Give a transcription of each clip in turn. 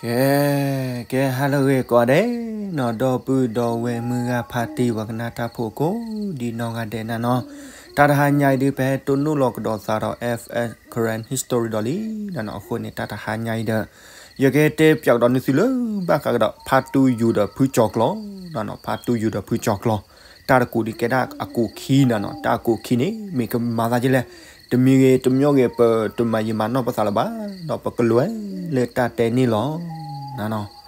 ကဲ, ကဲ ဟါလၢအဂ့ၤကိးဂၤဒဲးနီၤ, ဒီပုၢ်ဒီဝဲၢ်မုၢ်ဂၤဖါတံၢ်ပှၤကနၣ်တၢ်ဖိကိးဒံနီၢ်ဂၤဒဲးနၤနီၤ, တၢ်တဟါညါအံၤဒုးပဟဲတိၢ်နီၣ်လီၤကဒီးသးဒီး F X Karen History ဒီးလံနၤနီၤ, အဃိန့ၣ် တၢ်တဟါညါအံၤဒီး ယကတဲပၠးကဒီးနသုလၢဘၣ်ဃးကဒီး ဖါတူယိၤဒီးဖုကၠီၤကျီၤနၤနီၤ, ဖါတူယိၤဒီးဖုကၠီၤကျီၤ, တၢ်တကူးဒုးကဲဒၣ်အကူးခံနၤနီၤ, တၢ်အကူးခံန့ၣ် မ့ၢ်ကမၤသးဒ်လဲၣ်, တမံၤဂ့ၤတမံၤဂ့ၤ ပတမၤယံာ်မၤနီၢ်ပသးလၢၤဘၣ်, ဒီးပကလဲၤလၢတၢ်တဲန့ၣ်လီၤနၤနီၤ.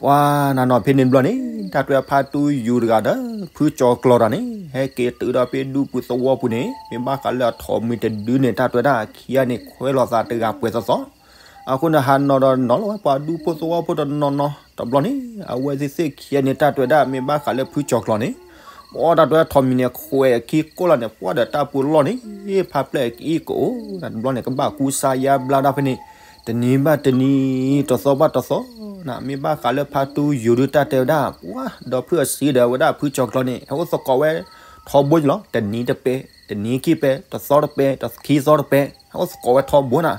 ပှၤနၤနီၤ ဖဲန့ၣ်တဘျီန့ၣ် တၢ်တဲဖါတူယိၤတဂၤဒီး ဖုကၠီၤကျီၤတဂၤန့ၣ် ဟဲက့ၤတုၤဒီးဖဲဒူပူၤသဝီပူၤန့ၣ် မ့ၢ်ဘၣ်ဃးလၢအထိးမံၤတဒုန့ၣ် တၢ်တဲဝဲဒၣ်ခံဂၤန့ၣ် ခွဲးလိာ်သးတဂၤပှဲၤသီသီ, အဃိန့ၣ် ဟးနီၤဒီးနီၤလီၤဝဲပှၤဒူဖိသဝီဖိတနီၤနီၤ, တဘျီန့ၣ် အဝဲသ့ၣ်သ့ၣ်ခံဂၤန့ၣ် တၢ်တဲဝဲဒၣ်မ့ၢ်ဘၣ်ဃးလၢဖုကၠီၤကျီၤန့ၣ်, ပှၤတၢ်တဲဝဲထိးမံၤန့ၣ် ခွဲးခံကိးလီၤန့ၣ် ပှၤဒီးတၢ်ပူၤလီၢ်န့ၣ် ဖါပျဲၢ်ကအံၣ်ကအိၣ်, တဘျီန့ၣ် ကဘၣ်ကူစါယါဘျါဒၣ်ဖဲန့ၣ် တနံၤဘၣ်တနံၤ တသီဘၣ်တသီနၤ, မ့ၢ်ဘၣ်ဃးလၢဖါတူယိၤဒုး တၢ်တဲဝဲဒၣ် ပှၤဒီးဖုအစံးဒီးဝဲဒၣ်ဖုကၠီၤကျီၤန့ၣ် ဟဲအိၣ်သကိးဝဲထိးဘိယလီၤ, တနံၤတပဲ, တနံၤခံပဲ, တသီတပဲ, တခံသီတပဲ, ဟဲအိၣ်သကိးဝဲထိးဘိနၤ.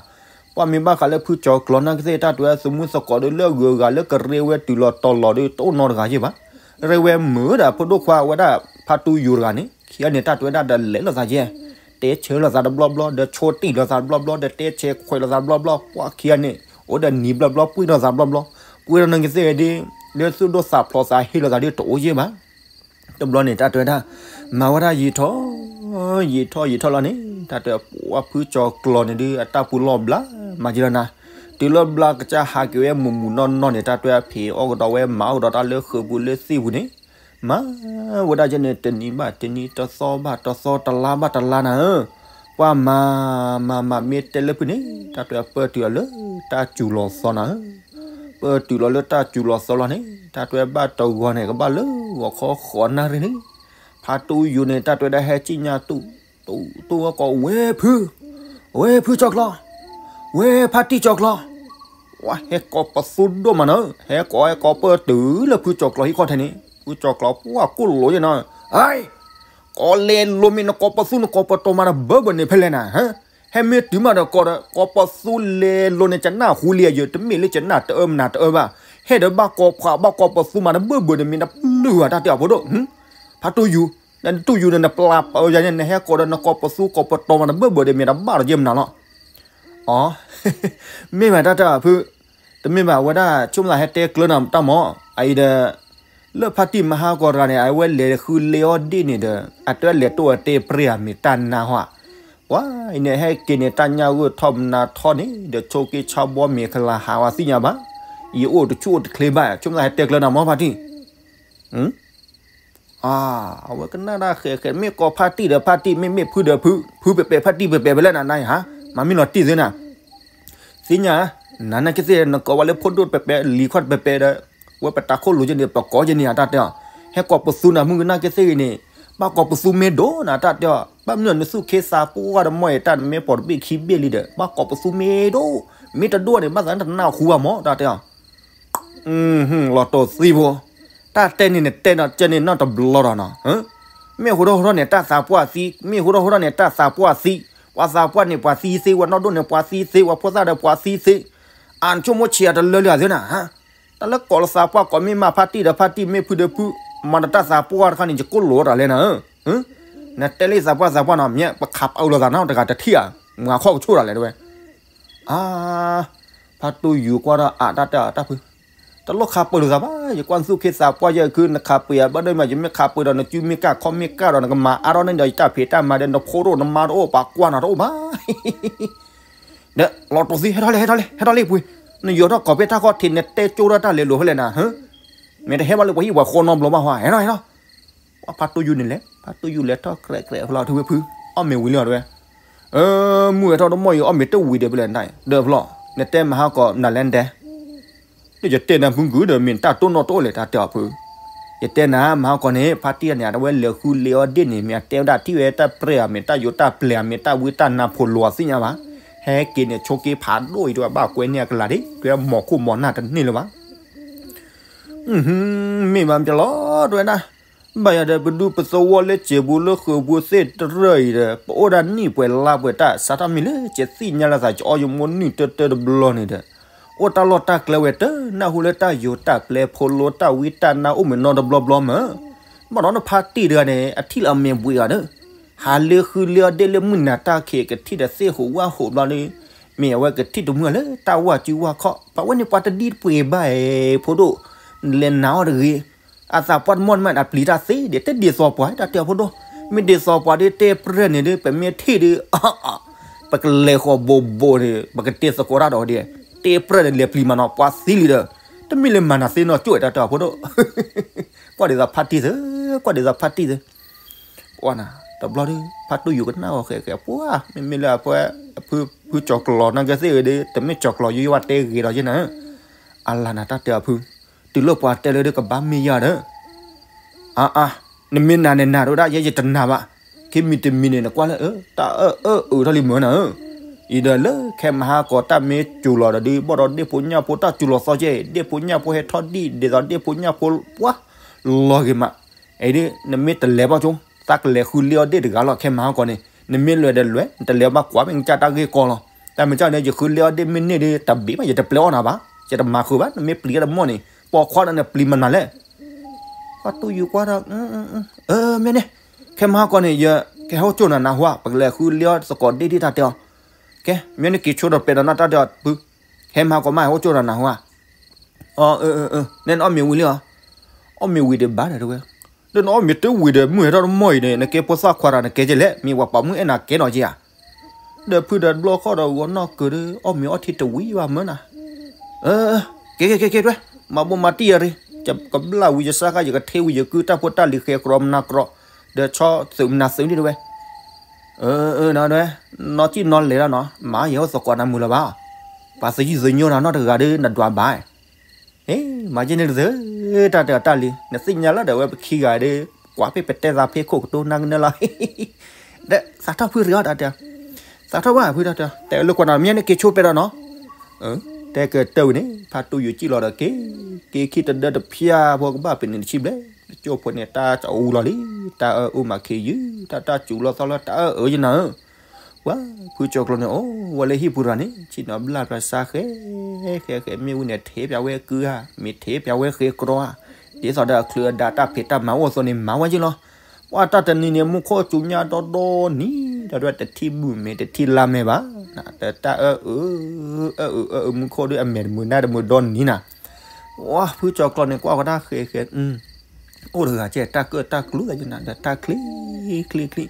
ပှၤမ့ၢ်ဘၣ်ဃးလၢဖုကၠီၤကျီၤနာ်ကသ့ၣ် တၢ်တဲဝဲသမူသကိးဒီး လၢအဂုၤအဂၤလၢကရ့ဝဲတုၤလီၤတီၤလီၤဒီး တအိၣ်နီတဂၤယဲၢ်ဘၣ်, ရ့ဝဲမုာ်ဒီးဖိဒိၣ်ခွါဝဲဒၣ်ဖါတူယိၤတဂၤန့ၣ် ခံဂၤန့ၣ် တၢ်တဲဝဲဒၣ်ဒီးလဲၤလိာ်သးယဲၢ်, တဲဆၢလိာ်သးတဘျီဘျီ ဒီးဆိတံၢ်လိာ်သးတဘျီဘျီ ဒီးတဲဆဲးခွဲးလိာ်သးတဘျီဘျီ, ပှၤခံဂၤန့ၣ် အိၣ်ဒီးနံၤဘျီဘျီ ပှ့ၤဒီးနၤကသ့ၣ်ဒ် လၢသူၣ်ဒိၣ်သးဖျိးသးဟ့လိာ်သးဒ်တအိၣ်ယဲၢ်ဘၣ်. တဘျီန့ၣ် တၢ်တဲဝဲဒၣ် မၤဝဲဒၣ်ယံာ်ထီၣ် ယံာ်ထီၣ်ယံာ်ထီၣ်လီၤန့ၣ် တၢ်တဲပှၤဖုကၠီၤကျီၤန့ၣ်ဒုး အတၢ်ပူၤလီၢ်ဘျါမးယလီၤနၤ, တုၤလၢဘျါကစၢ်ဟးက့ၤဝဲမုၢ်မုၢ်နီၢ်နီၢ်န့ၣ် တၢ်တဲဖံးအီၣ်ကဒီးဝဲမၤအီၣ်ကဒီးတၢ်လၢဃုာ်ပူၤလၢသ့ၣ်ပူၤန့ၣ် မၤဝဲဒၣ်ယဲၢ်န့ၣ် တနံၤဘၣ်တနံၤ တသီဘၣ်တသီ တလါဘၣ်တလါနၤဧၢ, ပှၤမၤ မၤမၤမ့ၢ်တဲလၢဖုန့ၣ် တၢ်တဲပၢၢ်တုၤအီၤလၢတၢ်စူၤလီၤသီနၤဧၢ, ပၢၢ်တုၤလီၤလၢတၢ်စူၤလီၤသီလီၤန့ၣ် တၢ်တဲဘၣ်တဂီၤန့ၣ် ကဘၣ်လၢဂီၤခီဃိးနၣ်ရံၣ်န့ၣ် ဖါတူယိၤန့ၣ် တၢ်တဲဝဲဒၣ်ဟဲစံၣ်ညါတူၢ် တူၢ် တူၢ်ဝဲကိး ဝဲဖု ဝဲဖုကၠီၤကျီၤ ဝဲဖါတံၢ်ကၠီၤကျီၤ, ဝဲဟဲကိးပသူဒိၣ်မးနၤ, ဟဲကိးဟဲကိးပၢၢ်တုၤလၢဖုကၠီၤကျီၤဟံၣ်ခီၣ်ထံးန့ၣ် ဖုကၠီၤကျီၤပှၢ်ကိၣ်လိာ်ယဲၢ်နၤ, အံၤ ကိးလဲၤလိၤမ့ၢ်နကိးပသူနကိးပတီၤမးတဘၢဘၢန့ၣ်ဖဲလဲၣ်နၤ, ဟဲမ့ၢ်တုၤမးဒီးကိးဒီး ကိးပသူလဲၤလိၤန့ၣ် ကနၣ်ဟူလံယဲၢ် တမ့ၢ်လၢကနၣ်တအၢမနၤတအၢဘၣ်, ဟဲဒီးဘၣ်ကိးဖှးဘၣ်ကိးပသူမးတဘၢဘၢဒီးမ့ၢ်တပျုၢ်ဘၣ်တၢ်တဲအီၤဖိဒိၣ်, ဖါတူယိၤ နတူၢ်ယူၤန့ၣ် နပျၢ်ပၢယၤန့ၣ် နဟဲကိးဒီးနကိးပသူကိးပတီၤမးတဘၢဘၢဒီးမ့ၢ်တဘၣ်ဒီးယဲၢ်မနုၤလီၤ. အီ, မ့ၢ်ဘၣ်တၢ်တဲဖု, တမ့ၢ်ဘၣ်ဝဲဒၣ် ဆိကမိၣ်သးဟဲတဲကျၢၤနၤတၢ်မၢ်, အအံၤဒီး လၢဖါတံၢ်မဟါကီၢ်တဂၤန့ၣ် အဝဲလဲၤဃုလဲၤအီၣ်ဒ့ၣ်န့ၣ်ဒီး အတၢ်လဲၤတိၢ်အတဲပြဲၢ်အမ့ၢ်တၢ်နါဟီ, ပှၤအံၤန့ၣ် ဟဲက့ၤန့ၣ် တၢ်ညၣ်ဂိၢ်ထီၣ်မနၤထီၣ်န့ၣ် ဒီးဆိက့ဆါဘီမ့ၢ်ကလၤဟးဝဲသ့ၣ်ညါဘၣ်, ယအိၣ်တဆူၣ်အိၣ်တချ့ဘၣ်, ဆိကမိၣ်သးဟဲတဲကျၢၤနၤမၢ်ဖါတံၢ် အဝဲကနၣ်တၢ်ဃဲးဃဲး မ့ၢ်ကိးဖါတံၢ်ဒီးဖါတံၢ် မ့ၢ်မ့ၢ်ဖုဒီးဖု, ဖုပဲၤပဲၤ ဖါတံၢ်ပဲၤပဲၤ ဖဲလဲၣ်နၤနဟါ, မၤမ့ၢ်လီၤတံၢ်သ့နၤ, သ့ၣ်ညါ, နၤနာ်က့သ့ၣ် နကိးဝဲလၢဖိဒိၣ်ပဲၤပဲၤ လံၤခီၣ်ပဲၤပဲၤဒီး, ဝဲပတၢ်ခိၣ်လိၤယဲန့ၣ် ပကိးယဲန့ၣ် အတၢ်တဲအီၤ, ဟဲကိးပသူနၤ မုၢ်ကနၣ်က့သ့ၣ်ဂ့ၤန့ၣ်, ဘၣ်ကိးပသူမ့ၢ်ဒိၣ်နၤ တၢ်တဲအီၤ, ဘၣ်မနုၤနသူၣ်ခ့သးပှၢ်ဒီးမီၢ်အံၤ တၢ်နမ့ၢ်ပိာ်တဘ့ၣ်ခံဘ့ၣ်လံဒီး ဘၣ်ကိးပသူမ့ၢ်ဒိၣ်, မ့ၢ်တဒိၣ်န့ၣ် ဘၣ်သးနတနၢ်ဟူဘၣ်မၢ် တၢ်တဲအီၤ လီၤတိၢ်သံဖိ, တၢ်တဲန့ၣ်နတဲနီၤ ကဲန့ၣ်နီၢ်တဘျီဒီးနီၤ, မ့ၢ်ဟူထီၣ်ဟူထီၣ်န့ၣ် တၢ်သးပှၢ်သံ, မ့ၢ်ဟူထီၣ်ဟူထီၣ်န့ၣ် တၢ်သးပှၢ်သံ, ပှၤသးပှၢ်န့ၣ်ပှၤသံသ့, ပှၤနီၢ်ဒိၣ်န့ၣ်ပှၤသံသ့, ပှၤဖိသၣ်ဒီးပှၤသံသ့, အဆိကမိၣ်ဆံးအတလၢလံအသ့နၤ, တၢ်လၢကိးလၢသးပှၢ်ကိးမ့ၢ်မးဖါတံၢ်ဒီးဖါတံၢ် မ့ၢ်ဖုဒီးဖု, မၤဒီးတၢ်သးပှၢ်တခါန့ၣ် ယကိၢ်လိာ်တၢ်လဲၣ်နၤ, နတဲလၢသးပှၢ်သးပှၢ်နီၤ မ့ၢ်ပခးပအုးလိာ်သးနီတဂၤတထံၣ်ဧါ, မၤခီၣ်ကဆိၣ်တၢ်လဲၣ်တဲဝဲ အါ, ဖါတူယိၤကွၢ်ဒီးအါ တၢ်တဲအီၤတၢ်ဖု, တလိၣ်ခးပၢၤလိာ်သးဘၣ်, ယကွၢ်နသူၣ်ခ့သးပှၢ်ယဲၢ်ခု နခးပၢၤယၤဘၣ်ဒီးမး ယမ့ၢ်ခးပၢၤဒီး နစုမ့ၢ်ကၢ်ခီၣ်မ့ၢ်ကၢ်ဒီး နကမၤအါထီၣ်န့ၣ်ဒီး ယတၢ်ဖံးတၢ်မၤဒီး နဖိတအိၣ် နမါတအိၣ် ပှၤကွၢ်နၤတအိၣ်ဘၣ် ဒီးလီၤတိၢ်သံ ဟဲထီၣ်လံ ဟဲထီၣ်လံ ဟဲထီၣ်လံပှ့ၤ, နယိၤထီၣ်ကီၢ်ဖ့ၣ်တၢ်ခီၣ်ထံး နတဲကၠိထီၣ်တၢ်လဲၤလိာ်ဖဲလဲၣ်နၤ, မ့ၢ်တဟဲဘၣ်လၢပှၤဟံၣ်ပှၤဃီနီတဘျီဘၣ်ဟီ ဟဲထီၣ်ဟဲထီၣ်, ဖါတူယိၤန့ၣ်လဲၣ်, ဖါတူယိၤလဲၤထီၣ်ကြဲးကြဲးဖျီ ထူဝဲဖု, အီၣ်မ့ၤဝံၤလံအီၤတဲဝဲ, မုၢ်ဝဲထီၣ်တမီၢ်ယိၤ အီၣ်မ့ၤတဝံၤဒီးဖဲလဲၣ်နၤ, ဒီးဖျီ, နတဲမဟါကီးနၤလဲၣ်နတဲ ဒီးယတဲနၤမုၢ်ဂုၤဒီး မ့ၢ်တၢ်တိၢ်နီၣ်တအိၣ်လဲၣ် တၢ်တဲအီၤဖု, ယတဲနၤ မဟါကီးန့ၣ် ဖါတံၢ်န့ၣ် အဝဲလဲၤဃုလ့ၤအီၣ်ဒ့ၣ်န့ၣ် မ့ၢ်အတဲဝဲဒၣ်ထံၣ်ဝဲတၢ်ပြဲၢ်ဧါ မ့ၢ်တၢ်ယိးတၢ်ပျဲၤဧါ မ့ၢ်တၢ်ဝံတၢ်နါဖိလိၤအသ့ၣ်ညါဘၣ်, ဟဲက့ၤန့ၣ် ဆိက့ဖးဒိၣ်အံၤတဝဲ ဘၣ်ကွဲန့ၢ်အကလၤဒ့ၣ် တွဲမီၤခိၣ်မီၤနၢ်တန့ၢ်လၢၤဘၣ် မ့ၢ်ဘၣ်မတၤလီၤ တဲဝဲဒၣ်, ဘၣ်ယၤဒီး ပဒူပသဝီလၢစဲးပူၤလၢဃုာ်ပူၤသ့ၣ်တရၢၢ်အံၤဒီး ပအိၣ်ဒၣ်နံၣ်ပှဲၤလါပှဲၤတၢ် စးထီၣ်မ့ၢ်လၢကသ့ၣ်ညါလၢသး ကအီယမိၢ်နုၢ်တၢတၢတဘျီန့ၣ်ဒီး, အိၣ်တၢ်လီၢ်တၢ်ကျဲဝဲတနၢ်ဟူလၢတၢ်ယိာ်တၢ်ပျဲဖိလိတၢ်ဝံတၢ်နါအိၣ်မ့ၢ်နီတဘျီဘျီမး, ဘၣ်ဒီးနဖါတံၢ်တဂၤန့ၣ် အထံၣ်လၢအမဲာ်ဘှံးဂၤဒီး ဟးလၢဃုလၢအီၣ်ဒ့ၣ်လၢမုၢ်နၤတၢ်ခံး ကထံၣ်ဒီးသ့ၣ်ဟူးဝၣ်ဟူးဘျီဒီး မ့ၢ်အဝဲကထံၣ်တမုာ်လၢတၢ်ဝၣ်စုဝၣ်ခီၣ် ပှၤဝဲန့ၣ်ပှၤတဒံတပှ့ၤဘၣ်အံၤ ဖိဒိၣ်, နလဲၤနၤအီၤတဂ့ၤ, အသးပှၢ်တမီၢ်တမးန့ၣ် အပျံၤတၢ်သ့ဒံး တဒ်သိးပှၤ တၢ်တဲအီၤဖိဒိၣ်, မ့ၢ်ဒ်သိးပှၤဒီးတဲပြဲၢ်န့ၣ်ဒီး ပမ့ၢ်ထံၣ်ဒီး ပကလဲၤဃီၤဘိးဘိးန့ၣ် ပကတဲသကိးတၢ်ဒီးဒ်, တဲပြဲၢ်န့ၣ် လဲၤပျံၤမးနီၤ ပှၤသံလံဒီး, တမ့ၢ်လၢမၤနၤသ့နီၢ်ကၠိၣ် တၢ်တဲအီၤဖိဒိၣ်, ကွၢ်ဒ်သိးဖါတံၢ်သ့, ကွၢ်ဒ်သိးဖါတံၢ်သ့ ကွၢ်နၤ တဘျီဒီး ဖါတူၢ်ယူၤကနၣ်အီၤဃဲးဃဲး ပှၤ မ့မ့ၢ်လၢအပှဲၤ ဖုကၠီၤကျီၤနာ်က့သ့ၣ်ဂ့ၤဒီး တမ့ၢ်ကၠီၤကျီၤယိယိဘၣ်တဲဂ့ၤဒီးယဲနၤ, အလၤနၤတၢ်တဲအီၤဖု, တုၤလၢပှၤတဲလၢဒီးကဘၣ်မ့ၢ်ယၤဒီး, အါအါ, နမ့ၢ်နာ်န့ၣ်နာ်ဒိၣ်ဒၣ် ယဲယတနာ်ဘၣ်, ခံမံၤတမံၤန့ၣ် နကွၢ်လၢ တၢ်အၢၣ်အၢၣ်အုးထီၣ်လံမုၢ်နၤဧၢ, အံၤဒီးလၢခဲမဟါကီးတၢ်မ့ၢ်စူၤလီၤဒီး ဘၣ်ဒီးဒ့ၣ်ဖိညၣ်ဖိတၢ်စူၤလီၤသီကဲ ဒ့ၣ်ဖိညၣ်ဖိဟဲထီၣ်ဒံၣ် ဒ်သိးဒ့ၣ်ဖိညၣ်ဖိပှၤ လီၤဂ့ၤမး, အံၤဒီး နမ့ၢ်တလဲၤဘၣ်ကၠိ သးကလဲၤဃုလ့အီၣ်ဒ့ၣ်တဂၤလီၤ ခဲမဟါကီးန့ၣ်, နမ့ၢ်လဲၤဒီးလဲၤ နတလဲၤဘၣ်ကွၢ်မ့ၢ်ကစၢ်တၢ်ဂ့ၢ်ကီလီၤ, တၢ်မ့ၢ်ကၢ်န့ၣ် ယဃုလ့အီၣ်ဒ့ၣ်မ့ၢ်န့ၢ်ဒီး တဘ့ၣ်ဘၣ် ယတပျဲအီၣ်နၤဘၣ်, ယတမၤဃုာ်ဘၣ် နမ့ၢ်ပျံၤတၢ်တမီၢ်န့ၣ် ပိာ်ခွါဒီးနပျံၤမနုၤလဲၣ် ပှၤတူၢ်ယူၤကွၢ်ဒီး, မ့ၢ်န့ၣ်, ခဲမဟါကီးန့ၣ် ယကဟဲအိၣ်ကၠိနၤနၢ်ဟူဧါ ပကလဲၤဃုလ့အီၣ်သကိးဒ့ၣ်ဒ့ၣ်တၢ်တဲအီၤ, ကဲ မ့ၢ်န့ၣ်က့ၤဆိဒီးပဲာ်ဒီးနီၢ်တၢ်တဲအီၤဖု, ခဲမဟါကီးမး ဟဲအိၣ်ကၠိနၤနၢ်ဟူဧါ, အၢ နဲနအီၣ်မ့ၤဝံၤလံဧါ, အီၣ်မ့ၤဝံၤဒံးဘၣ်ဒီးတဲဝဲ, ဒီးနအီၣ်မ့ၤတဝံၤဒီး မုၢ်ဟဲထီၣ်တမီၢ်အံၤန့ၣ် နကဲဖိသၣ်ခွါတဂၤ နကဲကဲလဲၣ် မ့ၢ်ပှၤပာ်မုၣ်အဲၣ်နၤကဲနီၤက့ဧါ ဒီးဖုဒီးတဘျီဃီဒီးဂီၤနီၢ်ကၢၤဒီး အီၣ်မ့ၤအီထံတဝံၤဘၣ်မၢနၤ, ကဲကဲကဲကဲတွဲ, မၤဘိမၤတံၢ်ယၤရ့, ကဘျၣ်ဝံၤယစၢ်ဃာ် ယကထ့ဝံၤယကုၢ် တၢ်ဖိတၢ်လံၤဃဲၤကြီမနၤကြီ, ဒီးဆီသုးမနၤသုးဒံးတဝဲ, နဝဲ, နီၢ်စံၣ်နီၢ်လဲၤလီၤနီၤ မၤယဲအိၣ်သကိးနၤမုာ်လၢၤဘၣ်, ပှၤသယုၢ်သညိနၤနီတဂၤဒီး နဒွးဘၣ် မၤယဲန့ၣ်တသ့, တၢ်တဲအီၤတၢ်လံၤ နသ့ၣ်ညါလၢဒီးဝဲပခံဂၤဒီး, ကွၢ်ဖဲပတဲသးဖဲခိၣ်ကတိၤနၢ်ကနၢလီၤ, ဒီးသးထီၣ်ဖုရ့အီၤတၢ်တဲ, သးထီၣ်ဘၣ်ဖုတၢ်တဲ, တဲလၢကွၢ်နၤမ့ၢ်န့ၣ်က့ၤဆိပဲဒီးနီၤ, တဲကတၢၢ်ဝံၤန့ၣ် ဖါတူၢ်ယူၤစံၣ်လီၤဒီးက့ၤ, က့ၤခံတဒၢတဖၠၣ်ဖိကဘၣ်ပ့ၤန့ၣ်တဆံဘျဲၣ်, ကၠိဖိန့ၣ်တၢ်အူလီၤလံ, တၢ်အၢၣ်အူမးခ့ယုၢ်, တၢ်တၢ်စူၤလီၤသီလၢတၢ်အၢၣ်အၢယနၤဧၢ ပှၤဖုကၠီၤကျီၤန့ၣ် အိၣ်ဝဲလၢဟံၣ်ပူၤတဂၤန့ၣ် ဆ့ၣ်နီၤဘျၣ်ဖျါစၢ်ဃဲ, ဃဲဃဲမ့ၣ်အူန့ၣ် ထ့ပၠးဝဲကုၢ်ဧါ, မ့ၢ်ထ့ပၠးဝဲဃဲၤကြီဧါ, ဒ်သိးဒီးအချုးအဒါတၢ်ဖံးတၢ်မၤအိၣ်အသိးန့ၣ် မၤဝဲက့ၤလီၤ. ပှၤတၢ်တနံၤန့ၣ် မူခိၣ်စူၤညါဒီဒီနံၤ, ဒီးတထံၣ်မုၢ်မဲာ်တထံၣ်လါမဲာ်ဘၣ်, ဒီးတၢ်အၢၣ်အၢ အၢၣ်အၢ အၢၣ်အၢ မူခိၣ်ဒီးအမဲာ်တမုာ်နါတမုာ်ဒီနံၤနၤ, ပှၤဖုကၠီၤကျီၤန့ၣ် ကွၢ်ကဒါဃဲဃဲ အိၣ်တဂၤကဲ တၢ်ကၢၣ်တၢ်ကျူသးယနၤ ဒီးတၢ်ချံချံချံ,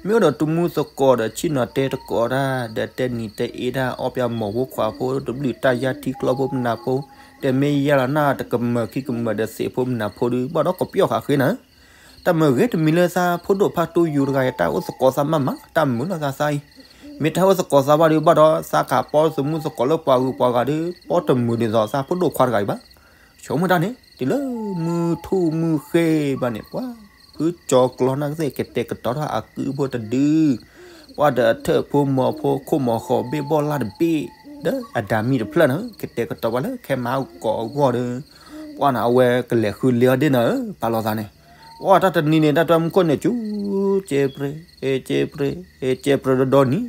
မ့ၢ်အိၣ်ဒီးတမူသကိးဒီးဆ့ၣ်နီၤတဲသကိးတၢ် ဒီးတဲနံၤတဲအ့တၢ် အီၣ်ပၠးမီၤဖိခွါဖိ တဘျုးတၢ်ယါထံကျီဖိမနၤဖိ, ဒီးမ့ၢ်ယါလီၤနၢ်တကမၢၢ်ခံကမၢၢ်ဒီးသ့ၣ်ဖိမနၤဖိဒုး ဘၣ်ဒီးကပျီၣ်ဃာ်ဃ့နၤ, တၢ်မုာ်ဂ့ၤတမံၤလၢသးဖိဒိၣ်ဖါတူယူၤတဂၤ တၢ်အိၣ်သကိးသးမးမး တၢ်မုာ်လီၤသးသးအံၤ, မ့ၢ်တၢ်အိၣ်သကိးသးဘၣ်ဒုး ဘၣ်ဒီးသးကပီသမူသကိးလၢပှၤဂုၤပှၤဂၤဒီး ပီတမုာ်ဒ်သိးသးဖိဒိၣ်ခွါတဂၤအံၤဘၣ် ဆိကမိၣ်တၢ်န့ၣ် တုၤလၢမုၢ်ထူၣ်မုၢ်ဃ့ဘၣ်န့ၣ် ပှၤဖုကၠီၤကျီၤနၢ်ကသ့ၣ် ကတဲာ်ကတီၤထီၣ်အကုၢ်ဖိတဒု, ပှၤဒီးအထၢၣ်ဖိမီၤဖိခိၣ်မီၤဃီၤဘ့ၣ်ဘီၣ်လၢ်တဘ့ၣ်, ဒီးအဒၣ်မံၤတဖျၢၣ်န့ၣ် ကတဲာ်ကတီၤပှၤလၢခဲမဟါကီးအဂီၢ်ဒီး, ပှၤန့ၣ်အဝဲကလဲၤဃုလ့အီၣ်ဒ့ၣ်နၤဧၢ ပာ်လီၤသးန့ၣ်, ပှၤတၢ်တနံၤန့ၣ် တၢ်တၢ်မူခိၣ်န့ၣ် စူၤ, ကဲပြဲ, ကဲပြဲ, ကဲပြဲဒီဒီနံၤ,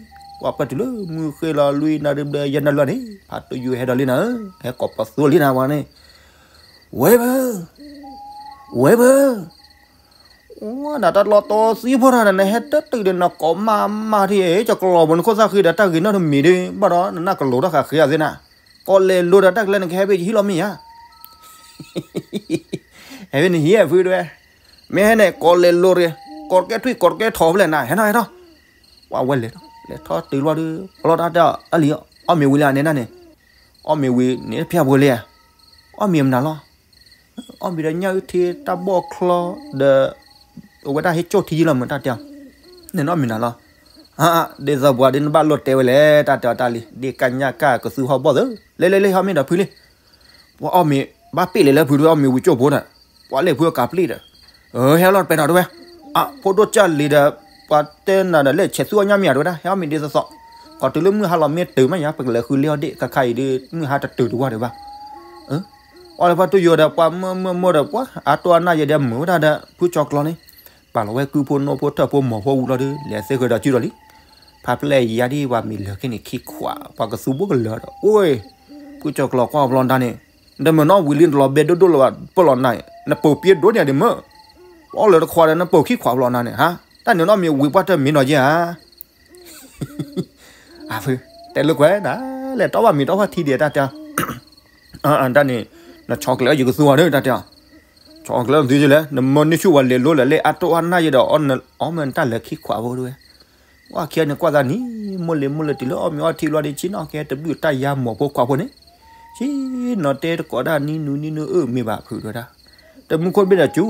ပှၤပၢၢ်တုၤလၢမုၢ်ဃ့လီၤလွံၢ်နၣ်ရံၣ်ဘျဲၣ်ယဲၢ်နၣ်ရံၣ်လီၤန့ၣ် ဖါတူယူၤဟဲဒီးလံနၤဧၢ, ဟဲကိးပသူလံနၤပှၤန့ၣ် ဝဲဘၢ, ဝဲဘၢ, အိၣ်နတၢ်လီၤတီသံဖိတၢ်န့ၣ် နဟဲတတုာ်ဒီးနကိးမးမးထံၣ် ကၠီၤကျီၤဘိနခိၣ်သၣ်ဃံဒီးတၢ်ဂ့ၤနီတမံၤဒီး ဘၣ်ဒီးနနၢ်ကလိၤထီၣ်ဃာ်ဃ့အသ့နၤ, ကိးလဲၤလိၤဒီးတၢ်ကလဲၤနကဟဲဖဲယဟံၣ်လီၤမ့ၢ်ဧါ ဟဲဖဲနဟံၣ်ဖုဒွဲ, မ့ၢ်ဟဲန့ၣ် ကိးလဲၤလိၤရ့, ကိးတကဲထွံၣ် ကိးတကဲထီၣ်ဖဲလဲၣ်နၤ ဟဲထီၣ်ဟဲထီၣ်, ပှၤဝဲလဲၤထီၣ် လဲၤထီၣ်တုၤလီၤဒီး ပလီၢ်တၢ်တဲအီၤ အလံၤ အီၣ်မ့ၤဝံၤလံဧါန့ၣ်နၤန့ၣ်, အီၣ်မ့ၤဝံၤန့ၣ်တဖျၢၣ်ဖိလံဧါ, အီၣ်မ့ၤမနုၤလီၤ, အီၣ်မ့ၤဒီးညၣ်အုၣ်ထံတၢ်ဘီၣ်ချီဒီး အဝဲဒၣ်ဟ့ၣ်ကၠိၣ်ထံယံလီၤမ့ၢ်တၢ်တဲအီၤ, န့ၣ်နအီၣ်မ့ၤနၤလီၤ, ဒ်သိးပှၤဒ်နဘၣ်လိၣ်တဲဝဲလဲၣ် တၢ်တဲအီၤတၢ်လံ ဒ့ၣ်ကၢ်ညၣ်ကၢ်ကသူဟီၣ်ဘီၣ်သၢ, လဲၤလဲၤလဲၤဟီၣ်မ့ၤဒီးဖုလံ ပှၤအီၣ်မ့ၤ ဘၣ်ပ့ၣ်လဲၤလၢဖုတဝဲ အီၣ်မ့ၤဝံၤကၠိၣ်ဖိဒီး ပှၤလဲၤဖုအကၤပျံၢ်ဒီး, ဟဲလီၤပဲၤထီၣ်တဝဲ, အဖိဒိၣ်ကၢ်လံၤဒီး ပှၤတဲနၤဒီး လဲၤဆဲးသူအီၣ်ညၣ်မ့ၢ်ဧါတဝဲဒၣ် ဟဲအီၣ်မ့ၤဒ်သိးသိး, ကီးတုၤလၢမုၢ်ဟါလီၤမ့ၢ်တုၤမးယါ ပကလဲၤဃုလ့အီၣ်ဒ့ၣ်ခါခါအံၤဒီး မုၢ်ဟါတတုၤတဝၢ်ဒီးဘၣ်, အီၣ်လၢဖါတူၢ်ယိၤဒီး ပှၤမၢမၢမၢဒီး ပှၤအါတိၢ်အနၢ်ယဲဒီးမုာ်ဝဲဒၣ်ဒီး ဖုကၠီၤကျီၤန့ၣ်, ပာ်လီၤဝဲကုၢ်ဖိနီၢ်ဖိထၢၣ်ဖိမီၤဖိဝံၤလီၤဒီး လဲၤသ့ဃုာ်ဒီးစုဒီးလံ, ဖါပျဲၢ်ယါဒ်ပှၤမ့ၢ်လၢာ်ခဲန့ၣ်ခံခွး ပှၤကသူဘိကလၢာ်ဒီး အိၣ် ဖုကၠီၤကျီၤကွၢ်ဘျီနဒါန့ၣ်, နတမ့ၢ်နီၢ်ဝံၤလံ နတလီၤဘဲဒိၣ်ဒိၣ်လၢၤဘၣ် ပၢၢ်လီၤနၤ, နပိာ်ပျ့ဒိၣ်န့ၣ်ဒံးမ့ၢ်, ပအီၣ်လၢတခွးဒီး နပိာ်ခံခွးဘျီနၤန့ၣ် ဟါ, တၢ်န့ၣ်နီၢ်မ့ၢ်ဝံၤပှၢ်တၢ်မ့ၢ်နီၢ်ယဲၢ်ဧါ. အဖု, တဲလိာ်ကွဲနၤ, လဲၤတီဘၣ်မ့ၤတီဘၣ်ထံဒံးတၢ်တဲ, တၢ်န့ၣ်, နဆီကျဲၤအီၣ်ယကသူအီၤဒီးတၢ်တဲ, ဆီကျဲၤအီၣ်သုလဲၣ် နမ့ၢ်န့ၢ်ဆူၣ်ဝဲလဲၤလိလၢလဲၣ် အတိၢ်အါနၢ်ယဲဒီး အီၣ်မ့ၢ်နတၢ်လၢခံခွးဖိတဝဲ ကွၢ်ခံဂၤန့ၣ်ကွၢ်သးနံၤ, မိၢ်လ့ၤမိၢ်လ့ၤတုၤလၢအီၣ်မ့ၤအီထံဘျီဒ်ဆ့ၣ်နီၤကဲ တဘျုးတၢ်ယါမီၤဖိခွးဖိန့ၣ်, ဆ့ၣ်နီၤတဲတကိးဒၣ်နံၤနူနံၤနူအၢၣ်မ့ၢ်ဘၣ်ဖုးတဝဲဒၣ်, တမူခိၣ်တဘ့ၣ်ဒီးကၠူ,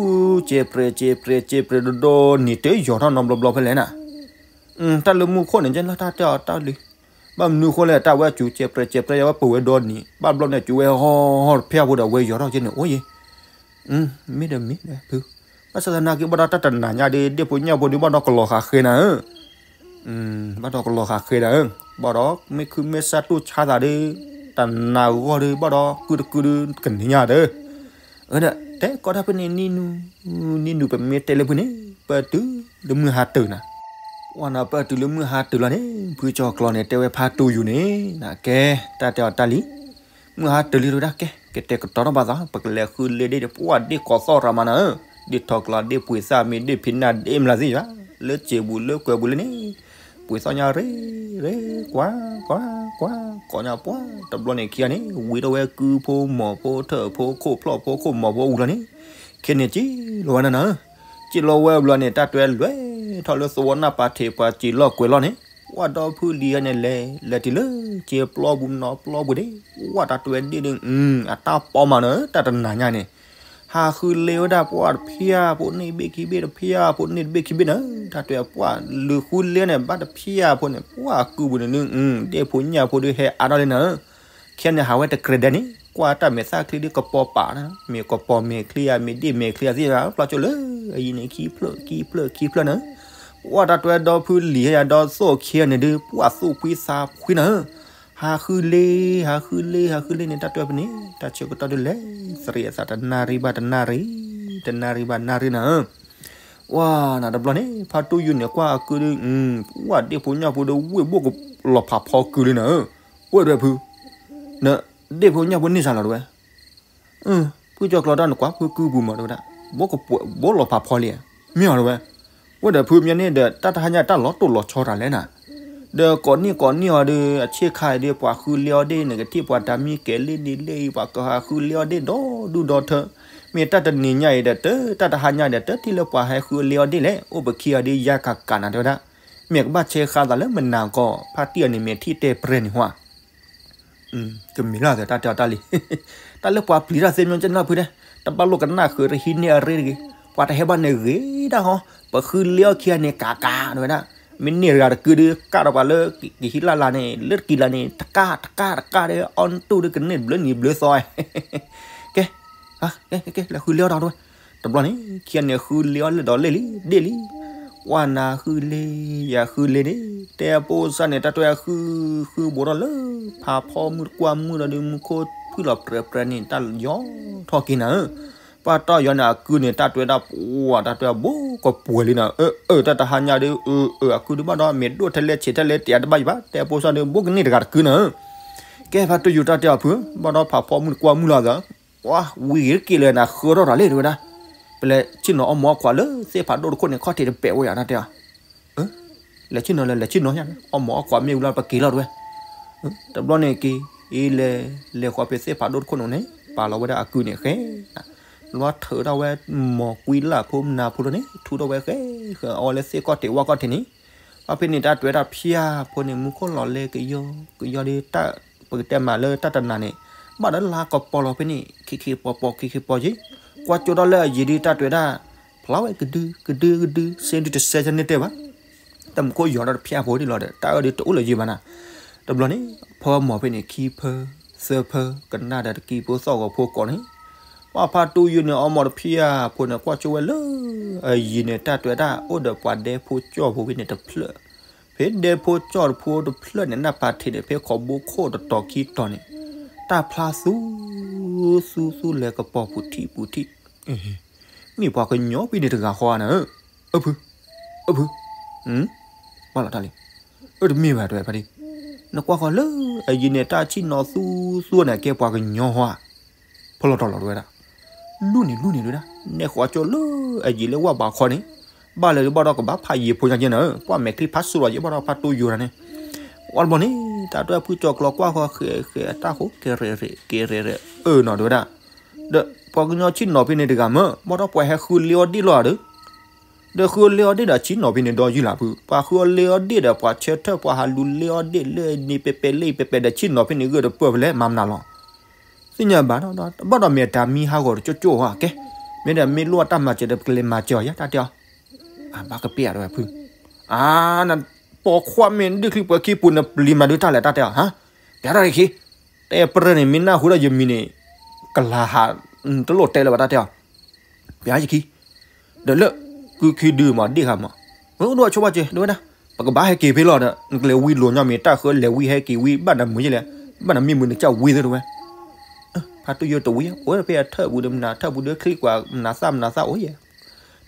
ကဲပြဲးကဲပြဲးကဲပြဲးဒီဒီနံၤတယီၤထီၣ်နီတဘျီဘျီဖဲလဲၣ်နၤ, တၢ်လၢမူခိၣ်န့ၣ် ကဲလၢတၢ်တဲအီၤတၢ်လံ, ဘၣ်မနုၤဃိလဲၣ် တၢ်ဝဲကၠူကဲပြဲးကဲပြဲး ယဝဲပဝဲဒီနံၤ ဘၣ်ဘျီန့ၣ်ကၠူဝဲဟီၣ်ဟီၣ်တဖၠၣ်ဖိဒီးဝဲယီၤထီၣ်ကဲန့ၣ် အိၣ်ယဲ မ့ၢ်ဒီးမ့ၢ်ဒီးဖု, ဘၣ်ဆၣ်သနာ်က့ ဘၣ်ဒီးတၢ်တနၤညါဒီး ဒ့ၣ်ဖိညၣ်ဖိဒီး ဘၣ်ဒီးကလီၤဃာ်ဃဲနၤဧၢ, ဘၣ်ဒီးကလီၤဃာ်ဃဲနၤဧၢ, ဘၣ်ဒီးမ့ၢ်ခုမ့ၢ်ဆါတိၢ်ဆါသးဒီး တနၤဂီၢ်ဒီး ဘၣ်ဒီးကုတကုဒီး ကနံၤညါဒီး, အဒီး တဲကီးတၢ်ဖဲန့ၣ် နံၤနူ, နံၤနူပမ့ၢ်တဲလၢဖုန့ၣ် ပတုၤလၢမုၢ်ဟါတၢၤနၤ, ဝဲနၤပတုၤလၢမုၢ်ဟါတၢၤလီၤန့ၣ် ဖုကၠီၤကျီၤန့ၣ် တဲဝဲဖါတူယူၤန့ၣ် နကဲ တၢ်တဲအီၤတၢ်လံ မုၢ်ဟါတၢၤလံတဝဲဒၣ် ကဲ ကတဲာ်ကတီၤထီၣ်ဘၣ်သး ပကလဲၤဃုလ့ဒ့ၣ်ဒီး ပှၢ်ဒ့ၣ်ကိးသီၣ်ရၤမးနၤဧၢ, ဒ့ၣ်ထီၣ်ကျီၤဒ့ၣ်ပှ့ၤသၣ်မ့ၢ်ဒ့ၣ်ဖံးနၢ်ဒ့ၣ်မလၤသ့ၣ်ယွၤ, လၢစံာ်ပူၤလၢကွဲၤပူၤလၢန့ၣ်, ပှ့ၤသီၣ်ညါရ့ရ့, ကွၢ်ကွၢ်ကွၢ်, ကိးညါပှၢ် တဘျီန့ၣ်ခံဂၤန့ၣ် ဝံၤထီၣ်ဝဲကုဖိမီၤဖိထၢၣ်ဖိခိၣ်ဖျီၣ်ဖိခိၣ်မီၤဖိဝံၤလီၤန့ၣ်, ခဲန့ၣ်က့ၤလီၤဝဲနၤနၤဧၢ, က့ၤလီၤဝဲဘျီန့ၣ် တၢ်တွဲလဲၤထီၣ်လၢသဝီနၢ်ပၤထံး ပှၤစံာ်လီၢ်ကွဲၤလီၢ်န့ၣ်, ဝဲဒီဖုလံၤန့ၣ်လဲၤ လဲၤတုၤလၢက့ၤပျီပူၤနီၤပျီပူၤဒ့ၣ်, ဝဲတၢ်တွဲဒ့ၣ်ဒီး အတၢ်ပီမးနၤဧၢ တၢ်တနၤညါန့ၣ်, ဟးဃုလ့ဝဲဒၣ်ပှၢ်တဖၠၣ်ဖိန့ၣ်ဘ့ၣ်ခံဘ့ၣ်တဖၠၣ်ဖိန့ၣ်တဘ့ၣ်ခံဘ့ၣ်နၤဧၢ, တၢ်တွဲပှၢ်လုာ်ဃုလ့န့ၣ် ဘၣ်တဖၠၣ်ဖိန့ၣ် ပှၢ်ကုပူၤန့ၣ်ဒုး ဒ့ၣ်ဖိညၣ်ဖိဒုးဟဲအါထီၣ်လံနၤဧၢ, ခဲန့ၣ်ဟးဝဲတကြဲးဒဲးန့ၣ် ကွၢ်တၢ်မဲာ်သၣ်ချံဒုးကပီၤပာ်နၤ, မ့ၢ်ကပီၤမဲာ်ချံဧါ မ့ၢ်ဒ့ၣ်မဲာ်ချံဧါသ့ၣ်ဧါ ပျီကၠိလၢအယံၤန့ၣ် ခံဖျၢၣ်ခံဖျၢၣ်ခံဖျၢၣ်နၤဧၢ, ပှၢ်တၢ်တွဲဒီဖုလံၤဟဲယၤဒီသိၣ်ခံဂၤန့ၣ်ဒုး ပှၢ်သိၣ်ဖှံသးဖှံနၤဧၢ, ဟးဃုလ့ ဟးဃုလ့ ဟးဃုလ့န့ၣ် တၢ်တွဲဖဲန့ၣ် တၢ်ဆၢကတီၢ်ဒုးလဲၤ သရံးအသးတနၣ်ရံၣ်ဘၣ်တနၣ်ရံၣ်, တနၣ်ရံၣ်ဘၣ်နၣ်ရံၣ်နၤဧၢ, ဝဲနၤတဘျီန့ၣ် ဖါတူယူၤန့ၣ် ကွၢ်အကုဒုး ဝဲဒ့ၣ်ဖိညၣ်ဖိဒီး ဝ့ၢ်ဘိၣ်ကလီၤဖးဖီကုလံနၤဧၢ, အိၣ်ဒီးဖု, ဒ့ၣ်ဖိညၣ်ဖိန့ၢ်စၢ်လီၤတဝဲ ဖုကၠီကျီတၢ်နကွၢ်ဖုကုပူၤမးတဝဲဒၣ်, ဘိၣ်လီၤဖးဖီလံဧါ, မ့ၢ်အီၤတဝဲ, ဝဲဒီးဖုမ့ၢ်န့ၣ်ဒီး တၢ်တဟါညါတၢ်လီၤတိၢ်လီၤဆီတၢ်လဲၣ်နၤ, ဒီးကိးနံၣ်ကိးနံၣ်အီၤဒီး အဆ့ၣ်ခါအံၤဒီး ပှၤဃုလ့အီၤဒ့ၣ် နကထံၣ်ပှၤတၢ်မံကဲၤလ့န့ၣ်လ့အံၤ ပှၤကဟးဃုလ့အီၤဒ့ၣ်ဒီဒူၣ်ဒီထၢ, မ့ၢ်တၢ်တနံၤညါအံၤဒီး တၢ်တဟါညါဒီး တထံၣ်လၢပှၤဟဲဃုလ့အီၤဒ့ၣ်လဲၣ်, အိၣ်ပခံအီၤဒ့ၣ်ယါကးကးနၤတဝဲဒၣ်, မ့ၢ်ကဘၣ်ဆဲးဃါသးလၢမနၤကီး ဖါတံၢ်အီၤန့ၣ် မ့ၢ်ထံၣ်တဲပြဲန့ၣ်ဟါ ကမ့ၢ်လၢ်သးတၢ်တဲအီၤတၢ်လံ, တၢ်လၢပှၤပျံၤတၢ်သ့ၣ်မညီကနၢ်ဖုတဲ, တဘၣ်လိာ်ကနၣ်ဃုာ်တဟံးန့ၢ်အရ့တဂ့ၤ, ပှၤတဟဲဘၣ်န့ၣ်ဂ့ၤဒၣ်ဟီ, ပဃုလ့အီၣ်ခံဂၤန့ၣ် ကးကးတဝဲဒၣ်, မ့ၢ်န့ၢ်တဂၤတကုဒီး ကးဒီးပှၤလၢကဟံးလၢ်လၢ်န့ၣ် လၢတကံလၢ်န့ၣ် တကးတကးတကးဒီး အီၣ်တူၢ်ဒီးကန့ၢ်ဘျၢနံၤဘျၢသီ, ကဲ, ကဲ လဲၤဃုလ့အီၣ်တဝဲ, တဘျီန့ၣ် ခံဂၤန့ၣ်ဃုလ့အီၣ်လၢဒီးလ့ၣ်လံ ဒ့ၣ်လံ ပှၢ်နၤဃုလ့ ယၤဃုလ့န့ၣ် တဲဖိစၢ်န့ၣ် တၢ်တွဲဃု ဃုဘူးထီၣ်လၢ ဖးဖီမုၢ်တကွၢ်မုၢ်ဒီးဒုး မူခိၣ်ဖုၣ်လီၤပြဲပြဲန့ၣ် တၢ်ယီၤထီၣ်က့ၤနၤဧၢ, ပှၢ်တီၢ်ယီၤန့ၣ် အကုန့ၣ် တၢ်တွဲဒၣ်ပှၤ တၢ်တွဲဘူးကပှဲၤလံနၤဧၢ, အၢ တၢ်တဟါညါဒီး အၢ အၢ အကုဒုးဘၣ်ဒီး မ့ၢ်ဒိၣ်ထဲလဲၣ်ဆံးထဲလဲၣ် တယၤတဘၣ်ယံၤဘၣ် တဲဖိစၢ်ဒီး ဘူးကန့ၢ်တဂၤတကုနၤဧၢ, ကဲဖါတူယူၤတၢ်တဲအီၤဖု ဘၣ်ဒီးဖးဖီမုၢ်တကွၢ်မုၢ်လီၤသး ပှၤဝံၤက့ၤလၢနၤဃၢထီၣ်တၢ်လံ တဝဲဒၣ်, ပလဲၤဆ့ၣ်နီၤအီၣ်မ့ၤအီၣ်ကွၢ်လၢသ့ၣ်ဖးဒိၣ်တခိၣ်န့ၣ် ခီၣ်ထံးတပဲာ်ဝဲယၤ တၢ်တဲအီၤ, လဲၤဆ့ၣ်နီၤလၢ လဲၤဆ့ၣ်နီၤညါ အီၣ်မ့ၤအီၣ်ကွၢ်မ့ၢ်ဝံၤလီၤ ပက့ၤလီၤတဝဲ, တဘျီန့ၣ်က့ၤ အ့လဲၤ လဲၤဃီၤဖဲသ့ၣ်ဖးဒိၣ်တခိၣ်န့ၣ်န့ၣ် ပာ်လီၤဝဲဒၣ်အကုန့ၣ်ဃဲ, လီၤထုးထီၣ်ဝဲမ့ၤကွံလၢ်ဖိမနၤဖိလီၤန့ၣ် ထူထီၣ်ဝဲဃဲ ဃဲအီဝဲလၢသ့ၣ်ခီၣ်ထံးဝၣ်ခီၣ်ထံးန့ၣ်, ဘၣ်ဖဲန့ၣ် တၢ်တွဲတၢ်ဖၠၣ်ဖိန့ၣ် မူခိၣ်လီၤလဲကယီကယီဒီး ပကတဲမးလၢတၢ်တနၤန့ၣ် ဘၣ်ဒီးလါကပီၤလီၤဖဲန့ၣ် ခံခံပီၤပီၤ ခံခံပီၤက့ၤ, ကွၢ်ကၠိထီၣ်လၢအယံၤဒုး တၢ်တွဲဒၣ် ဖျါဝဲကဒု ကဒု ကဒု စ့ဒုးတစဲးစ့န့ၣ်တဲဘၣ်, တၢ်မူခိၣ်ယီၤဒီးတဖၠၣ်ဖိဒ်လီၤဒီး တၢ်အၢဒုးတအိၣ်လၢယံၤဘၣ်နၤ, တဘျီန့ၣ် ဖၢမီၤဖဲန့ၣ် ခံဖၢ သၢဖၢ ကနၣ်ဒီးတကံဖိသီၣ်ဂီၤဖိကိးန့ၣ် ပှၤဖါတူယူၤန့ၣ် အီမီၤတဖၠၣ်ဖိန့ၣ် ကွၢ်ကၠိဝဲလၢ အယံၤန့ၣ် တၢ်တွဲဒၣ် အိၣ်ဒီးပှၤဒဲဖိကၠီၣ်ဖိဖဲန့ၣ်တဖျၢၣ်, ဖဲဒဲဖိကၠီၣ်တဖိတဖျၢၣ်န့ၣ် နၢ်ပၤထံးန့ၣ် ဖဲခီဘိခိၣ်တတီၤခံတီၤန့ၣ်, တၢ်ဖျါသူ သူသူလဲၤကပီၤပူၤထံၣ်ပူၤထံၣ်, မ့ၢ်ပှၤကညီဖဲန့ၣ်တဂၤဃီဧါနၤ, အၢဖု, အၢဖု, ဘၣ်လီၤတၢ်လံ, အၢတမ့ၢ်ဘၣ်တဲဖါတံၢ် နကွၢ်ဃီလၢအယံၤန့ၣ် တၢ်ဆ့ၣ်နီၤသူသူန့ၣ် ကဲပှၤကညီဟီဧါ. ဖီလီၤတီၤလီၤတဝဲဒၣ်, လူၢ်န့ၣ်လူၢ်န့ၣ်တဝဲဒၣ်, နဲၣ်ဃီကၠိလၢအယံၤလၢဝၣ်ဘးခီန့ၣ်, ဘၣ်လၢဘၣ်ဒီးကဘၣ်ဖးယံၤဖိညါက့နၤ, ပှၢ်မဲာ်ချံဖးစိးလီၤယဲဘၣ်ဒီးဖးတူယိာ်တၢ်န့ၣ်, အီၣ်တဘျီန့ၣ် တၢ်တဖုကၠီၤကျီၤကွၢ်ဃီဃဲဃဲအတၢ်ဃိ ကဲရဲၣ်ရဲၣ် ကဲရဲၣ်ရဲၣ် အၢၣ်နီၤတဝဲဒၣ်, ဒီးပှၤကညီဆ့ၣ်နီၤဖဲန့ၣ်တဂၤမ့ၢ် ဘၣ်ဒီးပှၤဟဲဃုလ့အီၣ်ဒ့ၣ်လီၤဧါဒီး ဒီးဃုအီၣ်လ့အီၣ်ဒ့ၣ်ဒီးဆ့ၣ်နီၤဖဲန့ၣ်ဒီးယုၢ်လၢဖု, ပှၤဃုအီၣ်လ့အီၣ်ဒ့ၣ်ဒီးပှၤဆၢထၢၣ် ပှၤဟးလူၤလ့အီၣ်ဒ့ၣ်လၢန့ၣ်ပဲပဲလ့ပဲပဲဒီးဆ့ၣ်နီၤဖဲန့ၣ်ဂၢၢ်တပၢၢ်ဖဲလဲၣ်မၤမနုၤလီၤ. သ့ၣ်ညါဘၣ်ဒီး ဘၣ်ဒီးမ့ၢ်တၢ်မံဟးဂီၤတကၠိကၠိဧါကဲ, မ့ၢ်ဒီးမ့ၢ်လိၣ်အတၢ်မၤစၢၤဒီးပကလဲၤမၤစၢၤအီၤယါ တၢ်တဲအီၤ, ဘၣ်ကပ့ၢ်အါဒီးဝဲဖု, အါ နပိာ်ခွါမ့ၢ်ဒုးချံပှဲၤခံပူၤနပျံၤမၤဒုးတၢ်လဲၣ် တၢ်တဲအီၤ, ဟါ, ပျးထီၣ်တခံ, တဲပရဲၣ်န့ၣ် မ့ၢ်နၢ်ဟူဒီးယမံၤန့ၣ် ကလၤဟး, တလိၣ်တဲလၢၤဘၣ် တၢ်တဲအီၤ ပျးယခံ, ဒီးလၢ ကုခံဒုမးဒ့ၣ်ဃာ်မး, မ့ၢ်အိၣ်ဒိၣ်ဆိဘၣ်ကဲ တဝဲဒၣ်, ပကဘၣ်ဟဲက့ၤဖဲလီၤဒီး နကလဲၤဝံလိာ်ညီမ့ၢ် တၢ်ဃၢလဲၤဝံဟဲက့ၤဝံ ဘၣ်နမုာ်ယဲလဲၣ်, ဘၣ်နမ့ၢ်မုာ်နကၢ်ဝံသ့တဝဲ, ဖါတူယိာ်တဝံ အိၣ်ဖဲအထၢၣ်ပူၤဒီးမနုၤ ထၢၣ်ပူၤဒီးချံကွၢ် မနုၤသၣ်မနုၤသၣ်အိၣ်ယဲ,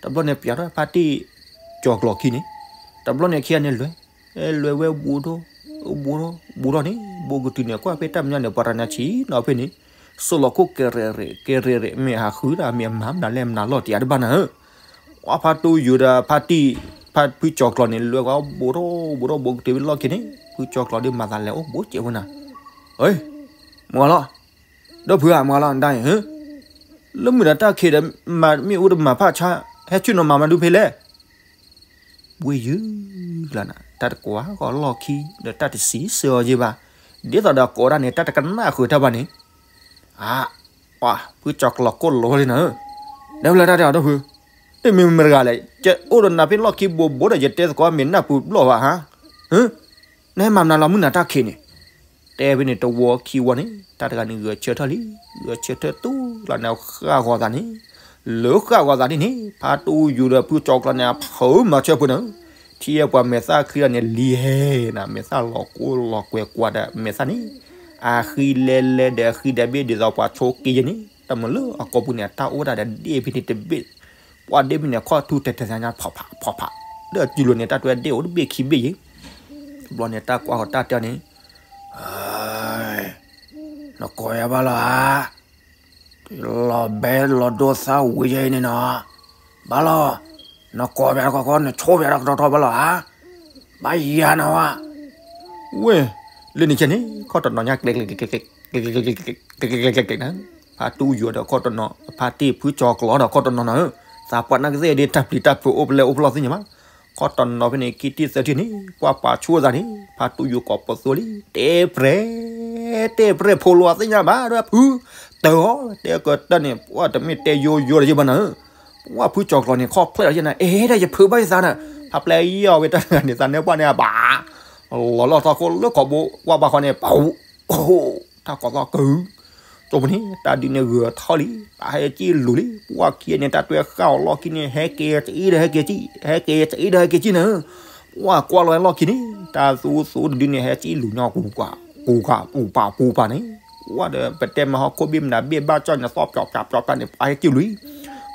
တဘျီန့ၣ် ပျးထီၣ်ဖါတံၢ်ကၠီၤကျီၤခံန့ၣ်, တဘျီန့ၣ်ခံဂၤန့ၣ်လွဲၢ်, လွဲၢ်ဝဲဘူးထီၣ်, ဘူးထီၣ်, ဘူးထီၣ်န့ၣ် ဘူးကတုၤန့ၣ် ကွၢ်ဖဲတၢ်မဲာ်ညါန့ၣ် ပှၤတနၤဆံးနီၤဖဲန့ၣ်, စိၢ်လီၤခိၣ်ကဲရဲၣ်ရဲၣ် ကဲရဲၣ်ရဲၣ် မ့ၢ်ဟးဃုတၢ် မ့ၢ်အမၤမနုၤလဲၣ် မနုၤလီၤတယါတဘၣ်နၤဧၢ, ကွၢ်ဖါတူယိာ်ဒီးဖါတံၢ်, ဖါဖုကၠီၤကျီၤန့ၣ် လွဲၢ်ဝဲဘူးထီၣ် ဘူးထီၣ် ဘူးကတုၤဖဲလီၢ်ခံန့ၣ် ဖုကၠီၤကျီၤဒီးမၤသးလဲၤအိၣ်ဘူးကဲဝဲနၤ, မုၢ်ဂၤလီၤ, ဒီဖုဧါ မုၢ်ဂၤလီၤ နတၢ်အံၤ လၢမုၢ်ဒီးတၢ်ခံးဒီး မၤမ့ၣ်အူတမၤဖးဆါ ဟဲဆ့ၣ်နီၤမၤမနုၤဖဲလဲၣ်, ဝ့ၢ်ယုၢ်လီၤနၤ တၢ်တကွၢ်ဃီလီၢ်ခံ ဒီးတၢ်တစံးဆၢအီၤယဲဘၣ်, ဒ်သိးဒီးကိးဒၣ်န့ၣ် တၢ်တကနၣ်ဃုာ်တၢ်ဘၣ်န့ၣ်, အါ, ပှၤဖုကၠီၤကျီၤကိၢ်လီၤလံနၤဧၢ, ဒီဖုလၢတၢ်တဲအီၤဒီဖု, တမ့ၢ်မတၤတဂၤလဲၣ် ယအိၣ်ဒီးနၤဖဲလီၢ်ခံဘိးဘိဒီး ယတဲသကိးမ့ၢ်နၢ်ပူၤဘျီၣ်ဘၣ်ဧါ, နဟဲမၤမနုၤလီၤမုၢ်နၤတၢ်ခံးန့ၣ် တဲဖဲန့ၣ်တဝီခံဝီန့ၣ် တၢ်တဂၤန့ၣ်ဂဲၤဆၢထၢၣ်လံ, ဂဲၤဆၢထၢၣ်တူၢ်လီၤန့ၣ် ဃၣ်ဂီၤသးန့ၣ်, လၢဃၣ်ဂီၤသးဒ်န့ၣ် ဖါတူယိာ်ဒီးဖုကၠီၤကျီၤန့ၣ် အဖုမၤဆၢဖိန့ၣ်, ထံၣ်ဝဲပှၤမဲာ်သၣ်ချံဒီးန့ၣ် လံဟဲနၤ မဲာ်သၣ်လီၤကိၢ်လီၤကွဲၤကွၢ်ဒီးမဲာ်သၣ်န့ၣ်, အဃံလဲၤလဲၤဒီးအဃံဒီးဘ့ၣ် ဒ်သိးပှၤဆိးက့ယဲန့ၣ် တမုာ်လၢအကိာ်ပူၤန့ၣ် အတၢ်အိၣ်ဒၣ်ဒီးဒ့ၣ်ဖဲန့ၣ်တဘ့ၣ်, ပှၤဒ့ၣ်ဖဲန့ၣ် ခီၣ်ထူတဲာ်တဲာ်ညါ ဖီၣ်ဖးဖီၣ်ဖး, ဒီးအစုလိၤန့ၣ် တၢ်တွဲဒ့ၣ်အိၣ်တဘ့ၣ်ခံဘ့ၣ်ယဲ တဘျီန့ၣ် တၢ်ကွၢ်ဃီၤတၢ်တဲန့ၣ်, နကိးယၤဘၣ်လီၤဧါ, လီၤဘဲလီၤဒိသးဝံၤယဲအံၤန့ၣ်နီၤ, ဘၣ်လီၤ, နကိးဘၣ်တခီခီ နဆိၣ်ဘၣ်တခီထီထီဘၣ်လီၤဧါ, ဘၣ်ယၤနၤဝဲ, ဝ့ၢ်, လၢန့ၣ်ကဲန့ၣ် ခီၣ်တနီၤညါကျဲးကျဲးကျဲးကျဲး ကျဲးကျဲးကျဲးကျဲး ဖါတူယိာ်ဒီးခီၣ်တနီၤ ဖါတံၢ်ဖုကၠီၤကျီၤဒီးခီၣ်တနီၤနီၤဧၢ, သးပှၢ်နာ်ကသ့ၣ်ဒ်တၢ်ပျံၤတၢ်ဖုးအိၣ်ဖဲလဲၣ်အိၣ်ဖဲလဲၣ်သ့ၣ်ညါဘၣ်, ခီၣ်တနီၤဖဲန့ၣ် ခံထံၣ်သၢထံၣ်န့ၣ် ကွၢ်ပာ်ဆူၣ်သးန့ၣ် ဖါတူယိာ်ကိးပသူလံ တဲပြဲၢ် တဲပြဲၢ်ဖိလီၤသ့ၣ်ညါဘၣ်ဒီးဖု, တၢ်အီၤ တဲကတၢၢ်န့ၣ် ပှၢ်တမ့ၢ်တဲယိယိဒီးယဘၣ်နၤဧၢ, ပှၢ်ဖုကၠီၤကျီၤန့ၣ် ခီၣ်ဖျဲၣ်လီၤယဲနၤ အဲၣ်ဒၣ်ယဖုးဘၣ်ယသးနၤ, ဖါပျဲယီၤဝဲတၢ်တဂၤန့ၣ် သးနၢပှၢ်န့ၣ်အဘၣ် လီၤလီၢ်ထီၣ်ခိၣ်လၢခီဘိ ဝၣ်ဘၣ်ဃီန့ၣ် ပူၤ, တၢ်ကီသီၣ်ကုၤ, ကၠိပူၤန့ၣ် တၢ်ဒုးန့ၣ်ဂၢၢ်ထီၣ်လံ, တၢ်ဟဲကံၣ်လူၤလံ, ပှၢ်ခံဂၤန့ၣ် တၢ်တွဲဃာ်အီၤလီၢ်ခံန့ၣ် ဟဲက့ၤတအံၤဒီးဟဲက့ၤကံၣ်, ဟဲက့ၤတအံၤဒီးဟဲက့ၤကံၣ်နၤ, ပှၢ်ကွၢ်လီၤလီၢ်ခံန့ၣ် တၢ်သူသူတဒုန့ၣ် ဟဲကံၣ်လူၤညီ ပူၤပာ်ပူၤပာ်ပူၤပာ်န့ၣ်, ပှၢ်ဒီးပတဲမဟီၣ်ခိၣ်ဘ့ၣ်မနုၤဘ့ၣ်ဘၣ်ကၠီၣ်န့ၣ် သီၣ်ပျီပျီပျီပျီန့ၣ် ပှၢ်ဟဲကံၣ်လူၤ,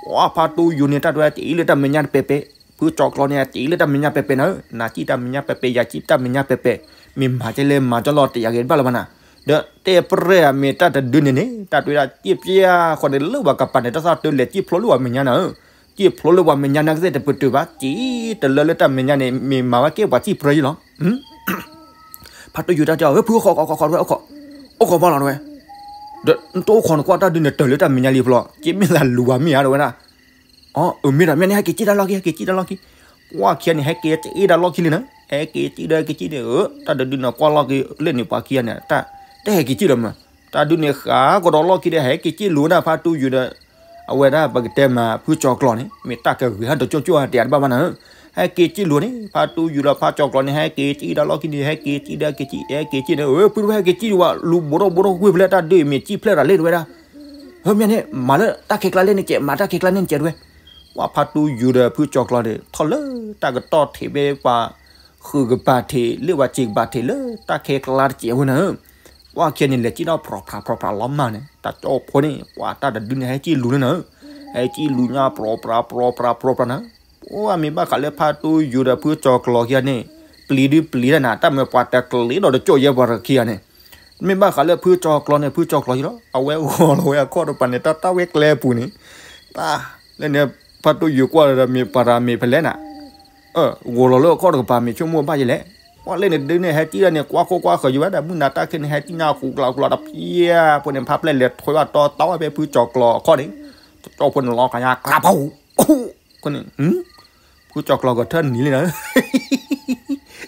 ပှၢ်ဖါတူယိာ်န့ၣ် တၢ်တွဲတအံၤလၢတၢ်မဲာ်ညါတပဲာ်ပဲာ်, ဖုကၠီၤကျီၤန့ၣ် တအံၤလၢတၢ်မဲာ်ညါပဲာ်ပဲာ်နၤ, နၤကံၣ်တၢ်မဲာ်ညါပဲာ်ပဲာ် ယၤကံၣ်တၢ်မဲာ်ညါပဲာ်ပဲာ်, မ့ၢ်မၤကဲလဲၣ်မၤကၠီလီၤတယာ်ဂ့ၤတဘၣ်လၢၤဘၣ်နၤ, ဒီးတဲပြဲၢ်အမ့ၢ်တၢ်တဒုန့ၣ်န့ၣ် တၢ်တွဲဒၣ်ကံၣ်ပျၢ်ဃီန့ၣ်လၢပှၤကပၤန့ၣ် တၢ်သၣ်တၢ်လဲၤကံၣ်ဖျိလၢပှၤမဲာ်ညါနၤဧၢ, ကံၣ်ဖျိလၢပှၤမဲာ်ညါနာ်ကသ့ၣ်တပတုာ်ဘၣ်, ကံၣ်တလၢလၢတၢ်မဲာ်ညါန့ၣ် မ့ၢ်မၤဝဲကဲပှၤကံၣ်ပြဲၢ်ယံလီၤ. ဖါတူယိာ်တၢ်တဲအီၤ ဖုအိၣ်ခိးခိးခိးတဝဲအိၣ်ခိး, အိၣ်ခိးဘၣ်လီၤတဝဲ, ဒီးနတအိၣ်ခိးနကွၢ်တၢ်ဒုန့ၣ်တၢ်လၢတၢ်မဲာ်ညါလံဖျီ, က့မ့ၢ်သးလူၤဝဲမ့ၢ်ဧါတဝဲဒၣ်, အၢ မ့ၢ်ဒီး မ့ၢ်န့ၣ် ဟဲက့ၤကံၣ်တၢ်လီၢ်ခံ ဟဲက့ၤကံၣ်တၢ်လီၢ်ခံ, ပှၢ်ခံဂၤန့ၣ် ဟဲက့ၤကံၣ်တၢ်လီၢ်ခံလံနၤ, ဟဲက့ၤကံၣ်ဒီးဟဲက့ၤကံၣ်န့ၣ် အၢ တၢ်တဒုန့ၣ်ကွၢ်လီၢ်ခံလၢန့ၣ် ပှၢ်ခံဂၤန့ၣ် တၢ်တဟဲက့ၤကံၣ်လၢၤမး, တၢ်ဒုန့ၣ်ဃးကဒီးလီၢ်ခံဒီး ဟဲက့ၤကံၣ်လူၤနၤ ဖါတူယိာ်ဒီး အဝဲဒၣ်ပကတဲမး ဖုကၠီၤကျီၤန့ၣ် မ့ၢ်တၢ်ကဂ့ၤဟဲတကၠိကၠိတယာ်တဘၣ်ဘၣ်နၤဧၢ, ဟဲက့ၤကံၣ်လူၤန့ၣ် ဖါတူယိာ်ဒီးဖါကၠီၤကျီၤန့ၣ် ဟဲက့ၤကံၣ်တၢ်လီၢ်ခံန့ၣ် ဟဲက့ၤကံၣ်ဒီးဟဲက့ၤကံၣ် ဟဲက့ၤကံၣ်န့ၣ် အၢ ဖုတဝဲဟဲက့ၤကံၣ်ဒံးဝဲ လူၤဘူးထီၣ်ဘူးထီၣ်ကွံာ်ဖဲလဲၣ် တၢ်ဒုးအံၤမ့ၢ်ကံၣ်ဖျဲၣ်တၢ်လံတဝဲဒၣ်, ဟၢ မ့ၢ်န့ၣ် မၤလၢတၢ်ခဲကျါလဲၣ်န့ၣ်ကဲ မၤတၢ်ခဲကျါန့ၣ်ကဲတဝဲ, ပှၢ်ဖါတူယိာ်ဒီးဖုကၠီၤကျီၤန့ၣ် ထီၣ်လၢတၢ်ကတီၢ်ထံးဖဲပှၤ ဃုာ်ကပၤထံး လၢပှၤစံးကပၤထံးလၢတၢ်ခဲကျါတကဲဝဲနၤဧၢ, ပှၢ်ခံဂၤန့ၣ် လဲၤကံၣ်ထီၣ်ဖြီဖြးဖြီဖြးလီၤမၢ်န့ၣ် တၢ်ကၠီဖိန့ၣ် ပှၢ်တၢ်တဒုန့ၣ် ဟဲကံၣ်လူၤန့ၣ်နၤဧၢ, ဟဲကံၣ်လူၤညါဖြီဖြးဖြီဖြးဖြီဖြးနၤ, ပှၢ်မ့ၢ်ဘၣ်ဃးလၢဖါတူယိာ်ဒီးဖုကၠီၤကျီၤခံဂၤန့ၣ် ပျံၤဒုပျံၤတၢ်နၤ တၢ်မ့ၢ်ပှၤတကျ့ဒီးတကၠိၣ်ယဲပှၤတခံဂၤန့ၣ်, မ့ၢ်ဘၣ်ဃးလၢဖုကၠီၤကျီန့ၣ် ဖုကၠီၤကျီယံၤလီၤ အဝဲဂီၤလီၤဝဲအခီၣ်တပၤန့ၣ် တၢ်တၢ်ဝဲကျဲပူၤန့ၣ်, တၢ်လၢန့ၣ် ဖါတိၢ်ယိၤကွၢ်လၢဒီးမ့ၢ်ပှၤတၢ်မ့ၢ်ဖဲလဲၣ်နၤ ဂီၤလီၤလၢအခီၣ်တကပၤမ့ၢ်ဆိကမိၣ်ဘၣ်ယဲလဲၣ်, ပှၤလၢန့ၣ်ဒုးန့ၣ် ဟဲကံၣ်ဒၣ်န့ၣ် ကွၢ်ခိၣ်ကွၢ်ဃၢၤယံၤဝဲဒၣ် မုၢ်နၤတၢ်ခဲန့ၣ်ဟဲကံၣ်ညါဃူကျးကျးဒီးဖျဲၣ်ဖိန့ၣ် ဖးပျဲၢ်လဲၤထွဲဘၣ်တီတီဝဲဖဲဖုကၠီၤကျီအခီၣ်န့ၣ်, တကၠိၣ်ဖိန့ၣ်လီၤကညါကျးဖီ အဃိန့ၣ်, ဖုကၠီၤကျီၤဂဲၤထၢၣ်နံၤလံနၤ,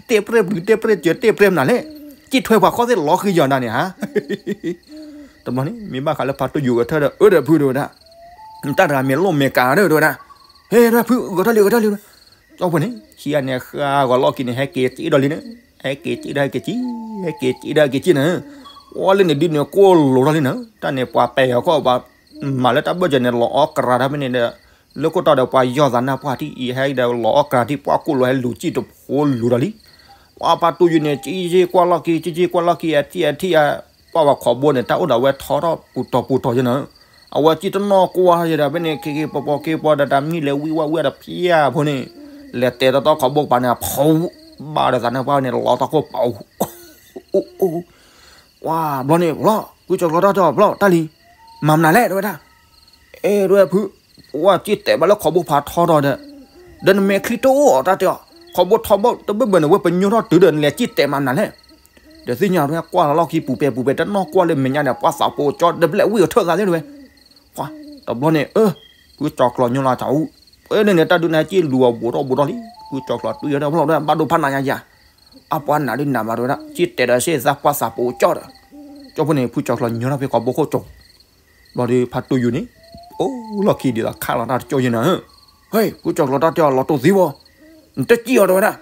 တဲပြဲၢ်ပျုၤတဲပြဲၢ်စၢၤတဲပြဲၢ်မနုၤလဲၣ်, ကံၣ်ထွဲပှၤခီၣ်သ့ၣ်လီၤဃံယီၤနၤန့ၣ်ဧါ, တဘျီန့ၣ် မ့ၢ်ဘၣ်ဃးလၢဖါတိၢ်ယိၤဂဲၤထၢၣ်ဒီး အၢဒီးဖုတဲဝဲဒၣ်, တၢ်တဂၤမ့ၢ်လိၣ်မ့ၢ်ကၤဒီးတဲဝဲဒၣ်, ဟဲဒီးဖုဂဲၤထၢၣ်လံဂဲၤထၢၣ်လံ, ကၠီဖိန့ၣ် ခံဂၤန့ၣ်ဃၣ်ဂီၤလီၢ်ခံန့ၣ် ဟဲက့ၤစံၣ်ဒီးလံန့ၣ်, ဟဲက့ၤစံၣ်ဒီးဟဲက့ၤစံၣ်, ဟဲက့ၤစံၣ်ဒီးဟဲက့ၤစံၣ်န့ၣ်, ဝဲလၢန့ၣ်ဒုးန့ၣ် ကိၢ်လိၤထီၣ်လံန့ၣ်, တၢ်န့ၣ်ပှၤပဲာ်အီၤခီၣ်ဘၣ်, မၤလၢတၢ်ဘၢၣ်စၢၤန့ၣ် လီၤအီၣ်ကရၤတၢ်ဖဲန့ၣ်ဒီး, လၢခိၣ်တီဒီးပှၤယီၢ်သးနၢ်ပှၢ်ထံၣ်အံၤ ဟဲဒီးလီၤအီၣ်ကရၤထံၣ် ပှၤကိၢ်လိၤဟဲလူၤစံၣ်တဖိလူၤဒီးလံ, ပှၤဖါတိၢ်ယိၤန့ၣ် စံၣ်စ့ၢ်ကွၢ်လီၢ်ခံ စံၣ်စ့ၢ်ကွၢ်လီၢ်ခံ အထံၣ်အထံၣ်အ, ပှၤဝဲခီဘိန့ၣ် တၢ်အိၣ်ဒီးဝဲထီထီၣ်ပူၤတီၤပူၤတီၤယဲန့ၣ်, အဝဲစံၣ်တနီၢ်ကွၢ်ယဲဒီး ဖဲန့ၣ် ခ့ခ့ပီပီခ့ပီဒီးတၢ်မံၤလဲၤဝံၣ်ဝဲဝံၣ်ဒီးဖျဲၣ်ဖိန့ၣ်, လဲၤတဲတီတီခီဘိကပၤန့ၣ် အဖီ, ဘၣ်ဒီးသးနၢ်ပှၢ်န့ၣ် လီၤထီၣ်ခိၣ်ပူၤ အိၣ်အိၣ်, ကွၢ်ဘျီန့ၣ် ဘျီ, ဖုကၠီၤကျီၤတၢ်တဲအီၤဘျီ တၢ်လံၤ, မၤမနုၤလဲၣ်တဲဝဲဒၣ်, အဲၣ်ဒွဲၣ်ဖု, ပှၤစံၣ်တဲာ်ဘၣ်လၢခီဘိဖးထီထီၣ်ဒီး, ဒီးနမဲာ်ချံတအိၣ်အီၤတၢ်တဲအီၤ, ခီဘိထီဘိတဘၢၣ်ဘၢၣ်န့ၣ် ဝဲပညိထီၣ်တုၤဒီးနလဲၤစံၣ်တဲာ်မၤမနုၤလဲၣ်, ဒီးသ့ၣ်ညါတဲဝဲ ကွၢ်လီၤလီၢ်ခံပူၤပဲာ်ပူၤပဲာ် တနီၢ်ကွၢ်လၢမဲာ်ညါဒီး ပှၤသးပူၤကၠီဒီးဘျဲၣ်ဝံၣ်အထၢၣ်သးသ့ၣ်တဲဝဲ, ကွၢ်, တဘျီန့ၣ် အၢ, ဖုကၠီၤကျီၤညိလီၤတၢ်အူ, ဖဲန့ၣ်န့ၣ် တၢ်ဒုးန့ၣ်ဟဲစံၣ်လူၤအီၤဘူးထီၣ်ဘူးထီၣ်လံ, ဖုကၠီၤကျီၤတွံၢ်အီၤဒီးဘျီဒီး ဘၣ်ဒိဖးနးယၤယၤ, အပှၤနးဒုးနးဘၣ်တဲဝဲဒၣ် စံၣ်တဲာ်ဒီးစ့ၢ်သးပှၤသးပူၤကၠီဒီး, ကၠီဖိန့ၣ် ဖုကၠီၤကျီၤညိထီၣ်ဖဲခီဘိခိၣ်ကၠီၤ ဘျီဒီးဖါတိၢ်ယိၤန့ၣ်, အိၣ်လီၢ်ခံဒ်သိးခးလီၤတၢ်တကၠိၣ်ယဲန့ၣ်, ဟဲ, ဖုကၠီၤကျီၤတၢ်တဲအီၤလီၤတိၢ်သံဘၣ်, နတစံၣ်အီၤတဲဝဲဒၣ်,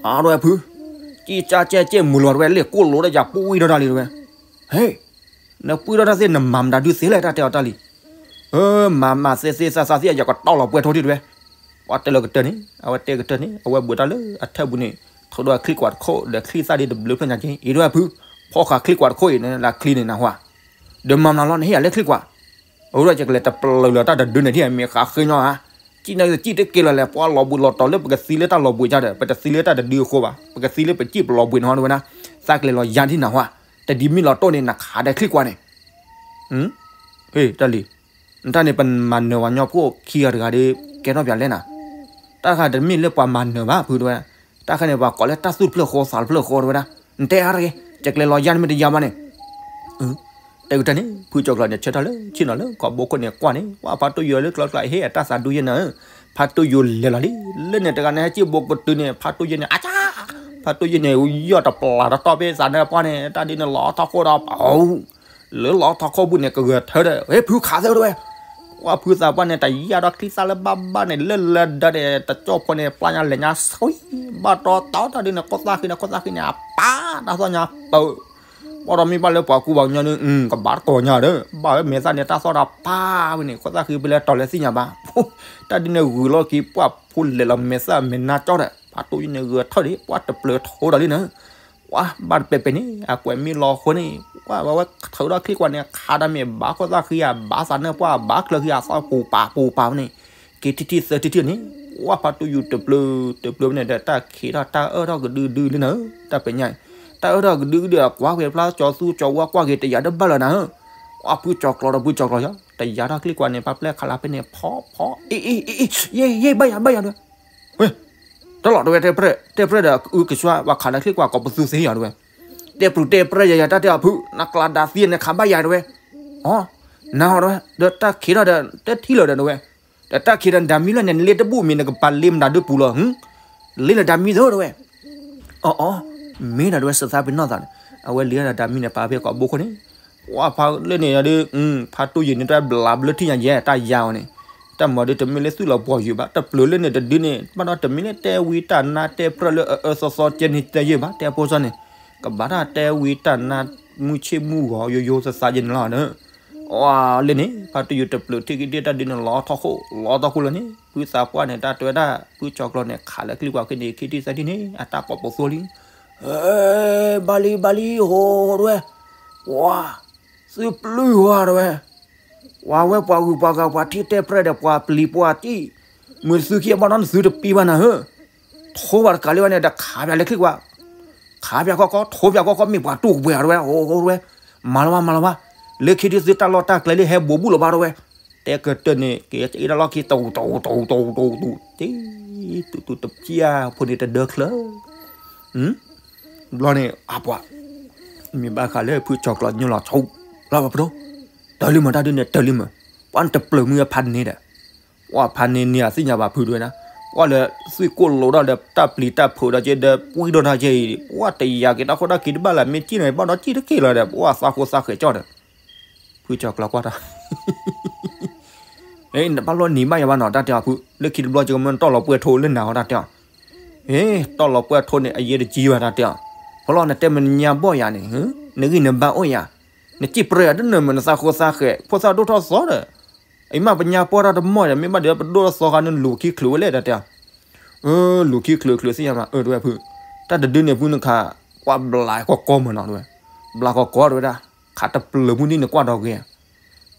အါဒွဲၣ်ဖု, စံၣ်ကၠၢ်ကၠဲၣ်ကၠဲၣ်မုာ်လီၤတဲဝဲ လ့ၣ်ကိၢ်လိၤဒီးယၤပှံၢ်ထီၣ်တၢ်လံတဲဝဲ, ဟဲ, နပှံၢ်ထီၣ်တၢ်သ့ၣ်နမၤမတၤဒုးသ့လဲၣ်တၢ်တဲအီၤတၢ်လံ, အၢ မၤမၤသ့သ့သးသးသ့ၣ် ယကတီၢ်လီၤပှဲၤထိၣ်ထံၣ်တဲဝဲ, ပှၤတဲလီၤကတၢၢ်န့ၣ် အဝဲတဲကတၢၢ်န့ၣ် အဝဲဘှံးတၢ်လၢအထၢၣ်ပူၤန့ၣ် ထုးဒီးချံကွၢ်တခိၣ်ဒီးချံသၣ်ဒ်တဘျုးဖျၢၣ်ညါက့ၤ အံၤဒွဲၣ်ဖု, ဖီၣ်ဃာ်ချံကွၢ်တခိၣ်အံၤန့ၣ် လၢချံန့ၣ်နၢ်ဟူဧါ, ဒီးမၤမနုၤလီၤ နဟ့ၣ်ယၤလၢချံကွၢ်, အဝဲဒၣ်ယကလဲၤတပျၢၤလၢၤတၢ်တဒုန့ၣ်ဒ်အမ့ၢ်ဃးဃ့ညီဧါ, စံၣ်န့ၣ်စံၣ်တက့ၢ်လီၤလဲၣ် ပှၤလီၤဘှံးလီၤတီၤလၢပကသံလၢတၢ်လီၤဘှံးကဒီး ပတသံလၢတၢ်တဒုအဃိဘၣ် ပကသံလၢပစံၣ်ပလီၤဘှံးန့ၣ်ဟီတဲဝဲဒၣ်, သးကလဲၤလီၤယါဒ်နၢ်ဟူဧါ, တဒ်မ့ၢ်လီၤတိၢ်န့ၣ် နခးဒီးချံကွၢ်န့ၣ် ဟ့ၣ်, တၢ်လံၤ, နတၢ်န့ၣ်ပမၤနၢၤဝဲညီဖိခံဂၤတဂၤဒီး ကဲထီၣ်ပၠးလဲၣ်နၤ, တၢ်တခါတမ့ၢ်လၢပှၤမၤနၢၤဘၣ်ဖုတဲဝဲ, တၢ်တခါန့ၣ် ပှၤကိးလၢတၢ်သူၣ်တဖျၢၣ်ဃီသးတဖျၢၣ်ဃီတဲဝဲဒၣ်, နတဲအါတဂ့ၤ, ယကလဲၤလီၤယါနမ့ၢ်တယါဘၣ်န့ၣ်, တဲကတၢၢ်န့ၣ် ဖုကၠီၤကျီၤန့ၣ် ဆၢထၢၣ်လၢဆ့ၣ်နီၤလၢကီၢ်ဘိခိၣ်န့ၣ်ကွၢ်န့ၣ် ပှၤဖါတိၢ်ယိၤလၢကျီကျီဟ့ၣ်အတၢ်သးဒူယဲၢ်နၤ, ဖါတိၢ်ယိၤလဲၤလီၤလံ, လၢန့ၣ်တဂၤန့ၣ် ဟဲစံၣ်ဘိကတုၤန့ၣ် ဖါတိၢ်ယိၤန့ၣ် အၢ ဖါတိၢ်ယိၤန့ၣ် ယီၢ်တပျၢ်တတီၢ်ဖဲသးနၢ်ပှၢ်န့ၣ် တၢ်ဒ်န့ၣ်လီၤထီၣ်ခိၣ်ဒီးပှၤ လၢလီၤထီၣ်ခိၣ်ဘုန့ၣ် ကဂဲၤထၢဒီး ဟ့ၣ်ဖုခးသၢတဲဝဲ, ပှၤဖုသးပှၢ်န့ၣ် တယါဒီးချံသၣ်လၢဘၣ်ဘၣ်န့ၣ် လၢလၢဒၢန့ၣ် တကၠိၣ်ဖိန့ၣ် ပျၢ်ညါလဲၤညါဆှံ, ဘၣ်တီတီတၢ်ဒ်န့ၣ် ခိၣ်သၣ်ဃံန့ၣ် ခိၣ်သၣ်ဃံန့ၣ် အပၢ်တၢ်သီၣ်ညါပၢၤ, ဘၣ်ဒီးမ့ၢ်ဘၣ်လၢပှၤကူပှၤကညီန့ၣ် ကဘၣ်တကိးညါဒီး ဘၣ်ဝဲမဲာ်သၣ်န့ၣ် တၢ်သီၣ်ဒီးပၢ်ဝဲန့ၣ် ခိၣ်သၣ်ဃံဖဲလဲၣ်တီၤလဲၣ်သ့ၣ်ညါဘၣ်, တၢ်ဒ်န့ၣ်ဂုာ်လီၢ်ခံ ပှၤဖိလဲၤလီၤမဲာ်သၣ်မဲာ်နါကၠီဒီး ဖါတိၢ်ယိၤန့ၣ်ဂဲၤထၢဒီး ပှၤတပျၢၤထိဒီးလံနၤ ပှၤဘၣ်တပဲာ်ပဲာ်န့ၣ် အကွဲးမ့ၢ်လီၤဃိန့ၣ် ပှၤဝဲဝဲထုးဒီးချံကွၢ်န့ၣ် ခးဒီးမ့ၢ်ဘၣ်ခိၣ်သၣ်ဃံဧါ ဘၣ်သးနၢ်ပှၢ် ဘၣ်ချၢဃံဧါသီၣ်ပူၤပာ်ပူၤပာ်န့ၣ် က့ၤထံၣ်ထံၣ်သၢထံၣ်ထံၣ်န့ၣ် ပှၤဖါတိၢ်ယိၤတပျၢၤ တပျၢၤန့ၣ်ဒီး တၢ်ခံးထီၣ်တၢ်အၢၣ်ထီၣ်ကဒုကဒုလံနၤ တၢ်ပဲာ်ညါ တၢ်အၢၣ်ထီၣ်ကဒုကဒု အကွၢ်ကွံာ်ဖျါကၠီၤသူကၠီၤဝါကွၢ်က့ၤတယၤတဘၣ်လၢၤနၤဧၢ ပှၤဖုကၠီၤကျီဒီးဖုကၠီၤကျီၤယီၤ တယၤထီၣ်ချံကွၢ်န့ၣ် ပှၤပျဲၢ်ခးလၢဖဲန့ၣ် ဖီဖီ အ့ အ့ အ့ အ့ ယဲ ယဲ ဘၣ်ယၤ ဘၣ်ယၤဒွဲ ဝဲ တလီၤတဝဲ တဲပြဲၢ် တဲပြဲၢ်ဒီး အုကဆှါ ပှၤခးလၢချံကွၢ်ကိးပသူသ့ယၤဒွဲ တဲပြူၤတဲပြဲၢ်ယၤယၤ တၢ်တဲအီၤဖု နကျးဒၣ်သံန့ၣ် ခးဘၣ်ယၤဒွဲ အီ နၤဟီဒွဲ ဒီးတၢ်ခံးထီၣ်ဒီး တထံၣ်လၢၤဒီးဒွဲ ဒီးတၢ်ခံးဒီးနဒၤမံလၢန့ၣ် နလ့တဘူၣ်မံၤ နကပၤလ့မတၤဒုပူၤလီၤ လ့လၢဒၤမံသၢဒွဲ အီ အီ မ့ၢ်ဒၣ်ဒွဲ စသးပ့ၤနီၣ်သးန့ၣ် အဝဲလံဒၣ်ဒၤမံန့ၣ် ပာ်ဖဲကိးဘိခိၣ်န့ၣ် ပှၤဖးလၢန့ၣ်ဒီး ဖါတိၢ်ယံာ်န့ၣ် တၢ်ဘျးဘျၢထံၣ်ညါယဲ တၢ်ယါအီၤန့ၣ် တၢ်မၤဒုးတမ့ၢ်လၢသူၣ်လီၤပှီၢ်ယုာ်ဘၣ် တပျၢၤလၢန့ၣ်တဒုန့ၣ် ဘၣ်ဒီးတမ့ၢ်လၢတဲဝံတၢ်နါ တဲပြဲၢ်လၢအအၢသီသီကဲန့ၣ်တဲယဲၢ်ဘၣ် တဲဖိစီန့ၣ် ကဘၣ်တၢ်တဲဝံတၢ်နါ မုၢ်ဆ့ၣ်မုၢ်ဂီၤယိယိသသးယဲၢ်န့ၣ်လီၤ အီ လၢန့ၣ် ဖါတိၢ်ယံာ်တပျၢၤထံၣ်က့ၤဒ်တၢ်ဒုးန့ၣ် လီၤထီၣ်ခိၣ် လီၤထီၣ်ခိၣ်လၢန့ၣ် ဖုသးပှၢ်န့ၣ် တၢ်တဲဝဲဒၣ် ဖုကၠီၤကျီၤန့ၣ် ခးလၢချံကွၢ်ခဲန့ၣ် ခံထံၣ်သၢထံၣ်န့ၣ် အတၢ်ကိးပသူလံ ဘၣ်လံ ဘၣ်လံ ဟိဒွဲ ပှၤ သုပျုၢ်ဝဲဒွဲ ပှၤဝဲပှၤဂုၤပှၤဂၤပှၤထံၣ်တဲပြဲၢ်ဒီးပှၤပျံၤပှၤတံၢ် မုၢ်သုခံအဘၣ်နီၢ်နသုတပံဘၣ်နၤဧၢ ထိးဘၣ်တကးလံဝဲန့ၣ် ဒီးခးပၠးလၢချံကွၢ်, ခးပၠးကီကီ ထိးပၠးကီကီ မ့ၢ်ပှၤတူၢ်ကပှဲၤဧါတဝဲ, အိၣ်တဝဲ, မၤလီၤဘၣ် မၤလီၤဘၣ်, လၢခံဒုသုတၢ်လီၢ်တၢ်ကျဲလံ ဟဲဘူးဘူးလီၤဘၣ်တဝဲ, တဲကတၢၢ်န့ၣ် က့ၤအ့ၣ်တၢ်လီၢ်ခံ တူတူတူတူတူတူ တံ တူတူတပျၢ်ဖိန့ၣ်တဒၢချၢ ဘျီန့ၣ် အပှၤ မ့ၢ်ဘၣ်ဃးလၢဖုကၠီၤကျီၤညိလီၤဆိ လီၤဘၣ်ပဒိၣ်, တၢ်လံမး တၢ်ဒုးန့ၣ် တၢ်လံမး, ပှၤနတပျၢၤမုၢ်အဖးန့ၣ်ဒီး, ပှၤဖးန့ၣ်န့ၣ် အသ့ၣ်ညါဘၣ်ဖုတဝဲဒၣ်, ပှၤလၢသုကိၣ်လိဒီးဒီးတၢ်ပျံၤတၢ်ဖုးဒီးက့ဒီး ပှံၢ်ဒီးတၢ်က့အံၤ ပှၤတယာ်က့ၤတၢ်ခိၣ်တၢ်ခံတဘၣ်လၢၤ မ့ၢ်ကံၣ်နီၤ ဘၣ်ဒီးကံၣ်တက့ၢ်လီၤဒီး ပှၤသးဃိသးဃဲးကၠီဒီး ဖုကၠီၤကျီၤကွၢ်တၢ် နဘၣ်လီၤနံၤဘၣ်ယၤဘၣ်နီၤ တၢ်တဲအီၤဖု လၢခံတဘျီကမၢနတီၢ်လီၤပှဲၤထိလၢနၤအီၤ တၢ်တဲအီၤ, ဟ့ တီၢ်လီၤပှဲၤထိန့ၣ် အယဲတကံဘၣ် တၢ်တဲအီၤ, ဖီလီၤနတဲမနညါဘီၣ်ယၤန့ၣ် နဂံၢ်နဘါအိၣ်ယၤ, နစံၣ်ပြဲးယၤတနၢၤမး နသးဃိသးဃဲး ဖိသၣ်ဒိၣ်ထီၣ်သီဒီး, အံၤမ့ၢ်ပညါပှၢ်တၢ်တမီၢ်ယၤ မ့ၢ်ဘၣ်ဒီးပဒိၣ်ထီၣ်သီဃာ်န့ၣ် လူၤခံချုးဝဲလဲၣ် တၢ်တဲအီၤ လူၤခံချုးချုးသ့ၣ်ညါမး အၢ တဝဲဖု, တၢ်တဒုန့ၣ်ဖုနခး, ကွၢ်ဘျးကီကီမးနီၤတဝဲ, ဘျးကီကီတဝဲဒၣ်, ခးတပျၢၤမုၢ်ဒ်န့ၣ်ကွၢ်ဒီးဂ့ၤ,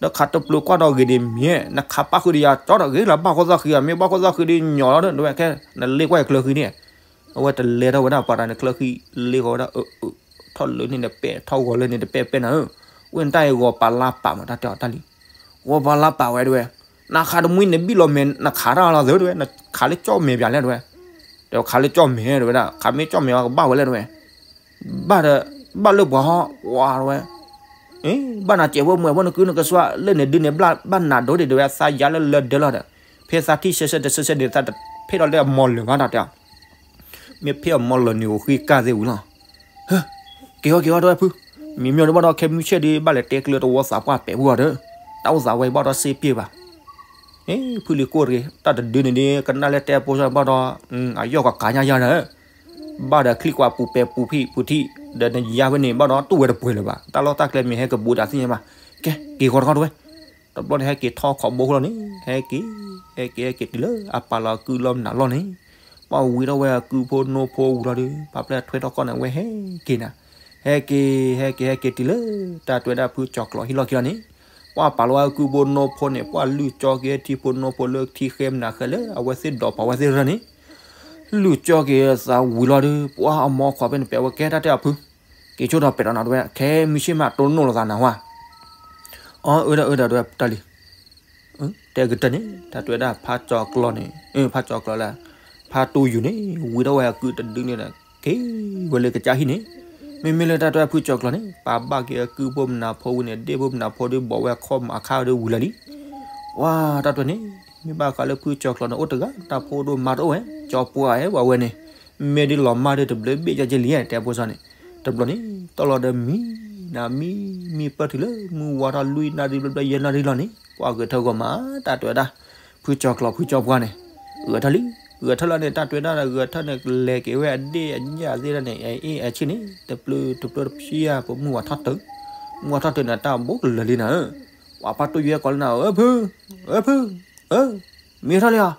ဒီးခးတပျၢၤကွၢ်ဒီးဂ့ၤဒ်မ့ၢ်, နခးပၣ်ဃုာ်ဒီးယၤကၠီဒီးဂ့ၤလီၤ ဘၣ်ခိၣ်သၣ်ဃံအီၤ မ့ၢ်ဘၣ်ခိၣ်သၣ်ဃံဒ်ညီလီၤတဝဲခဲ, နလ့ကွၢ်ယကျၢၤဃံန့ၣ်, အဝဲတလဲၤထီၣ်ဝဲဒၣ်ပှၤတၢ်န့ၣ် ကျၢၤဃံလ့ဃီဝဲဒၣ် အၢ ထီၣ်လၢန့ၣ်တပဲၢ်ပဲၢ်နၤဧၢ, ဝ့ၢ်နတၢ်အံၤဂီၤပာ်လါပာ်မး တၢ်တဲအီၤတၢ်လံ, ဂီၤပာ်လါပာ်ဝဲတဝဲ, နခးတမှံနဘံၣ်လီၤမဲာ် နခးတၢ်လီၤသၢတဝဲ နခးလၢကၠီၣ်မဲာ်ပၠးလဲၣ်တဝဲ, ဒီးခးလၢကၠီၣ်မဲာ်တဝဲဒၣ် ခးမ့ၢ်ကၠီၣ်မဲာ်အီၤကဘၣ်ဝဲလဲၣ်တဝဲ, ဘၣ်ဒီး, ဘၣ်လၢပှၤဟီ ဝါတဝဲ, ဘၣ်နၤစဲးဖိမုၣ်ဖိနကုနကစွါ လၢန့ၣ်ဒုန့ၣ် ဘၣ်နၤဒိဒ်တဝဲ သးယါလၢလၢဒၢလီၤဒီး, ဖဲသးထံၣ်ဆၢဆၢတဆၢဆၢန့ၣ် သးတဖဲလီၤလၢအမီၤလၢာ်ဘၣ်တၢ်တဲအီၤ မ့ၢ်ဖဲအမီၤလၢာ်န့ၣ် အိၣ်ဃံကၢ်သ့ဝံၤလီၤ. က့ၤဝဲက့ၤဝဲတဝဲဖု, မံၤမ့ၢ်ဒ်ဘၣ်ဒီးခဲမုၢ်ဆ့ၣ်ဒ်ဘၣ်လဲၤတဲကျၢၤတဝီသးပှၢ်ပဲာ်ပူၤအီၤဒီး, တၢ်အိၣ်သးဝဲဘၣ်ဒီးစ့ပ့ၢ်ဘၣ်. ဖုလံၤကိၢ်တဂ့ၤ, တၢ်တဒုန့ၣ်ဒ်ကနၣ်လၢတဲဖိစီဘၣ်ဒီး, အယီၢ်ကကးညါယၤဒီး, ဘၣ်ဒီးချံကွၢ်ပူၤပဲာ်ပူၤဖံးပူၤထံး, ဒီးနယါဝဲန့ၣ်ဘၣ်ဒီးတူၢ်ဝဲတပှဲၤလၢၤဘၣ်, တၢ်လီၢ်တၢ်ကျဲမ့ၢ်ဟဲကဘူးတၢ်သ့ၣ်ညါဘၣ်, ကဲ က့ၤဃီတခီတဝဲ တဘျီန့ၣ် ဟဲက့ၤထီၣ်ခီဘိဃိလီၤန့ၣ်, ဟဲက့ၤ, ဟဲက့ၤ ဟဲက့ၤတုၤလၢအပာ်လီၤအကုလီၤမနုၤလီၤန့ၣ်, ပှၤဝံၤထီၣ်ဝဲအကုဖိနိဖိဝံၤလီၤဒီး ပှၤပျဲၢ်ထွဲထီၣ်ကီၢ်န့ၣ် အဝဲဟဲက့ၤနၤ, ဟဲက့ၤ, ဟဲက့ၤ ဟဲက့ၤတုၤလၢ တၢ်တဲဝဲဒၣ်ဖုကၠီၤကျီၤဟံၣ်လီၢ်ခံလီၤန့ၣ်, ပှၤပာ်လီၤဝဲအကုဖိနိဖိန့ၣ် ပှၤလုၢ်ကၠီက့ၤထံဖိနိဖိလၢထံဃဲမနုၤဃဲလၢ အဝဲသ့ၣ်ဒီးပှၤဝဲသ့ၣ်ရၢန့ၣ် လုၢ်ကၠီက့ၤသးဝံၤလီၤဒီး ပှၤအမိၢ်ခွါဖဲန့ၣ် ပဲာ်ဝဲကဲတၢ်တဲအီၤဖု, က့ၤဆိထီၣ်ပဲာ်ဒီးနၤတဝဲ ခဲမုၢ်ဆ့ၣ်မးတိၢ်နီၣ်လိာ်သးနၤဝဲ, အၢ အၢဒၣ် အၢဒၣ်တဝဲတၢ်လံ, တဲကတၢၢ်န့ၣ် တၢ်တဲဝဲဒၣ်ဖးကၠီၤကျီၤန့ၣ်, ဖးကၠီၤကျီၤလၢ ဖးတူယူၤန့ၣ် ဝံၤထီၣ်ဝဲအကုတဒုန့ၣ်ဒီး က့ၤဝဲလၢကစၢ်ဟံၣ်န့ၣ်, မ့မ့ၢ်လၢတၢ်တဲဝဲဒၣ်ဖုကၠီၤကျီၤန့ၣ် ပာ်ဘၣ်က့ၤအကုဖိမနုၤဖိဝံၤန့ၣ် ဒ့ၣ်ဖိမနုၤဖိဒီးဘီးဝဲအခီၣ်မးအခါဒီးဝံၤလီၤလံ ဝါ တၢ်တဲန့ၣ် မ့ၢ်ဘၣ်ဃးလၢဖုကၠီၤကျီၤန့ၣ် အိၣ်တဂၤတၢ်ဖိဒိၣ်မါတအိၣ်ဝဲ ကၠီၤပှၢ်ဝဲဝဲန့ၣ်, မ့ၢ်ဒ်လီၤမၢ်ဒ်တဘျုးဘ့ၣ်ကၠီက့လံ တဲဖိစီန့ၣ်, တဘျီန့ၣ် တီၢ်လီၤဒီးမံ, နမံ, မံပၢၢ်တုၤလၢမုၢ်ဝါထီၣ်လွံၢ်နၣ်ရံၣ်ဘျဲၣ်ဘျဲၣ်ယဲၢ်နၣ်ရံၣ်လီၤန့ၣ် ပှၤဂဲၤထၢၣ်ဂီၤမး တၢ်တဲဝဲဒၣ် ဖုကၠီၤကျီၤဖုကၠီၤပှၢ်န့ၣ်, ဂဲၤထၢၣ်လံ, ဂဲၤထၢၣ်လီၤန့ၣ် တၢ်တဲဝဲဒၣ်ဂဲၤထၢၣ်န့ၣ် လဲၤက့ၤဝဲအဒ့ၣ်အညၣ်သ့ၣ်န့ၣ် အအ့ၣ်အဆ့ၣ်န့ၣ် တပျုၤတပျုၤတဖျၢၣ် ပမုၢ်ဝါထီၣ်တုၤ, မုၢ်ဝါထီၣ်တုၤန့ၣ် တၢ်ဘိကလၢာ်လံနၤဧၢ, ပှၤဖးတူယူၤဟဲကိးလၢနၤ အၢ ဖု, အၢ ဖု, အၢ မံထီၣ်လံဧါ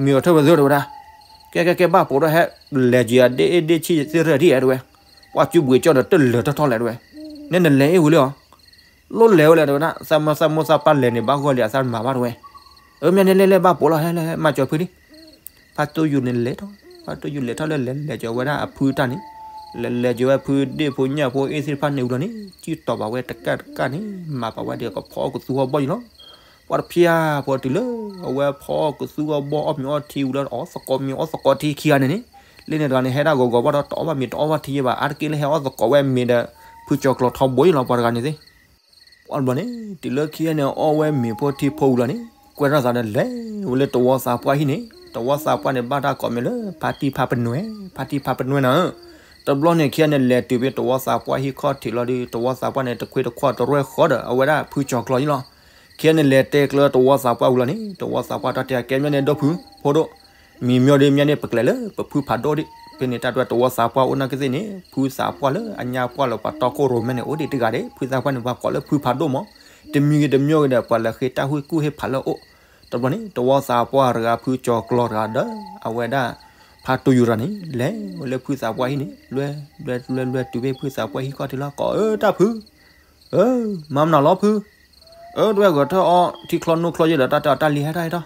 မံအီၤထၢၣ်ဝဲသ့ၣ်တဝဲဒၣ်, ကဲကဲကဲ ဘၣ်ပိာ်ထီၣ်ဟဲ, လဲၤက့ၤအဒ့ၣ်အ့ၣ်ဒ့ၣ်ဆံၣ်သ့ၣ်ရၢၣ်ဒ်အဲၣ်တဝဲ, ပှၤစုဘှံးကၠီၣ်ဒီးတလၢာ်ထီၣ်ထီၣ်လဲၣ်တဝဲ, နဲနလဲၤအ့ၣ်ဝံၤလံဧါ, လိၣ်လဲၤဝဲလဲၣ်တဝဲဒၣ် သးမၢသးမိၢ်သးပၢ်လဲၤန့ၣ် ဘၣ်ဂီၢ်လံအသးမၤဘၣ်တဝဲ, အၢ မ့ၢ်န့ၣ်လဲၤလဲၤဘၣ်ပိာ်လီၤ ဟဲလဲၤဟဲမၤစၢၤဖုဒံး ဖးတူယူၤန့ၣ်လဲၤထီၣ်, ဖးတူယူၤလဲၤထီၣ်လၢလဲၤလဲၤက့ၤဝဲဒၣ်အဖုတၢ်န့ၣ်, လဲၤလဲၤက့ၤဝဲဖုဒ့ၣ်ဖိညၣ်ဖိအ့ၣ်သ့ၣ်တဖၣ်န့ၣ်ဝံၤလီၤန့ၣ် ကံၣ်တီၤဘၣ်ဝဲတကၣ်တကၣ်န့ၣ် မၤပာ်ဝဲဒီးကဖီကသူဟီၣ်ဘီၣ်ယံၤလီၤ, ပှၤတဖျၢၣ်ဖိတုၤလၢ အဝဲဖီကသူဟီၣ်ဘီၣ်အီၣ်မ့ၤအီထံဝံၤလီၤ အီၣ်သကိးမ့ၤအီၣ်သကိးထံခံဂၤန့ၣ်န့ၣ်, လၢန့ၣ်တဂၤန့ၣ် ဟဲဒၣ်ဂီၤဂီၤဘၣ်ဒီးတအီၣ်ဘၣ်မ့ၤတအီၣ်ဘၣ်ထံယဲဘၣ် အါတက့ၢ်လၢဟဲအီၣ်သကိးဝဲမ့ၤဒီး ဖုကၠီၤကျီၤထီဘိယံၤလီၤ ပှၤတဂၤန့ၣ်သ့ၣ် ပှၤတဘျီန့ၣ် တုၤလၢခံဂၤန့ၣ် အီၣ်ဝဲမ့ၤဖိထံဖိဝံၤလီၤန့ၣ် ကွဲထီၣ်သးဒီးလဲၤဝဲလၢတဝီသးပှၢ်ဟံၣ်န့ၣ်, တဝီသးပှၢ်န့ၣ် ဘၣ်တၢ်ကိးမံၤလၢ ဖါတံၢ်ဖါပနွဲ, ဖါတံၢ်ဖါပနွဲနၤဧၢ, တဘျီန့ၣ် ခံဂၤန့ၣ် လဲၤတုၤဖဲတဝီသးပှၢ်ဟံၣ်ခီၣ်ထံးလီၤဒီး တဝီသးပှၢ်န့ၣ် တခွ့တခွီၣ်တရဲၣ်ဃီဒီး အဝဲဒၣ်ဖုကၠီၤကျီၤယံၤလီၤ, ခံဂၤန့ၣ် လဲၤတဲကျၢၤတဝီသးပှၢ်ဝံၤလီၤန့ၣ် တဝီသးပှၢ်တၢ်တဲအကဲမ့ၢ်န့ၣ် ဒီဖု, ဖိဒိၣ် မံၤမ့ၢ်ဒ်မ့ၢ်န့ၣ် ပကျဲၤလၢပဖုဖးဒိၣ်ဒံး, ဖဲန့ၣ်တၢ်တဲတဝီသးပှၢ်အိၣ်နာ်က့သ့ၣ်န့ၣ် ဖုသးပှၢ်လၢအညါပှၢ်လၢပှၤတီခိၣ်ရိၣ်မဲန့ၣ် အိၣ်ဒံးတဂၤဒံး, ဖုသးပှၢ်န့ၣ် ပှၤကိးလၢဖုဖးဒိၣ်မး, တမံၤဂ့ၤတမံၤဂ့ၤဒီး ပှၤလဲၤဃ့တၢ်ဟ့ၣ်ကူၣ်ဟ့ၣ်ဖးလၢအအိၣ်, တဘျီန့ၣ် တဝီသးပှၢ်တဂၤ ဖုကၠီၤကျီၤတဂၤဒီး အဝဲဒၣ် ဖါတူယူၤတဂၤန့ၣ် လဲၤဝဲလၢဖုသးပှၢ်ဟံၣ်န့ၣ် လွဲ, လွဲ, လွဲ, လွဲတုၤဖဲဖုသးပှၢ်ဟံၣ်ခီၣ်ထံးလီၤ ကိးအၢ တၢ်ဖု အၢ မၤမနုၤလီၤဖု, အၢ တဝဲဂဲၤထၢၣ်အီထံချီနိချီယဲၢ်ဒီး တၢ်တဲအီၤတၢ်လံၤဟဲထီၣ်ဟဲထီၣ်,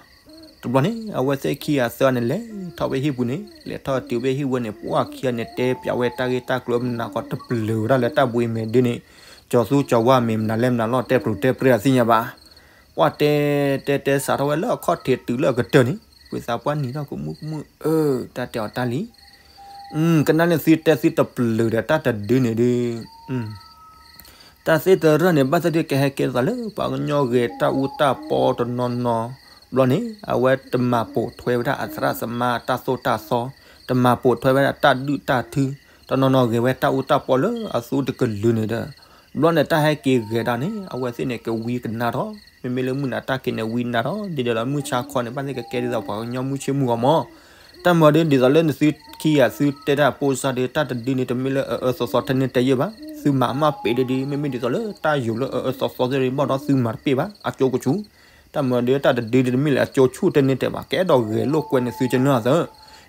တဘျီန့ၣ် အဝဲသ့ၣ်ခံဂၤသၢဂၤန့ၣ် လဲၤထီၣ်ဝဲဟံၣ်ပူၤန့ၣ် လဲၤထီၣ်တုၤဝဲဟံၣ်ဝဲန့ၣ် ပှၢ်ခံဂၤန့ၣ် တဲပၠးဝဲတၢ်ဂ့ၢ်တၢ်ကျိၤမနၤဃီ တပျုၤဝဲဒၣ်လၢတၢ်ဘှံးမဲာ်ဒ်န့ၣ် ကၠီၤသူကၠီၤဝါမ့ၢ်မနုၤလဲၣ်မနုၤလီၤ တဲပျုၤတဲပြဲအသ့ၣ်ညါဘၣ်. ပှၢ်တဲတဲတဲစးထီၣ်ဝဲလၢအခီၣ်ထံးတုၤလၢအကတၢၢ်န့ၣ် ဖုသးပှၢ်နံၤထီၣ်ကမူၣ်ကမူၣ် အၢ တၢ်တဲအီၤတၢ်လံ ကနၣ်န့ၣ်သုတဲသုတပျုၤဒီးတၢ်တဒုန့ၣ်ဒုး တၢ်သ့ၣ်တရၢၣ်န့ၣ် ဘၣ်သ့ၣ်သ့ၣ်ကဟဲကဲထီၣ်သးလၢပှၤကညီဂဲၤတၢ်အူတၢ်ပီတနီၤနီၤ ဘျီန့ၣ် အဝဲတမၤပိာ်ထွဲဝဲဒၣ်အသရၣ်သမါတၢ်သိၣ်တၢ်သီ, တမၤပိာ်ထွဲဝဲဒၣ်တၢ်ဒုၣ်တၢ်ထု, တနီၤနီၤဂဲၤဝဲတၢ်အူတၢ်ပီလၢအသူတကလုာ်န့ၣ်ဒီး ဘျီန့ၣ် တၢ်ဟဲက့ၤဂဲၤဒၣ်န့ၣ် အဝဲသ့ၣ်န့ၣ် ကဝံကနၣ်ထီၣ်, မ့မ့ၢ်လၢမုၢ်နၤတၢ်က့ၤန့ၣ် ဝံနၣ်ထီၣ် ဒ်ဒီးလၢမုၢ်ဆါခီန့ၣ် ဘၣ်သ့ၣ်ကကဲဒ်သိးပှၤကညီမုၢ်ဆ့ၣ်မုၢ်ဂီၤမး. တၢ်မၤဒ်ဒ်သိးလၢနသုခံဂၤသုတဲတၢ် ပိစါဒီး တၢ်တဒုန့ၣ် တမ့ၢ်လၢအအၢသီသီထဲန့ၣ်တဲယဲၢ်ဘၣ်, သုမၤမၢ်ပ့ၤဒ်ဒ် မ့မ့ၢ်ဒ်သိးလၢတၢ်ယိၤလၢအအၢသီသီသ့ၣ် ဘၣ်ဒီးသုမၤတပ့ၤဘၣ် အကၠိကဆူၣ်. တၢ်မၤဒ်တၢ်တဒုဒ် တမ့ၢ်လၢအကၠိဆူၣ်ထဲန့ၣ်တဲဘၣ် ကအဲၣ်ဒိးဂဲၤလိာ်ကွဲန့ၣ်သုကနၢ်သၢ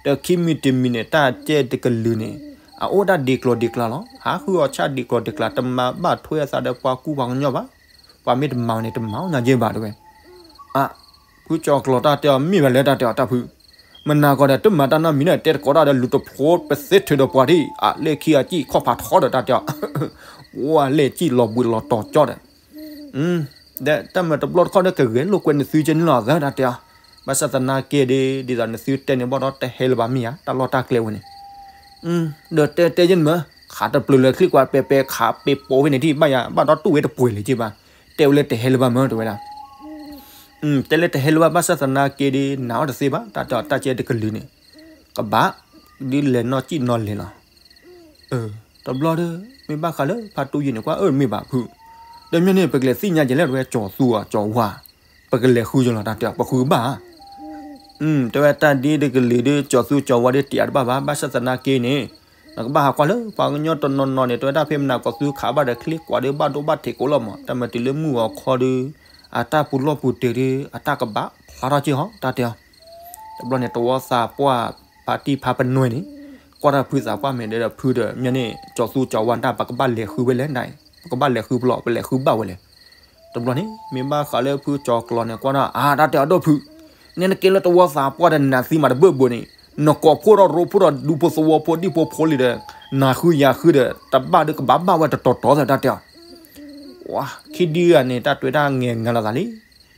ဒီးခံမံၤတမံၤန့ၣ် တၢ်ကဲတကလုာ်န့ၣ် အအိၣ်ဒၣ်ဒံးကျိၤဒံးကျါလီၤ. ဟးဃုအီၤဆၣ်ဒံးကျိၤဒံးကျါ တမၤဘၣ်ထွဲအသးဒီးပှၤကူပှၤကညီဘၣ်. ပှၤမ့ၢ်တမၤန့ၣ် တမၤအီၣ်ညါယဲၢ်ဘၣ်တဲဝဲ. အါ, ဖုကၠီၤကျီၤတၢ်တဲအီၤမ့ၢ်ဘၣ်လဲၣ် တၢ်တဲအီၤတၢ်ဖု, မနၤကီးဒီး တမၤတၢ်နီတမံၤန့ၣ် တဲတကိးတၢ်ဒီး လူၤတဖျိပသ့ထုးဒီးပှၤဒ်အံၤ အလဲၣ်ခံဂၤစံၣ်ခီၣ်ဖးထီဒီးတၢ်တဲအီၤ, ဝဲလဲၣ်စံၣ်လီၤဘှံးလီၤတီၤကၠီဒီး ဒီးတၢ်မၤတဘျီတခီၣ်ဒီး ကဂဲၤလိာ်ကွဲန့ၣ်သုကနၢ်သၢ တၢ်တဲအီၤ. ဘၣ်ဆၣ်သနာ်က့ဒီး ဒ်သိးနသုတဲန့ၣ် ဘၣ်ဒီးတဟဲလၢၤဘၣ်မ့ၢ်ဧါ တၢ်လီၢ်တၢ်ကျဲဝဲန့ၣ် ဒီးတဲတဲယဲၢ်န့ၣ်မ့ၢ် ခးတပျုၤလၢၤချံကွၢ် ပဲပဲခးပဲပိာ်ဝဲန့ၣ်ဒ်ဘၣ်ယၤ ဘၣ်ဒီးတူၢ်ဝဲတပှဲၤလၢၤက့ဘၣ်, တဲဝဲလၢတဟဲလၢၤဘၣ်မ့ၢ်တဲဝဲဒၣ် တဲလၢတဟဲလၢၤဘၣ် ဘၣ်ဆၣ်သနာ်က့ဒီး နာ်အီၤတသ့ဘၣ် တၢ်တဲအီၤ တၢ်ကဲတကလုာ်န့ၣ် ကဘၣ် ဒ်လဲၤနီၢ်စံၣ်နီၢ်လဲၤလီၤ. တဘျီဒီး မ့ၢ်ဘၣ်ဃးလၢဖါတူယိၤန့ၣ် ကွၢ်အၢမ့ၢ်ဘၣ်ဖု, ဒီးမ့ၢ်န့ၣ် ပကလဲၤသ့ၣ်ညါကဲလဲၣ် တဝဲကၠီၤသူဧါ ကၠီၤဝါ, ပကလဲၤဃုကလီၤ တၢ်တဲအီၤ ပဃုကဘၣ် တဲဝဲတၢ်ဒ်တကလုာ်ဒီး ကၠီၤသူကၠီၤဝါဒီး တံာ်အတဘၣ်ဘၣ် ဘၣ်ဆၣ်သနာ်က့န့ၣ် နကဘၣ်ဟးကွၢ်လၢပှၤကညီတနီၤနီၤန့ၣ် တဲဝဲဒၣ်ဖဲမနၤကီးသုခးဘၣ်ဒီးချံကွၢ်ဒီး ဘၣ်ဒိဘၣ်ထံးကိးလီၤမး တၢ်မၤတုၤလၢမုၢ်ဂီၤခီဒီး အတၢ်ပူၤလီၢ်ပူၤတ့ၤဒီး အတၢ်ကဘၣ်ဖျါထီၣ်က့ဟီ တၢ်တဲအီၤ. တဘျီန့ၣ် တဝီသးပှၢ်ဖါတံၢ်ဖါပနွဲၢ်န့ၣ် ကွၢ်တၢ်ဖုသးပှၢ်မ့ၢ်ဒီးဖုဒီး မ့ၢ်န့ၣ် ကၠီၤသူကၠီၤဝါတၢ် ပကဘၣ်လဲၤဃုဝဲလဲၣ်န့ၣ် ပကဘၣ်လဲၤဃုပလီၢ် ပလဲၤဃုဘၣ်ဝဲလဲၣ် တဘျီန့ၣ် မ့ၢ်ဘၣ်ဃးလၢဖုကၠီၤကျီၤန့ၣ် ကွၢ်ဒၣ် အါ တၢ်တဲအီၤဒီးဖု, နဲနကဲလၢတဝီသးပှၢ်ဒီး နသံမးတဘၢၣ်ဘၣ်န့ၣ် နကိးဖိဒီးရိဖိဒီးဒူဖိသဝီဖိဒံဖိဖိလံဒီး နၤဃုယၤဃုဒီး တဘၣ်ဒီးကဘၣ်ဘၣ်ဝဲတတီၤတီၤသၢ တၢ်တဲအီၤ. ဝါ ခံဒုဂၤန့ၣ် တၢ်တွဲတၢ်ငဲၤငါလိာ်သးလံ.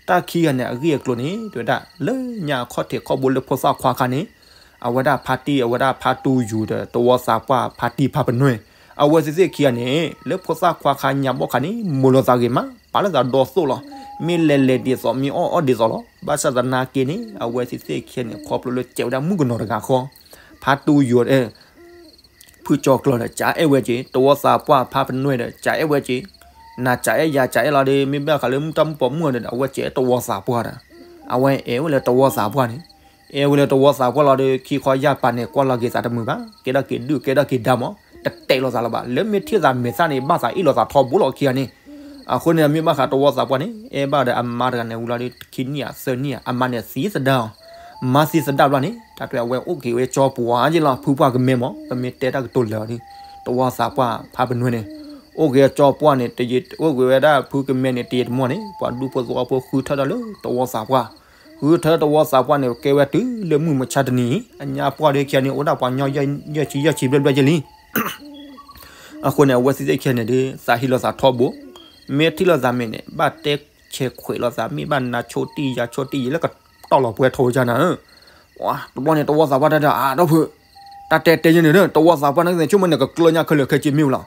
တၢ်ခံဂၤန့ၣ် အဂ့ၢ်အကျိၤန့ၣ် တဲဝဲဒၣ် လၢညါအခီၣ်ထံးခီၣ်ဘိလၢဖိသၣ်ခွါခါန့ၣ် အဝဲဒၣ်ဖါတံၢ် အဝဲဒၣ်ဖါတူယိၤဒီး တဝီသးပှၢ်ဖါတံၢ်ဖါပနွဲၢ် အဝဲသ့ၣ်သ့ၣ်ခံဂၤန့ၣ် လၢဖိသၣ်ခွါခါညါဘီၣ်ခါန့ၣ် မိၢ်လိာ်သးဂ့ၤမး ပာ်လိာ်သးဒီသိၣ်လီၤ. မ့ၢ်လဲၤလဲၤဒ်သိး မ့ၢ်အီၣ်အီၣ်ဒ်သိးလီၤ. ဘၣ်ဆၣ်သနာ်က့န့ၣ် အဝဲသ့ၣ်သ့ၣ်ခံဂၤန့ၣ် ခီဖျိလၢကဲဝဲဒၣ်မုၣ်ကနီၤတဂၤဃီ ဖါတူယိၤ ဖုကၠီၤကျီၤဒီး ကအဲၣ်ဝဲက့ၤ တဝီသးပှၢ်ဖါပနွဲၢ်ဒီး ကအဲၣ်ဝဲက့ၤ နၤကအဲၣ်ယၤကအဲၣ်လီၤဒီး မ့ၢ်ဘၣ်ဃးလၢမုၢ်တၢ်မုၣ်ပိာ်မုၣ်ဒီး အဝဲကဲတဝီသးပှၢ်ဒီး အဝဲအဲၣ်ဝဲလၢတဝီသးပှၢ်န့ၣ် အဲၣ်ဝဲလၢတဝီသးပှၢ်လီၤဒီး ခံခီယၢ်ပာ်န့ၣ် ကွၢ်လီၤက့ၤသးတမုာ်ဘၣ် ကဲထီၣ်က့ၤဒုၣ်ကဲထီၣ်က့ၤဒါမး တတဲာ်လိာ်သးလၢၤဘၣ် လၢမ့ၢ်ထံၣ်သးမဲာ်သၣ်န့ၣ် ဘၣ်သးအ့ၣ်လိာ်သးထီဘိလီၤခံဂၤန့ၣ် အဃိန့ၣ် မ့ၢ်ဘၣ်ဃးတဝီသးပှၢ်န့ၣ် အဲၣ်ဘၣ်ဒီးအမါတဂၤန့ၣ်ဝံၤလီၤဒီး ခံနံၣ်ဧါသၢနံၣ်ဧါ အမါန့ၣ်သံသဒၣ်အီၤ မါသံသဒၣ်ဘျီန့ၣ် တၢ်တဲအဝဲအိၣ်က့ၤဝဲကၠီပှၢ်က့ၤလီၤ ဖုပှၢ်ကမဲမး ပမ့ၢ်တဲတၢ်ကတိၤလၢာ်အီၤဒီး တဝီသးပှၢ်ဖါပနွဲၢ်န့ၣ် အိၣ်က့ၤကၠီပှၢ်န့ၣ် တယံၤအိၣ်က့ၤဝဲဒၣ်ဖုကမဲန့ၣ် တယံၤတမီၢ်န့ၣ် ပှၤဒူဖိသဝီဖိဃုထၢထီၣ်လၢတဝီသးပှၢ် ဃုထၢတဝီသးပှၢ်န့ၣ် ကဲဝဲတုၤလၢမုၢ်မဆါတနံၤအံၤ အညါပှၢ်ဒီးခံဂၤန့ၣ် အိၣ်ဒၣ်ပှၤကညီယဲၢ်ဆံယဲၢ်ဆံဘျဲၣ်ဘျဲၣ်က့ၤလံ အဃိန့ၣ် အဝဲသ့ၣ်သ့ၣ်ခံဂၤန့ၣ်ဒီး သးဟ့လိာ်သးထီဘိ မ့ၢ်ထံၣ်လိာ်သးမဲာ်န့ၣ် ဘၣ်တဲဆဲးခွဲးလိာ်သး မ့ၢ်ဘၣ်နၤဆိတံၢ်ယၤဆိတံၢ်ယံၤလၢက တီၢ်လီၤပှဲၤထီၣ်ဝဲကနၤဧၢ, တဘျီန့ၣ် တဝီသးပှၢ်တၢ်တဲ အါ ဒီပုၢ်, တၢ်တဲတဲယဲၢ်န့ၣ်ဒီး တဝီသးပှၢ်န့ၣ်ကသ့ၣ်ဆိကမိၣ်န့ၣ် ကကျၢညါခဲလၢာ်ခဲဆ့မ့ၢ်ဝဲလီၤ.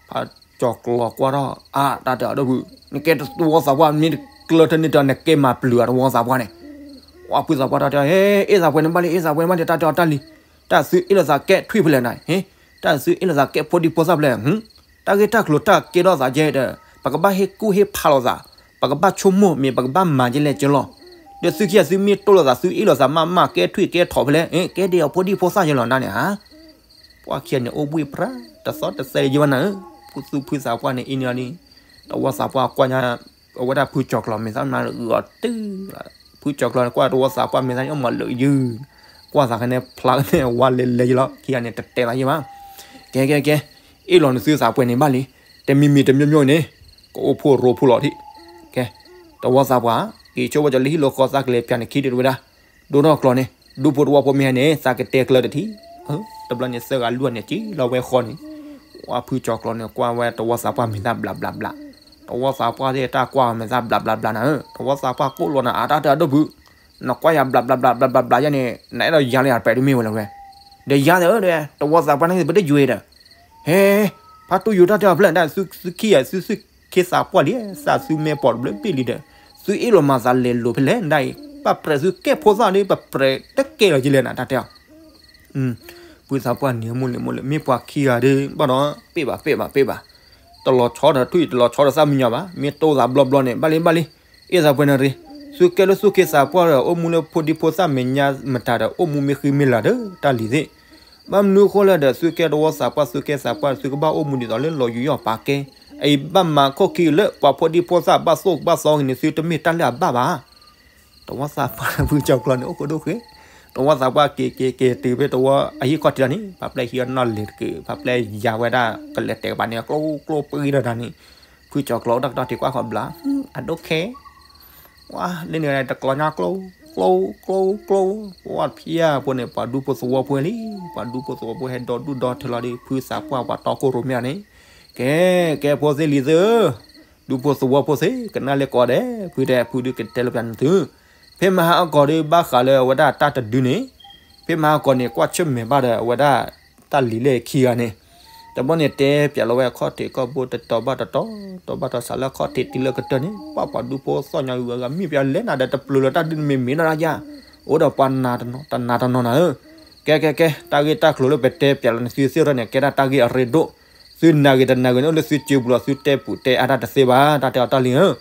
ဖါကၠီၤကျီၤကွၢ်ထီၣ် အါ တၢ်တဲအီၤ ဒီပုၢ်, နကဲတဝီသးပှၢ် မ့ၢ်တကျၢထၢန့ၣ်ဒီး နကဲမၤပျုၤဧါ တဝီသးပှၢ်န့ၣ်. ဖုသးပှၢ်တၢ်တဲ အ့ၣ်သးပှဲၤန့ၣ်ဘၣ်လံ အ့ၣ်သးပှဲၤန့ၣ်ဘၣ်လံ တၢ်တဲအီၤတၢ်လံ, တၢ်သုအ့ၣ်လိာ်သးကဲထွံၣ်ဖဲလဲၣ်နၤ, ဟ့, တၢ်သုအ့ၣ်လိာ်သးကဲဖိဒံဖိသၣ်ဖဲလဲၣ် တၢ်ဂ့ၢ်တၢ်ကျိၤတၢ်ကဲထီၣ်သးကဲဒီး ပကဘၣ်ဟ့ၣ်ကူၣ်ဟ့ၣ်ဖးလိာ်သး, ပကဘၣ်ဆိကမိၣ်မ့ၢ်ပကဘၣ်မၤကဲလဲၣ်ကဲလီၤ. ဒီးသုခံဂၤသုမ့ၢ်တိၢ်လိာ်သး သုအ့ၣ်လိာ်သးမးမး ကဲထွံၣ်ကဲထီၣ်ဖဲလဲၣ်, ကဲဒ်အဖိဒံဖိသၣ်ယဲလီၤနၤန့ၣ်ဧါ. ပှၤခံဂၤန့ၣ် အိၣ်ဘှံးပြါ တသီတသဲယဲဘၣ်နၤဧၢ, ဖုသူဖုသးပှၢ်န့ၣ် အံၤန့ၣ်လီၤဒ်, တဝီသးပှၢ်ကွၢ်ညါ အဝဲဒၣ်ဖုကၠီၤကျီၤမဲာ်သၣ်နၤလၢအဂီၤတုၤလီၤ, ဖုကၠီၤကျီၤကွၢ်တဝီသးပှၢ်မဲာ်သၣ်န့ၣ် အိၣ်မးလၢယုၢ်, ကွၢ်သးခါန့ၣ် ဖျါကန့ၣ်ဝါလဲၤလဲၤယဲလီၤ, ခံဂၤန့ၣ် တတဲလီၤယဲဘၣ်. ကဲကဲကဲ, အ့ၣ်လိာ်နသုသးပှဲၤန့ၣ်ဘၣ်လံ, တမံၤမံၤတမံၤမံၤန့ၣ် ကအိၣ်ဖှိၣ်ရိဖှိၣ်လီၤထံၣ်. ကဲ, တဝီသးပှၢ် က့ၤဆိဝဲကၠီလၢဟံၣ်လၢဃီ သးကလဲၤပၠးန့ၣ်ခံဒုးတဝဲဒၣ်, ဒိၣ်ထီၣ်ကျီန့ၣ် ဒူဖိသဝီဖိမ့ၢ်ဟဲန့ၣ် သးကတဲကျၢတထံၣ်. တဘျီန့ၣ် သၢဂၤလွံၢ်ဂၤန့ၣ် က့ၤလီၤဝဲဃီန့ၣ်, ဝဲဖုကၠီၤကျီန့ၣ် ကွၢ်ဝဲတဝီသးပှၢ်မဲာ်သၣ်ဘျးဘျးဘျး, တဝီသးပှၢ်သ့ၣ်တၢ်ကွၢ်မဲာ်သၣ်ဘျးဘျးဘျးနၤဧၢ, တဝီသးပှၢ်ကိးလီၤနၤ အတၢ်တၢ်ဒိၣ်ဖု, နကွၢ်ယၤဘျးဘျးဘျးဘျးဘျးဘျးယဲန့ၣ် နအဲၣ်ဒိးယၤလၢယၤပဲာ်ဒုးမ့ၢ်ဝဲလၢၤဝဲ, ဒီးယၤသ့ၣ်ဧၢဒီး တဝီသးပှၢ်န့ၣ်ပတယွဲဒီး ဟဲ, ဖါတူၢ်ယူၤတၢ်တဲအီၤဖျဲၣ်ဒၣ် သုခံဂၤ သုသုခ့သးပှၢ်လံ, သးသုမဲာ်ပိာ်တဘျုးဘ့ၣ်လံဒီး သုအ့ၣ်လိာ်မၤသးလဲၤလိာ်ဖဲလဲၣ်ဒၣ်အံၤ, ပပြဲးသုကဲဖိသၣ်ဒီး ပပြဲးတကဲလီၤကလဲၣ်နၤ တၢ်တဲအီၤ. ဖုသးပှၢ်န့ၣ်မိၢ်လံၤမိၢ်လံၤ မ့ၢ်ပှၤခံဂၤဒီး ဘၣ်ဒီး ပ့ၢ်ဘၣ် ပ့ၢ်ဘၣ် ပ့ၢ်ဘၣ်, တလီၤဆီဒီးထွံၣ် တလီၤဆီဒီးသၣ်မံညီၤဘၣ်, မ့ၢ်တိၢ်သးဘျီဘျီန့ၣ် ဘၣ်လံ ဘၣ်လံ, အ့ၣ်သးပှဲၤနရံ, သုကဲလၢသုခ့သးပှၢ်ဒီး အိၣ်မူလၢဖိဒံဖိသၣ်မဲာ်ညါမတၤဒီး အိၣ်မူမ့ၢ်ဃံမ့ၢ်လၤဒီး တၢ်လံၤသ့ၣ် ဘၣ်မနုၤအဃိလဲၣ်ဒီး သုကဲတဝီသးပှၢ် သုကဲသးပှၢ် သုကဘၣ်အိၣ်မူဒ်သိးလၢလီၤယူးယီၣ်ပာ်ကဲ, အအံၤဘၣ်မၤခိၣ်ခံလၢပှၤဖိဒံဖိသၣ်ဘၣ်သိၣ်ဘၣ်သီဂ့ၤန့ၣ် သုတမ့ၢ်တၢ်လၢအဘၣ်ဘၣ်. တဝီသးပှၢ်ဖုကၠီၤကျီန့ၣ် အိၣ်ခိးဒိၣ်ဃဲ, တဝီသးပှၢ်က့ၤက့ၤက့ၤတုၤဖဲတဝီအဟံၣ်ခီၣ်ထံးလီၤန့ၣ် ပှၤပျဲၢ်ဟံးအီၤနီၣ်လဲၤတက့ၢ်, ပှၤပျဲၢ်ယၤဝဲဒၣ် ကလဲၤတဲာ်ကပၤန့ၣ် ကျိကျိပှံၤဒီးတၢ်န့ၣ်, ဖုကၠီၤကျီအိၣ်တၢ်ကတီၢ်ထံးကွၢ်ဃီဘျး, အဒိၣ်ခဲ ဝါ လၢန့ၣ်တကျီညါကျိ ကျိ ကျိ ကျိ, ဝါဖၠၣ်ဖိန့ၣ် ပှၤဒူဖိသဝီဖိလံ, ပှၤဒူဖိသဝီဖိဟဲဒီဒူၣ်ဒီထၢလီၤဒီး ဖုသးပှၢ်ပှၤတီခိၣ်ရိၣ်မဲန့ၣ်, ကဲ ကဲဖိသ့ၣ်လံၤသ့ၣ်ဧၢ, ဒူဖိသဝီဖိသ့ၣ် ကနၣ်လၢကိးဂၤဒဲး, ဖုတဲ ဖုဒုးကတဲလၢပျၢၤန့ၣ်သု, ဖဲမဟါအကီၢ်ဒီးဘၣ်ဃးလၢအဝဲဒၣ်တၢ်တဒုန့ၣ်, ဖဲမဟါကီၢ်န့ၣ် ကွၢ်ဆၢၣ်မဲာ်ဘၣ်ဒီးအဝဲဒၣ် တၢ်လံၤလၢခံဂၤန့ၣ်, တဘျီန့ၣ် တဲပၠးလီၤဝဲအခီၣ်ထံးခီၣ်ဘိတတီၤဘၣ်တတီၤ, တတီၤဘၣ်တတီၤ စးလၢအခီၣ်ထံးတုၤလၢကတၢၢ်န့ၣ် ပှၤပှၤဒူဖိသီၣ်ညီဂုၤဂၤမ့ၢ်ပၠးလဲၣ်နၤဒီး တပျၢၤလၢတၢ်ဒုန့ၣ်မ့ၢ်မ့ၢ်နီၢ်ဒၣ်ယါ, အိၣ်ဒီးပှၤနၤတနီၤတနီၤနၤဧၢ, ကဲကဲကဲ တၢ်ဂ့ၢ်တၢ်ကျိၤလၢပတဲပၠးလီၤန့ၣ် သုသ့ၣ်ထီၣ်န့ၣ် ကဲဒၣ်တၢ်ဂ့ၢ်အရ့ဒိၣ်, သုနာ်ဂ့ၤတနာ်ဂ့ၤန့ၣ် အိၣ်လၢသုစုပူၤလီၤ, သုတဲပူၤတဲအါတၢ်တသ့ဘၣ်, တၢ်တဲအီၤတၢ်လံၤဧၢ,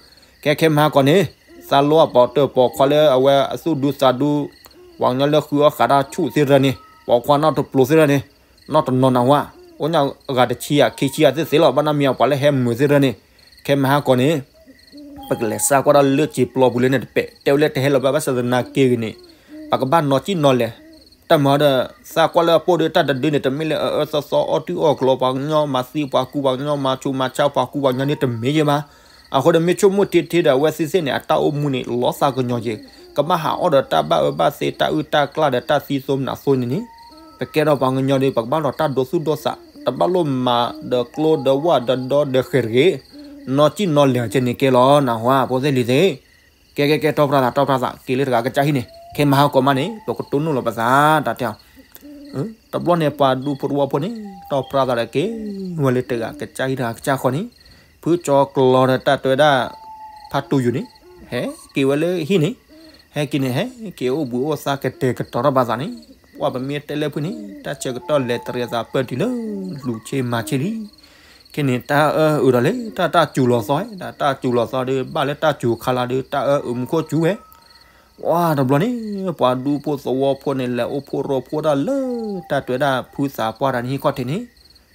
ကဲခဲမဟါကီၢ်န့ၣ်, သးလိအပိာ်တၢၢ်ပိာ်ခွါလၢအဝဲအသူၣ်ဒူသးဒူ, ပှၤကညီလၢဃုအီၣ်ဃးတၢ်ဆူၣ်သ့ၣ်ထီၣ်န့ၣ် ပိာ်ခွါနီတပျိၤသ့ၣ်ထီၣ်န့ၣ်, နီၢ်တနီၤနၢ်ဟူဧါ, အိၣ်ညါအဂၤတဆံယၤခံဆံယၤသ့ၣ်သ့ၣ်လီၤ, ဘၣ်နီတမံၤအပှၤလၢဟဲမုာ်သ့ၣ်ထီၣ်န့ၣ်, ခဲမဟါကီၢ်န့ၣ် ပကလဲၤစးကွၢ်တၢ်လၢစံာ်ပျီပူၤလၢန့ၣ်တပဲာ်, တဲဝဲလၢတဟဲလီၤဘၣ်ဘၣ်ဆၣ်သနာ်က့ဂ့ၤန့ၣ်, ပကဘၣ်နီၢ်ကံၣ်နီၢ်လဲၢ်, တၢ်မၤဒီး သးကွၢ်လၢအပိၢ်ဒီးတၢ်တဒုန့ၣ် တမ့ၢ်လၢအအၢသီသီအီၣ်တူၢ်အီၣ်ကျီ ပှၤကညီမၤသံပှၤကူပှၤကညီမၤဆူးမၤဆါပှၤကူပှၤကညီန့ၣ်တမ့ၢ်ယဲဘၣ်, အဃိဒီးမ့ၢ်ဆိကမိၣ်ထံထံဒီး အဝဲသ့ၣ်သ့ၣ်န့ၣ် အတၢ်အိၣ်မူန့ၣ် လီၤသးကညီၤက့ၤ, ကဘၣ်ဟးအီၣ်ဒီးတၢ်ဘၣ်အၢဘၣ်သီတၢ်အုၣ်တၢ်ကျၢ်ဒီးတၢ်သံသိမနၤသိန့ၣ်န့ၣ်, ပကဲထီၣ်ပှၤကညီဒီး ပကဘၣ်လီၤတၢ်ဒိသူၣ်ဒိသး, တဘၣ်လိၣ်မၤဒီးကျိဒီးဝၣ်ဒီးဒီဒီးဃဲၤတဂ့ၤ, နီၢ်ကံၣ်နီၢ်လဲၢ်ကဲန့ၣ်ကဲလီၤ နၢ်ဟူဧါ ဖိသ့ၣ်လံၤသ့ၣ်, ကဲကဲကဲ တီၢ်ဖြါသး တီၢ်ဖြါသး က့ၤလၢတဂၤကစၢ်ဟံၣ်န့ၣ် ခဲမဟါကီၢ်မးန့ၣ် ပကတိၢ်နီၣ်လီၤပသး တၢ်တဲအီၤ တဘျီန့ၣ် ပှၤဒူဖိတဝီဖိန့ၣ် တီၢ်ဖြါသးဒီးက့ၤဝဲလၢတဂၤကစၢ်ဟံၣ်တဂၤကစၢ်ဃီန့ၣ်, ဖုကၠီၤကျီၤဒီးတၢ်တဲဝဲဒၣ် ဖါတူၢ်ယူၤန့ၣ် ဟဲက့ၤဝဲလၢဟံၣ်န့ၣ်, ဟဲက့ၤန့ၣ် ဟဲက့ၤအိၣ်ဘှံးအိၣ်သါကတဲာ်ကတီၤထီၣ်ဘၣ်သးန့ၣ်, ပှၤပမ့ၢ်တဲလၢဖုန့ၣ် တၢ်ဆၢကတီၢ်လဲၤတရံးသးပၢၢ်တုၤလၢလူၤဆ့မၤဆ့လံ ခဲန့ၣ် တၢ်အၢအုးဒီးလၢတၢ်တၢ်စူၤလီၤသီ, တၢ်တၢ်စူၤလီၤသီဒီး ဘၣ်လၢတၢ်စူၤခါလီၤဒီး တၢ်အၢအုးမူခိၣ်စူၤဝဲ, ဝါတဘျီန့ၣ် ပှၤဒူဖိသဝီဖိန့ၣ် လဲၤအိၣ်ဖှိၣ်ရိဖှိၣ်တၢ်လၢ တၢ်တဲဝဲဒၣ်ဖုသးပှၢ်တၢ်န့ၣ်ဟံၣ်ခီၣ်ထံးန့ၣ်,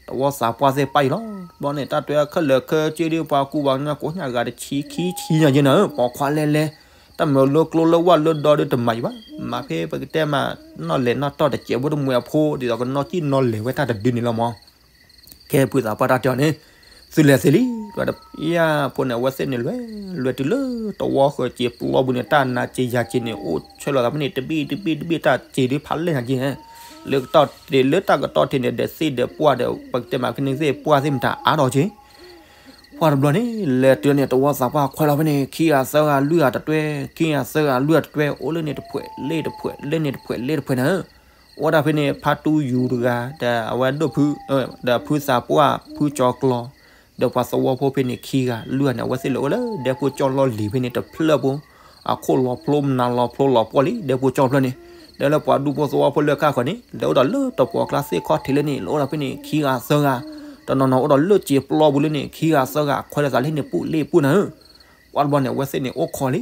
တဝီသးပှၢ်သ့ၣ်ပၢ်အံၤလီၤ. ဘျီန့ၣ် တၢ်တဲဝဲခဲလၢာ်ခဲဆ့ဒီး ပှၤကူပှၤကညီကိးညါဂၤတဆံခံဆံညါယဲၢ်နၤဧၢ, ပိာ်ခွါလဲၢ်လဲၢ်, တၢ်မၤလၢကျိလၢဝၣ်လၢဒီဒီးတမၤယံၤဘၣ်, မၤဖဲပကတဲမး နီၢ်လဲၢ်နီၢ်တီၢ်တစဲးဖိတမှဲအဖိ ဒ်သိးကနီၢ်ကံၣ်နီၢ်လဲၢ်ဝဲတၢ်တဒုန့ၣ်လီၤမး ကဲဖုသးပှၢ်တၢ်တဲအီၤန့ၣ်, သုလဲၤသ့လံ, ယဖိန့ၣ် အဝဲသ့ၣ်န့ၣ်လဲၤ, လဲၤတုၤလၢတဝီဃၢၤစံာ်ပျီပူၤန့ၣ် တၢ်နါစ့ယၤစ့န့ၣ် အိၣ်ဆၢလီၤသးဖဲန့ၣ် တဘ့ၣ်တဘ့ၣ်တဘ့ၣ်တၢ်စ့ဒ်ဖးလဲၢ်နၤက့, လၢကတီၢ်ထံးလၢတၢ်ကတီၢ်ထံးန့ၣ် ဒီးသ့ၣ်ဒီးပှၢ်ဒီး ပကတဲမးကန့ၢ်သ့ၣ်ပှၢ်သ့ၣ်မတၤအါထီၣ်က့ ပှၢ်တဘျီန့ၣ် လဲၤတုၤန့ၣ် တဝီသးပှၢ်ခွဲးလီၤဖဲန့ၣ် ခံဂၤသၢဂၤ လွံၢ်ဂၤတတွဲ, ခံဂၤသၢဂၤ လွံၢ်ဂၤတတွဲ အိၣ်လၢန့ၣ်တဖှဲး လၢတဖှဲး လၢန့ၣ်တဖှဲး လၢတဖှဲးနၤဧၢ, အိၣ်ဒၣ်ဖဲန့ၣ် ဖါတူၢ်ယူၤတဂၤ ဒီးအဝဲဒိၣ်ဖု ဒီးဖုသးပှၢ် ဖုကၠီၤကျီၤ ဒီးပှၤသဝီဖိဖဲန့ၣ် ခံဂၤ လွံၢ်ဂၤန့ၣ် အဝဲသ့ၣ်လဲၤအိၣ်လၢဒဲဖိကၠီလီၢ်လံၤဖဲန့ၣ် တဖျၢၣ်ဖိ, အခိၣ်လီၤဖျိမနၤလီၤဖျိလီၤပှီၢ်လံ ဒဲဖိကၠီဖျၢၣ်န့ၣ်, ဒီးလၢပှၤဒူဖိသဝီဖိလၢခါဃီန့ၣ် လဲၤအိၣ်ဒီးလၢတပှီၤကျါသ့ၣ်ခီၣ်ထံးလၢန့ၣ် လဲၤအိၣ်ဒီးဖဲန့ၣ် ခံဂၤသၢဂၤ, တနီၤနီၤအိၣ်ဒီးလၢစံာ်ပျီပူၤလၢန့ၣ် ခံဂၤသၢဂၤ ခွဲးလီၤသးလၢန့ၣ် ပူၤလ့ၣ်ပူၤနၤဧၢ, ပှၢ်တဘျီန့ၣ် အဝဲသ့ၣ်န့ၣ် အိၣ်ခိးလံ,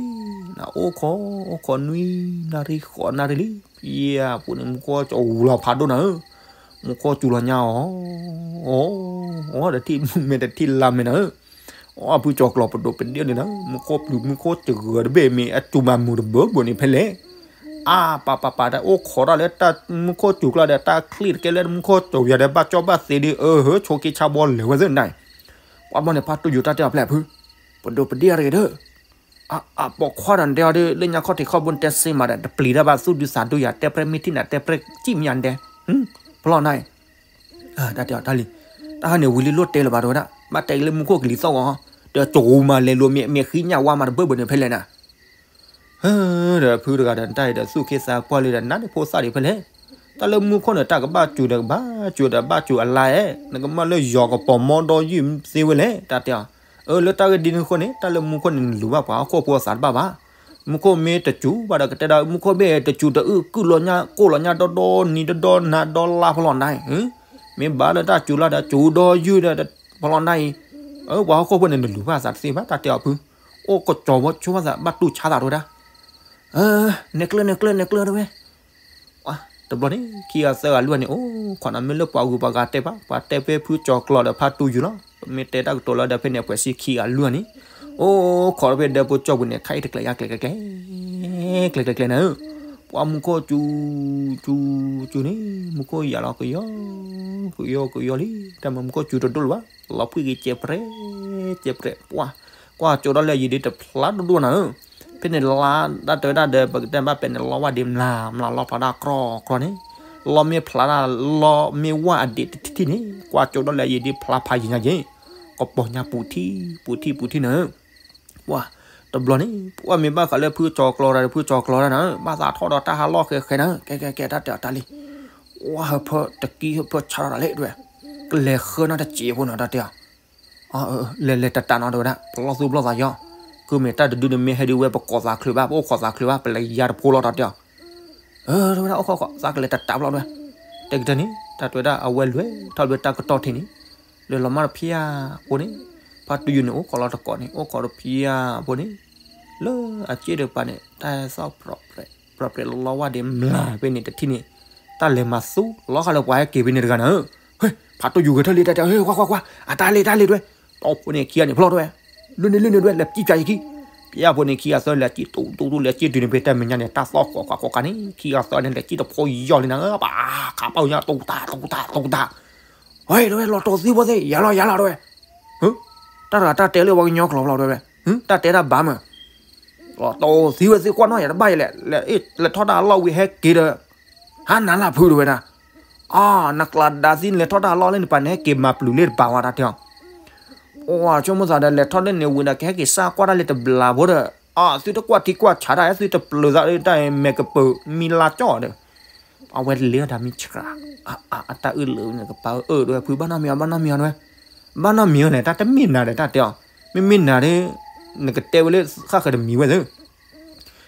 အိၣ်ခိး အိၣ်ခိးနွံနၣ်ရံၣ်ဃိးနၣ်ရံၣ်လံ, ဖဲအပူၤန့ၣ် မူခိၣ်ကၠီၤဝူၤလီၤဖးဒိၣ်နၤဧၢ, မူခိၣ်စူၤလီၤညါအီၤ, အီ အီတထံၣ်မုၢ်မဲာ်တထံၣ်လါမဲာ်နၤဧၢ, အီဖုကၠီၤကျီၤပဒိးပဒ့ၣ်န့ၣ်နၤ, မူခိၣ်ပျုၤမူခိၣ်စဂၢၤတဘ့ၣ်မ့ၢ်အစူၤမးမုာ်တဘၢဘၢန့ၣ်ဖဲလဲၣ်, အါပာ်ပာ်ပာ်တၢ်အိၣ်ခိးတၢ်လၢတၢ် မူခိၣ်စူၤကျါဒီး တၢ်ချံၣ်တကဲလၢမူခိၣ်စူၤယၤဒီး ဘၣ်ကၠီဘၣ်သ့ဒီး အဟၢ ဆိးက့ဆါဘီလဲၤဝဲသ့ၣ်နၤ, ပှၢ်တဘျီန့ၣ် ဖါတူၢ်ယူၤတၢ်တဲအီၤဖဲဖု, ပဒိးပဒ့ၣ်အါတဂ့ၤဒီး အပိာ်ခွါဒီးတဲအီၤဒ် လၢညါခီၣ်ထံးခီၣ်ဘိတဲစ့မးဒီး တပျံၤတၢ်ဘၣ်သူၣ်ဒုးသးဒိၣ်ယၤ တဲပြဲမ့ၢ်ထံၣ်နၤတဲပြဲစံၣ်မ့ၢ်ယၤတဲ ဖီလီၤနၤအံၤ တၢ်တဲအီၤတၢ်လံ တၢ်ဟဲန့ၣ်ဝံၤလံလိၣ်တဲလၢၤဘၣ်တဲဝဲဒၣ် ဘၣ်တဲလၢမူခိၣ်ကလံၤသီၣ်ဂီၤ ဒီးကၠိမၤလဲၤလိၤမ့ၢ်ဃံညၣ်ဝါမးတဘၢၣ်ဘၢၣ်န့ၣ်ဖဲလဲၣ်နၤ ဒီးဖုတဂၤဒီးတၢ်အံၤဒီးသူၣ်က့သးပှၢ်လံဒီး နၤန့ၣ်ဖိသၣ်ဒံးဖဲလဲၣ် တၢ်လၢမူခိၣ်န့ၣ် တၢ်ကဘၣ်စူၤဒီးကဘၣ်စူၤဒီးဘၣ်စူၤအလါအဲၣ် နကမၢလၢယီၤကပီၤမီဒီယုၢ်သ့ဝဲလဲၣ် တၢ်တဲအီၤ အၢ လၢတၢ်ဂ့ၢ်ဒ်န့ၣ်အဃိန့ၣ် တၢ်လၢမူခိၣ်န့ၣ် နလူၤဘၣ်ပှၤဟီၣ်ခိၣ်ဖိအသးတဘၣ်ဘၣ် မူခိၣ်မ့ၢ်တစူၤဘၣ်ဒီးကတဲဒၣ် မူခိၣ်မ့ၢ်တစူၤတအုၣ်ကုၢ်လီၤညါကိၣ်လီၤညါဒီဒီနံၤဒီဒီနၤဒီလါဖီလီၤနၤအံၤ မ့ၢ်ဘၣ်လၢတၢ်စူၤလီၤဒီးစူၤဒီယုၢ်ဒီးဖီလီၤနၤအံၤ အၢ ပှၤဟီၣ်ခိၣ်ဖိန့ၣ် နလူၤဘၣ်သးတသ့ဘၣ် တၢ်တဲအီၤဖု အိၣ်ကစီၤဝဲဆိဘၣ်သးဘၣ်တူၢ်ဆါသးတဝဲဒၣ် နဲၣ်ကျၢၢ်နဲၣ်ကျၢၢ်နဲၣ်ကျၢၢ်တဝဲ တဘျီန့ၣ် ခံဂၤသၢဂၤလွံၢ်ဂၤန့ၣ် အိၣ်ခိးနၤမ့ၢ်လၢပှၤဂုၤပှၤဂၤတဲဘၣ် ပှၤတဲဖဲဖုကၠီၤကျီၤဒီးဖါတူယိၤလီၤ ပမ့ၢ်တဲတၢ်ကတိၤလၢဒီးဖဲန့ၣ် ပှဲၤဆံခံဂၤလွံၢ်ဂၤန့ၣ် အိၣ်ခိးဖဲဒၢးဖိကၠီပူၤန့ၣ် ခါအံၤတကျဲၤယါကျဲၤကျဲၤ ကျဲၤကျဲၤကျဲၤနၤဧၢ ပှၤမူခိၣ်စူၤ စူၤ စူၤန့ၣ် မူခိၣ်ယၤလီၤကယီ ကယီကယီလံ တၢ်မၤမူခိၣ်စူၤတဒိၣ်လၢၤဘၣ် လီၤဖှံက့ၤကဲးပြဲး ကဲးပြဲး ပှၤ ကွၢ်ကၠိဒီးလၢယံၤဒ်တဖျါတဒိၣ်နၤဧၢ ဖဲန့ၣ်လါတၢ်တဲဝဲဒၣ်ဒီး ပကတဲဘၣ်ပဲာ်န့ၣ် လီဝါဒ့မလၤ မလၤလီဖျါဒၣ်ကြီကြီန့ၣ် လီမ့ၢ်ဖျါဒၣ် လီမ့ၢ်ဝါအဒ့တထံၣ်န့ၣ် ကွၢ်ကၠိဒီးလၢယံၤဒ်ဖျါဖးယံၤညါက့ၤ ကပီၤညါပူၤထံ ပူၤထံ ပူၤထံနၤဧၢ ပှၤတဘျီန့ၣ် ပှၤမ့ၢ်ဘၣ်ဃးလၢဖုကၠီၤကျီၤဒီး ဖုကၠီၤကျီၤတၢ်နၤဧၢ ဘၣ်သးထီၣ်ဒီးတၢ်ဟးလီၢ်ဃဲဃဲနၤဧၢ ကဲကဲကဲ တၢ်တဲအီၤတၢ်လံ ဝါဟၢဖၢတကံဟၢဖၢဆါထီၣ်တၢ်လဲၣ်တဝဲ ကလဲၤဃၢနီတစဲးဖိနီၤ တၢ်တဲအီၤ လဲၤလဲၤတတးနီၤ တဝဲဒၣ် ပလီၢ်သူၣ်ပလီၢ်သးယီၤ ကုမ့ၢ်တၢ်တဒုန့ၣ်မ့ၢ်ဟဲဒုးဝဲ ပကိးသးချုးဘၣ် ပအိၣ်ခိးသးချုးဘၣ် ပလဲၤယါတဖိလီၤ တၢ်တဲအီၤ တဝဲဒၣ် အိၣ်ခိးခိး သးကလဲၤတတးဖျီၣ်တဝဲ တဲကတၢၢ်န့ၣ် တၢ်တဝဲဒၣ် အဝဲလဲၤထီၣ်လၢတၢ်ကတီၢ်ထံးန့ၣ် လဲၤလီၤမၢ်တဖၠၣ်ဖိန့ၣ် ဖါတူယိၤန့ၣ် အိၣ်ခိးလီၤတကိးန့ၣ် အိၣ်ခိးတဖၠၣ်ဖိန့ၣ် လၢအစ့ၣ်တကပၤန့ၣ် တၢ်ဟဲသီၣ်ပြဲးပြဲးလီဝါဒ့မလၤဖဲန့ၣ်တထံၣ်န့ၣ် တၢ်လဲၤမၤသူလီၤဃာ်လၢပှၤဟဲက့ၤဖဲန့ၣ်တဂၤနၤဧၢ ဟဲ ဖါတူယိၤဂဲၤထၢၣ်လံ တၢ်တဲ ဟဲ ကွၢ်ကွၢ်ကွၢ် အတၢ်လဲၤတၢ်လဲၤတဝဲ တီၢ်ဖိန့ၣ်ခံဂၤန့ၣ်ဖျီၣ်တဝဲ လွံၢ်န့ၣ်လွံၢ်န့ၣ်တဝဲ လဲၤစံၣ်ပၠးယခံ ဖၠၣ်ဖိန့ၣ်ခံဂၤသၢ လဲၤစံၣ်တူတူတူ လဲၤစံၣ်တုၤန့ၣ်ဖဲတၢ်မဲာ်ညါန့ၣ် တၢ်သီၣ်ဃီၤဃီၤဃီၤဃီၤန့ၣ် ခံဂၤသၢန့ၣ် လဲၤစံၣ်တဖိယီၤလံနၤဧၢ ပှၤခးပီညါ တူတၢ်တူတၢ်တူတၢ် ဟဲ တဝဲ လီၤတိၢ်သံဖိသ့ၣ် ယၤလီၤယၤလီၤတဝဲ တၢ်တဂၤတၢ်တဲလၢပှၤကညီကျိာ်ဖျီၣ်တဝဲ တၢ်တဲတၢ်ဘၣ်မး လီၤတိၢ်သံဝဲသ့ၣ်ကွၢ်နီၢ်ယၤတဘၣ်ယဲလဲၣ် လဲၤထီၣ်တၢ်အလီၢ်ဝံၤဟဲက့ၤဒီး ဟါနၤလၢဖုတဝဲဒၣ် အါ နကျးဒါသံ နလဲၤထီၣ်တၢ်အလီၢ်လၢနပၤန့ၣ် ဟဲက့ၤမၤပျုၤလၢတပၤဝဲ တၢ်တဲအီၤ အိၣ်ဆိကမိၣ်သးဒီး လဲၤထီၣ်လၢန့ၣ်ဝံၤဒီး ကဟဲက့ၤစၢ်ကွၢ်တၢ်လၢတဘျးဖိဒီး အါ သုတကွၢ်ထံကွၢ်ဆးတၢ် သုတပျုၤသးဒီးတၢ်မဲာ်ကပၢၤမံလါကၠီၣ်ဒီး အဝဲလဲၤအီၤတၢ်မံဆှး အတၢ်အၢၣ်လၢနကပၤအၢၣ်တဝဲ ဖုဘၣ်နီတမံၤအီၤ ဘၣ်နီတမံၤအီၤတဝဲ ဘၣ်နီတမံၤအီၤလဲၣ် တၢ်တမ့ၢ်နၤဒီး တၢ်တဲအီၤ မ့မ့ၢ်နၤဒီး နကတဲဝဲလၢဃၣ်ဃၢၤတမံၤဝဲသ့ၣ်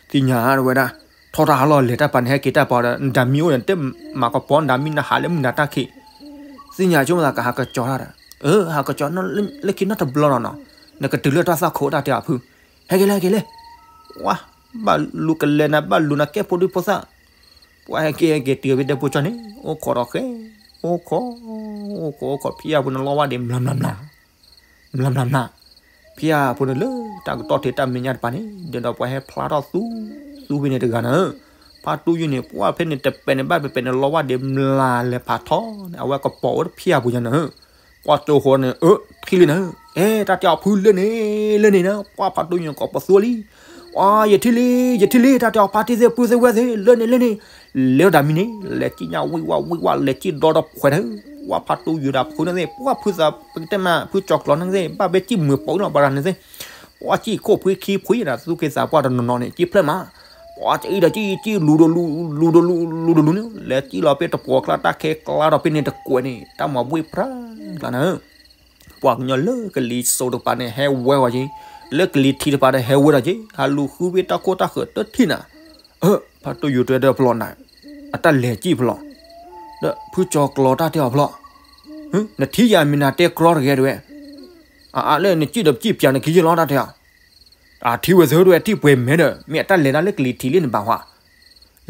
သ့ၣ်ညါတဝဲဒၣ် ထီၣ်တၢ်ဟးလီၢ်လဲၤတၢ်ပၤန့ၣ် ဟဲက့ၤတၢ်ပီဒီး နဒၣ်မံအိၣ်ဒီး နတမၤကပီၤ နဒၣ်မံနဟးလၢမုၢ်နၤတၢ်ခံး သ့ၣ်ညါဆိကမိၣ်သးကဟးကစီၤတၢ်ဒီး အၢ ဟးကစီၤနီၢ်လၢခံနီတဘျီလီၤနီၤ နကတုၤလၢတၢ်သွၣ်ခိၣ်တၢ်တဲအီၤဖု ဟဲက့ၤလၢဟဲက့ၤလၢ ဝါ ဘၣ်လူၤကလဲၤနၤ ဘၣ်လူၤနၤကဲဖိဒုဖိသၣ် ပှၤဟဲက့ၤဟဲက့ၤတုၤဖဲဒၢးဖိကၠီန့ၣ် အိၣ်ခိးဒီးဃဲ အိၣ်ခိး အိၣ်ခိးအိၣ်ခိး ဖဲအပူၤန့ၣ်လီဝါဒ့မလၤမလၤမလၤ မလၤမလၤမလၤ ဖဲအပူၤန့ၣ်လၢတၢ်ကတီၢ်ထံးတၢ်မဲာ်ညါတပၤန့ၣ် ဒ်ဒီးပှၤဟဲဖျါထီၣ်သူ သူဖဲန့ၣ်တဂၤနၤဧၢ ဖါတူယိၤန့ၣ် ပှၤဖဲန့ၣ်တပဲာ်န့ၣ် ဘၣ်ပဲာ်ပဲာ်န့ၣ် လီဝါဒ့မလၤလဲၤဖးထီန့ၣ် အဝဲကပီၤအိၣ်တဖဲအပူၤညါနၤဧၢ ကွၢ်ကၠိဃီန့ၣ် အၢ ထံၣ်လံနၤဧၢ အဲ တၢ်တဲအီၤဖုလၢန့ၣ် လၢန့ၣ်နၤ ပှၤဖါတူယိၤကီးပသူလံ အါ ယထံၣ်လံ ယထံၣ်လံ တၢ်တဲအီၤဖါတံၢ်သ့ၣ်ပုၢ်သ့ၣ်ဝဲၢ်သ့ၣ် လၢန့ၣ်လၢန့ၣ် လဲၤဝဲဒၣ်မံန့ၣ် လဲၤစံၣ်ညါဝံၣ်ဝါဝံၣ်ဝါ လဲၤစံၣ်ဒီဒီခွဲးတၢ် ပှၤဖါတူယိၤဒၣ်ဖုန့ၣ်သ့ၣ် ပှၤဖုသးပကတဲမး ဖုကၠီၤကျီၤန့ၣ်သ့ၣ် ဘၣ်ဘဲစံၣ်မုာ်ပိာ်လီၤ ပှၤတဂၤန့ၣ်သ့ၣ် ပှၤစံၣ်ခိၣ်ဖှံခံဖှံနၤ သူၣ်က့သးပှၢ်တနီၤနီၤန့ၣ် စံၣ်ဖျၢၣ်မး ပှၤစံၣ်ဒီးစံၣ် စံၣ်လူၤဒီးလူၤ လူၤဒီးလူၤ လူၤဒီးလူၤန့ၣ် လဲၤစံၣ်လီၤဖဲတပှီၤကျါတၢ်ခဲကျါဒီးဖဲန့ၣ်တကွဲးန့ၣ် တၢ်မၤဘှ့ၣ်ပြၢ်ကျါနၤဧၢ ပှၤကညီလၢကလံၤစိးတကပၤန့ၣ် ဟဲဝဲဝဲက့ၤ လၢကလံၤထံးတကပၤဒီးဟဲဝဲဒီးက့ၤ ဟးလူၤဃုဖဲတၢ်ခိၣ်တၢ်ဃၢၤတထံၣ်နၤ အၢ ဖါတူယိၤတဲဒီးဖျီၣ်နၤ အတၢ်လဲၤစံၣ်ဖျီၣ် ဒီးဖုကၠီၤကျီၤတၢ်တဲအီၤဖျီၣ် နထံၣ်ယၤမ့ၢ်နၤတဲကြီတဂ့ၤတဝဲ အါအါလၢနစံၣ်ဒီးစံၣ်ပၠးနခံယ့လီၤတၢ်တဲအီၤ အထံၣ်ဝဲသၢတဝဲထံၣ်ပှဲၤမဲာ်ဒီး မ့ၢ်အတၢ်လဲၤတၢ်လၢကလံၤထံးလံနဘၣ်ဟါ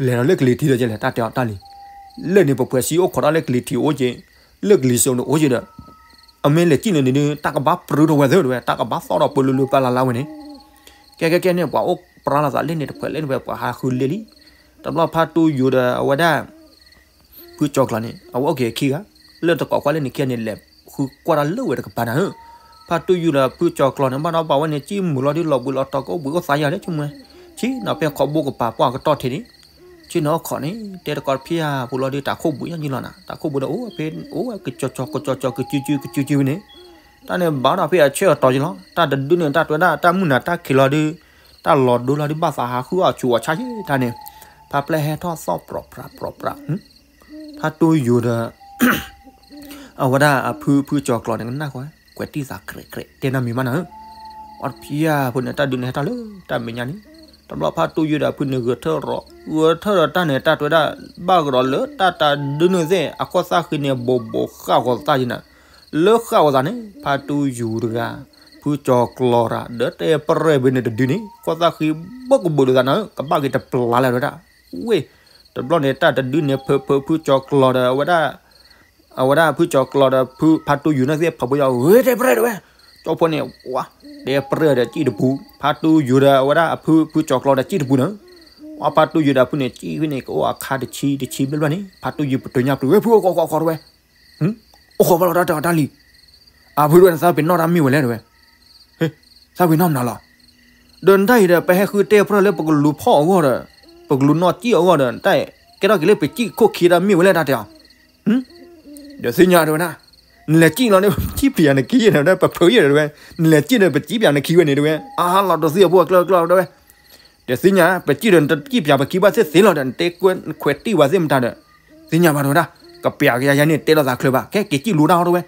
လဲၤဒီးလၢကလံၤထံးဒီးကလဲၤတၢ်တဲအီၤတၢ်လံ လၢန့ၣ်ပပှဲၤစံအိၣ်ခိးတၢ်လၢကလံၤထံးအိၣ်က့ၤ လၢကလံၤစိးန့ၣ်အိၣ်က့ၤဒီး အမ့ၢ်လဲၤစံၣ်လၢန့ၣ်ဒုး တၢ်ကဘၣ်ပြူထီၣ်ဝဲသၢတဝဲ တၢ်ကဘၣ်သီၣ်ဒီးပလူလူပလၢ်လၢ်ဝဲန့ၣ် ကဲကဲကဲန့ၣ် ပှၤအိၣ်ပြၢလီၤသးလၢန့ၣ်တဖျၢၣ်လၢန့ၣ် ပှၤဟးဃုလ့လံ တဘျီဖါတူယိၤဒီးအဝဲဒၣ် ဖုကၠီၤကျီၤန့ၣ် အဝဲအိၣ်က့ၤခံဂၤ လၢတကိးကွၢ်လၢန့ၣ်ခံဂၤန့ၣ် လဲၤဃုကွၢ်တၢ်လၢဝဲတကပၤနၤဧၢ ဖါတူၢ်ယူၤဒီးဖုကၠီၤကျီၤန့ၣ် ဘၣ်ဒီးဘၣ်ဝဲန့ၣ် ကံၣ်မုာ်လီၤဒုး လီၤဘှံးလီၤတီၤ ကအိၣ်ဘှံးအိၣ်သါယၤလၢဆိကမိၣ်ဝဲ, ဆ့ၣ်နီၤဖဲခီဘိကပၤပှၢ်ကတီၢ်ထံးန့ၣ်, ဆ့ၣ်နီၤခီန့ၣ် တဲတကီတဖၣ်ပူၤလီၤဒုး တၢ်ခိၣ်ဘှံးယီၢ်ယံလီၤနၤ, တၢ်ခိၣ်ဘှံးဒီးအိၣ်ဖဲ အိၣ်ဝဲကကၠီၤကၠီၤ ကကၠီၤကၠီၤ ကစုကစု ကစုကစုန့ၣ်, တၢ်န့ၣ်ဘၣ်ဒီးဖဲအဆၢအတီၤယံလီၤ, တၢ်တဒုန့ၣ် တၢ်တဲဝဲဒၣ် တၢ်မုၢ်နၤတၢ်ခံးလီၤဒုး, တၢ်လီၤဒိလီၤဒုး ဘၣ်သးဟးဃုအီၣ်ဆူၣ်အီၣ်ဆါယံတၢ်န့ၣ်, ဖါပျဲၢ်ဟဲထီၣ်သီၣ်ပြီပြးပြီပြး ဖါတူၢ်ယူၤဒီး အဝဲဒၣ်အဖု ဖုကၠီၤကျီၤန့ၣ် ကနၣ်ဃီ ကွဲးတံၢ်သးကြဲးကြဲး တဲနီတမံၤမးနၤဧၢ, အီတဖၣ်ဖိန့ၣ် တၢ်ဒုန့ၣ်ဟဲထီၣ်လၢတၢ်မဲာ်ညါန့ၣ်, တဘျီဖါတူၢ်ယူၤဒီးအဖုန့ၣ်ဂဲၤထၢၣ်ရီၤ ဂဲၤထၢၣ်ဒီးတၢ်န့ၣ် တၢ်တဲဝဲဒၣ် ဘၣ်ကဒီးလၢတၢ်တၢ်ဒုန့ၣ်သ့ၣ် အကီၢ်သၣ်ဃံန့ၣ် ဘိးဘိးဃၣ်ဂီၤသးယံနၤ, လၢဃၣ်ဂီၤသးန့ၣ် ဖါတူၢ်ယူၤတဂၤ ဖုကၠီၤကျီၤတၢ် ဒီးတဲပြဲၢ်ဘၣ်န့ၣ်တဒုန့ၣ် ကီၢ်သၣ်ဃံဘၣ်ကဘိးဒိးသးနၤဧၢ ကဘၣ်က့ၤတပျၢ်လၢၤဝဲဒၣ်, ဝ့ၢ် တဘျီန့ၣ် တၢ်တဒုန့ၣ် ဖုဖု ဖုကၠီၤကျီၤဒီး အဝဲဒၣ် အဝဲဒၣ်ဖုကၠီၤကျီၤဒီးဖုဖါတူၢ်ယူၤန့ၣ်သ့ၣ် ဖးဘိယီၤ ဝ့ၢ် တဲပြဲၢ်တဲဝဲ, ကၠီဖိန့ၣ် ဝါ တဲပြဲၢ်ဒီးကံၣ်တပူၤ ဖါတူၢ်ယူၤဒီးအဝဲဒၣ်အဖု ဖုကၠီၤကျီၤဒီးကံၣ်တပူၤန့ၣ်, ဝါ ဖါတူၢ်ယူၤဒီးအဖုန့ၣ် ကံၣ်ဖဲန့ၣ် ကအိၣ်အခါတဆံတဆံဘျဲၣ်ဘျဲၣ်န့ၣ် ဖါတူၢ်ယူၤပတုာ်ညါပတုာ်ဝဲ ဖုအိၣ်ဃီၤဃီၤဃီၤတဲဝဲ အိၣ်ဃီၤဘၣ်လီၤတၢ်တဲအီၤတၢ်လံ, အဖုတဲဝဲ နသးပ့ၤနီၣ်တၢ်မ့ၢ်ဝဲလဲၣ်တဲဝဲ, ဟ့ သးပ့ၤနီၣ်မနုၤလီၤ, ဒီးနတၢ်အံၤဒီး ပဟဲဃုတဲပြဲၢ်လၢပကလူၤဖီၣ်အဂီၢ်ဒီး ပကလူၤနီၣ်ကံၣ်အဂီၢ်ဒီး နတၢ်အံၤ ကဲထီၣ်က့ၤလၢပကံၣ်ခိၣ်ခံတၢ်မ့ၢ်ဝဲလဲၣ်တၢ်တဲအီၤ, ဒီးသ့ၣ်ညါတဲဝဲဒၣ်, နလဲၤကံၣ်လီၤန့ၣ် ပကံၣ်ပၠးနခံယဲၢ်န့ၣ်ဒီး ပဖုယဲၢ်တဲဝဲ, နလဲၤကံၣ်ဒီးပကံၣ်ပၠးနခံဝဲန့ၣ်တဲဝဲ, အါလီၤဒီးသ့ၣ်အဖိအကျၢၢ်ကျၢၢ်တဲဝဲ, ဒီးသ့ၣ်ညါ ပကံၣ်ဒီးနတကံၣ်ပၠးပခံဘၣ်သ့ၣ်သ့လီၤဒီး နတဲကွဲးခွဲးတံၢ်ဝဲသ့ၣ်မတၤဒီး, သ့ၣ်ညါဘၣ်တဲဝဲဒၣ်, ကပျးကယၤယဲန့ၣ် တဲလိာ်သးချၢဘၣ် ကဲက့ၤကံၣ်လူၤတၢ်အီၤတဲဝဲ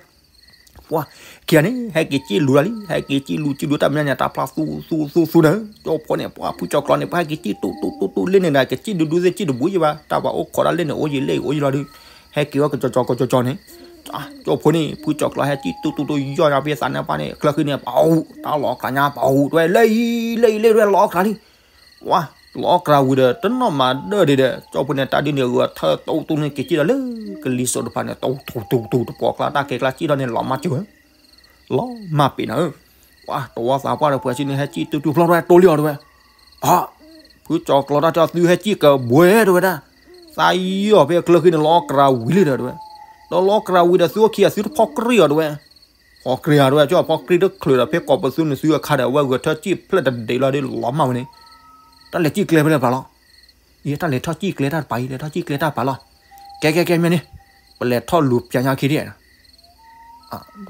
ပှၤ ခံဂၤန့ၣ် ဟဲက့ၤကံၣ်လူၤတၢ်လံ ဟဲက့ၤကံၣ်လူၤကံၣ်လူၤတၢ်မဲာ်ညါ တၢ်ဖျါသူသူသူသူဒီး ကၠီဖိန့ၣ် ပှၤ ဖုကၠီၤကျီၤန့ၣ် ပှၤဟဲက့ၤကံၣ်တူတူတူတူလ့န့ၣ်ဒီး ကစံၣ်ဒုဒုသ့ၣ်စံၣ်တဘူးယံဘၣ် တၢ်ပှၤအိၣ်ခိးတၢ်လ့န့ၣ် အိၣ်ယံၤလ့ၣ်အံၤ အိၣ်ယံၤလီၤဒုး ဟဲက့ၤဝဲကကၠီၤကၠီၤကၠီၤကၠီၤန့ၣ် ကၠီဖိန့ၣ် ဖုကၠီၤကျီၤဟဲကံၣ်တူတူတူ ယီၢ်ညါဖဲသးန့ၣ်ပှၤန့ၣ် ချၢဃံန့ၣ် ပှၤ တၢ်လီၤအီၣ်ကြၤညါ ပှၤ တဲဝဲ လၢအံၤ လၢအံၤလ့တဲဝဲ လီၤအီၣ်ကြၤလံ ဝါ လီၤအီၣ်ကြၤဝံၤဒီး တနီၣ်မၤဒၢၣ်ဒံးဒီး ကၠီဖိန့ၣ် တၢ်ဒုန့ၣ် ဂဲၤထၢၣ်တူတူန့ၣ် က့ၤကံၣ်ဒီးလၢ ကလံၤစိးတဖၣ်န့ၣ် တူတူတူတူ တပှီၢ်ကျါ တၢ်ကဲကျါစံၣ်ထီၣ်န့ၣ် လီၤမၢ်စၢၤ လီၤမၢ်ပ့ၤနၤဧၢ ပှၤ တဝီသးပှၢ်ဒီးပှၤစံၣ်န့ၣ် ဟဲကံၣ်တူတူဖျီထီၣ်ဝဲ တိလံအီၤတဲဝဲ အ ဖုကၠီၤကျီၤတၢ်တဲအီၤ သုဟဲကံၣ်ကဘှဲတဲဝဲဒၣ် သးယီၢ်ဖဲအချၢဃံန့ၣ် လီၤအီၣ်ကြၤဝံၤလံဒီးတဲဝဲ ဒီးလီၤအီၣ်ကြၤဝံၤဒီး သုအိၣ်ခံဂၤသုတဖီၣ်ကြံၢ်အီၤတဲဝဲ ဖီၣ်ကြံၢ်ဧါတဲဝဲ ကၠီဖီၣ်ကြံၢ်တချုးဒီး ဖဲကိးပသူန့ၣ်သုအခါဒီး အဝဲဂဲၤထၢၣ်ကံၣ်ဖျၢၣ်တဒံးလီၤဒီး လီၤမၢ်ဝဲန့ၣ် တၢ်လဲၤကံၣ်ကျဲဖဲလဲၣ်ပှၤလီၤ ယတၢ်လဲၤထီၣ်ကံၣ်ကျဲတၢ်တပၤအံၤ လဲၤထီၣ်ကံၣ်ကျဲတၢ်တပၤလီၤ ကဲကဲကဲမ့ၢ်န့ၣ် ပလဲၤထီၣ်လူၤပျးညါခံဒံး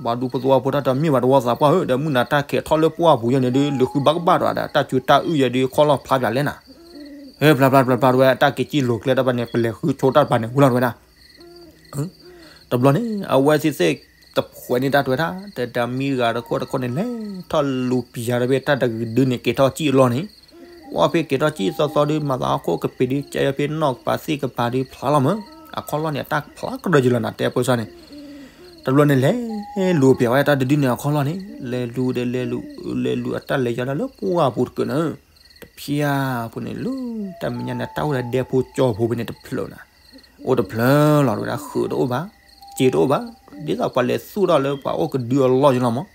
ပှၤဒူဖိသဝီဖိတၢ်တမ့ၢ်ဘၣ်တဝီသးပှၢ်ဧၢ ဒီးမုၢ်နၤတၢ်ခဲးထီၣ်လၢပှၢ်ပူၤယဲန့ၣ်ဒီး လူၤဃုဘၣ်ကဘၣ်ဒီး တၢ်စူၤတၢ်အုၣ်ယဲဒီး ခီၣ်လီၢ်ဖျါပၠးလဲၣ်နၤ ဟဲပျးပျးပျးပျးတဲဝဲ တၢ်က့ၤကံၣ်လူၤကျဲတၢ်တပၤန့ၣ် ပလဲၤဃုဆိတၢ်တပၤန့ၣ် ဝံၤလီၤတဲဝဲဒၣ် တဘျီန့ၣ် အဝဲသ့ၣ်သ့ၣ်တဖှဲးန့ၢ်တၢ်တဲဝဲဒၣ် တၢ်တမံၤဂၤတခိၣ်တခိၣ်န့ၣ် လဲၤထီၣ်လူၤပျးဒီးဖဲတၢ်တဂ့ၤဒုန့ၣ် က့ၤထီၣ်ကံၣ်အလီၢ်န့ၣ် ဝဲဖဲက့ၤထီၣ်ကံၣ်သီသီဒီး မၤသးဟီၣ်ခိၣ်ကပ့ၤဒီး ကဲဖဲနီၢ်ကပၤသ့ၣ်ကပၤဒီးဖျါလီၤမး အခီၣ်လီၢ်န့ၣ် အတၢ်ဖျါကဒီးယလီၤနၤ တဲပၢဆၢန့ၣ် တဘျီန့ၣ် လဲၤလူၤပျးဝဲတၢ်တဒုန့ၣ်အခီၣ်လီၢ်န့ၣ် လဲၤလူၤဒီးလဲၤလူၤ လဲၤလူၤအတၢ်လဲၤယါလၢပှၢ်ပူၤတကၢးန့ၣ် တဖျၢၣ်ဖိန့ၣ် လၢတၢ်မဲာ်ညါန့ၣ် တၢ်အိၣ်ဒီးဒဲဖိကၠီဖိဖဲန့ၣ်တဖျၢၣ်နၤ အိၣ်တဖျၢၣ်လီၤ တဲဝဲဒၣ် ဃုးတအိၣ်ဘၣ် စ့တအိၣ်ဘၣ် ဒ်သိးပှၤလဲၤသူၣ်ထီၣ်လၢပှၤအိၣ်ကဒုအလီၢ်ယလီၤမး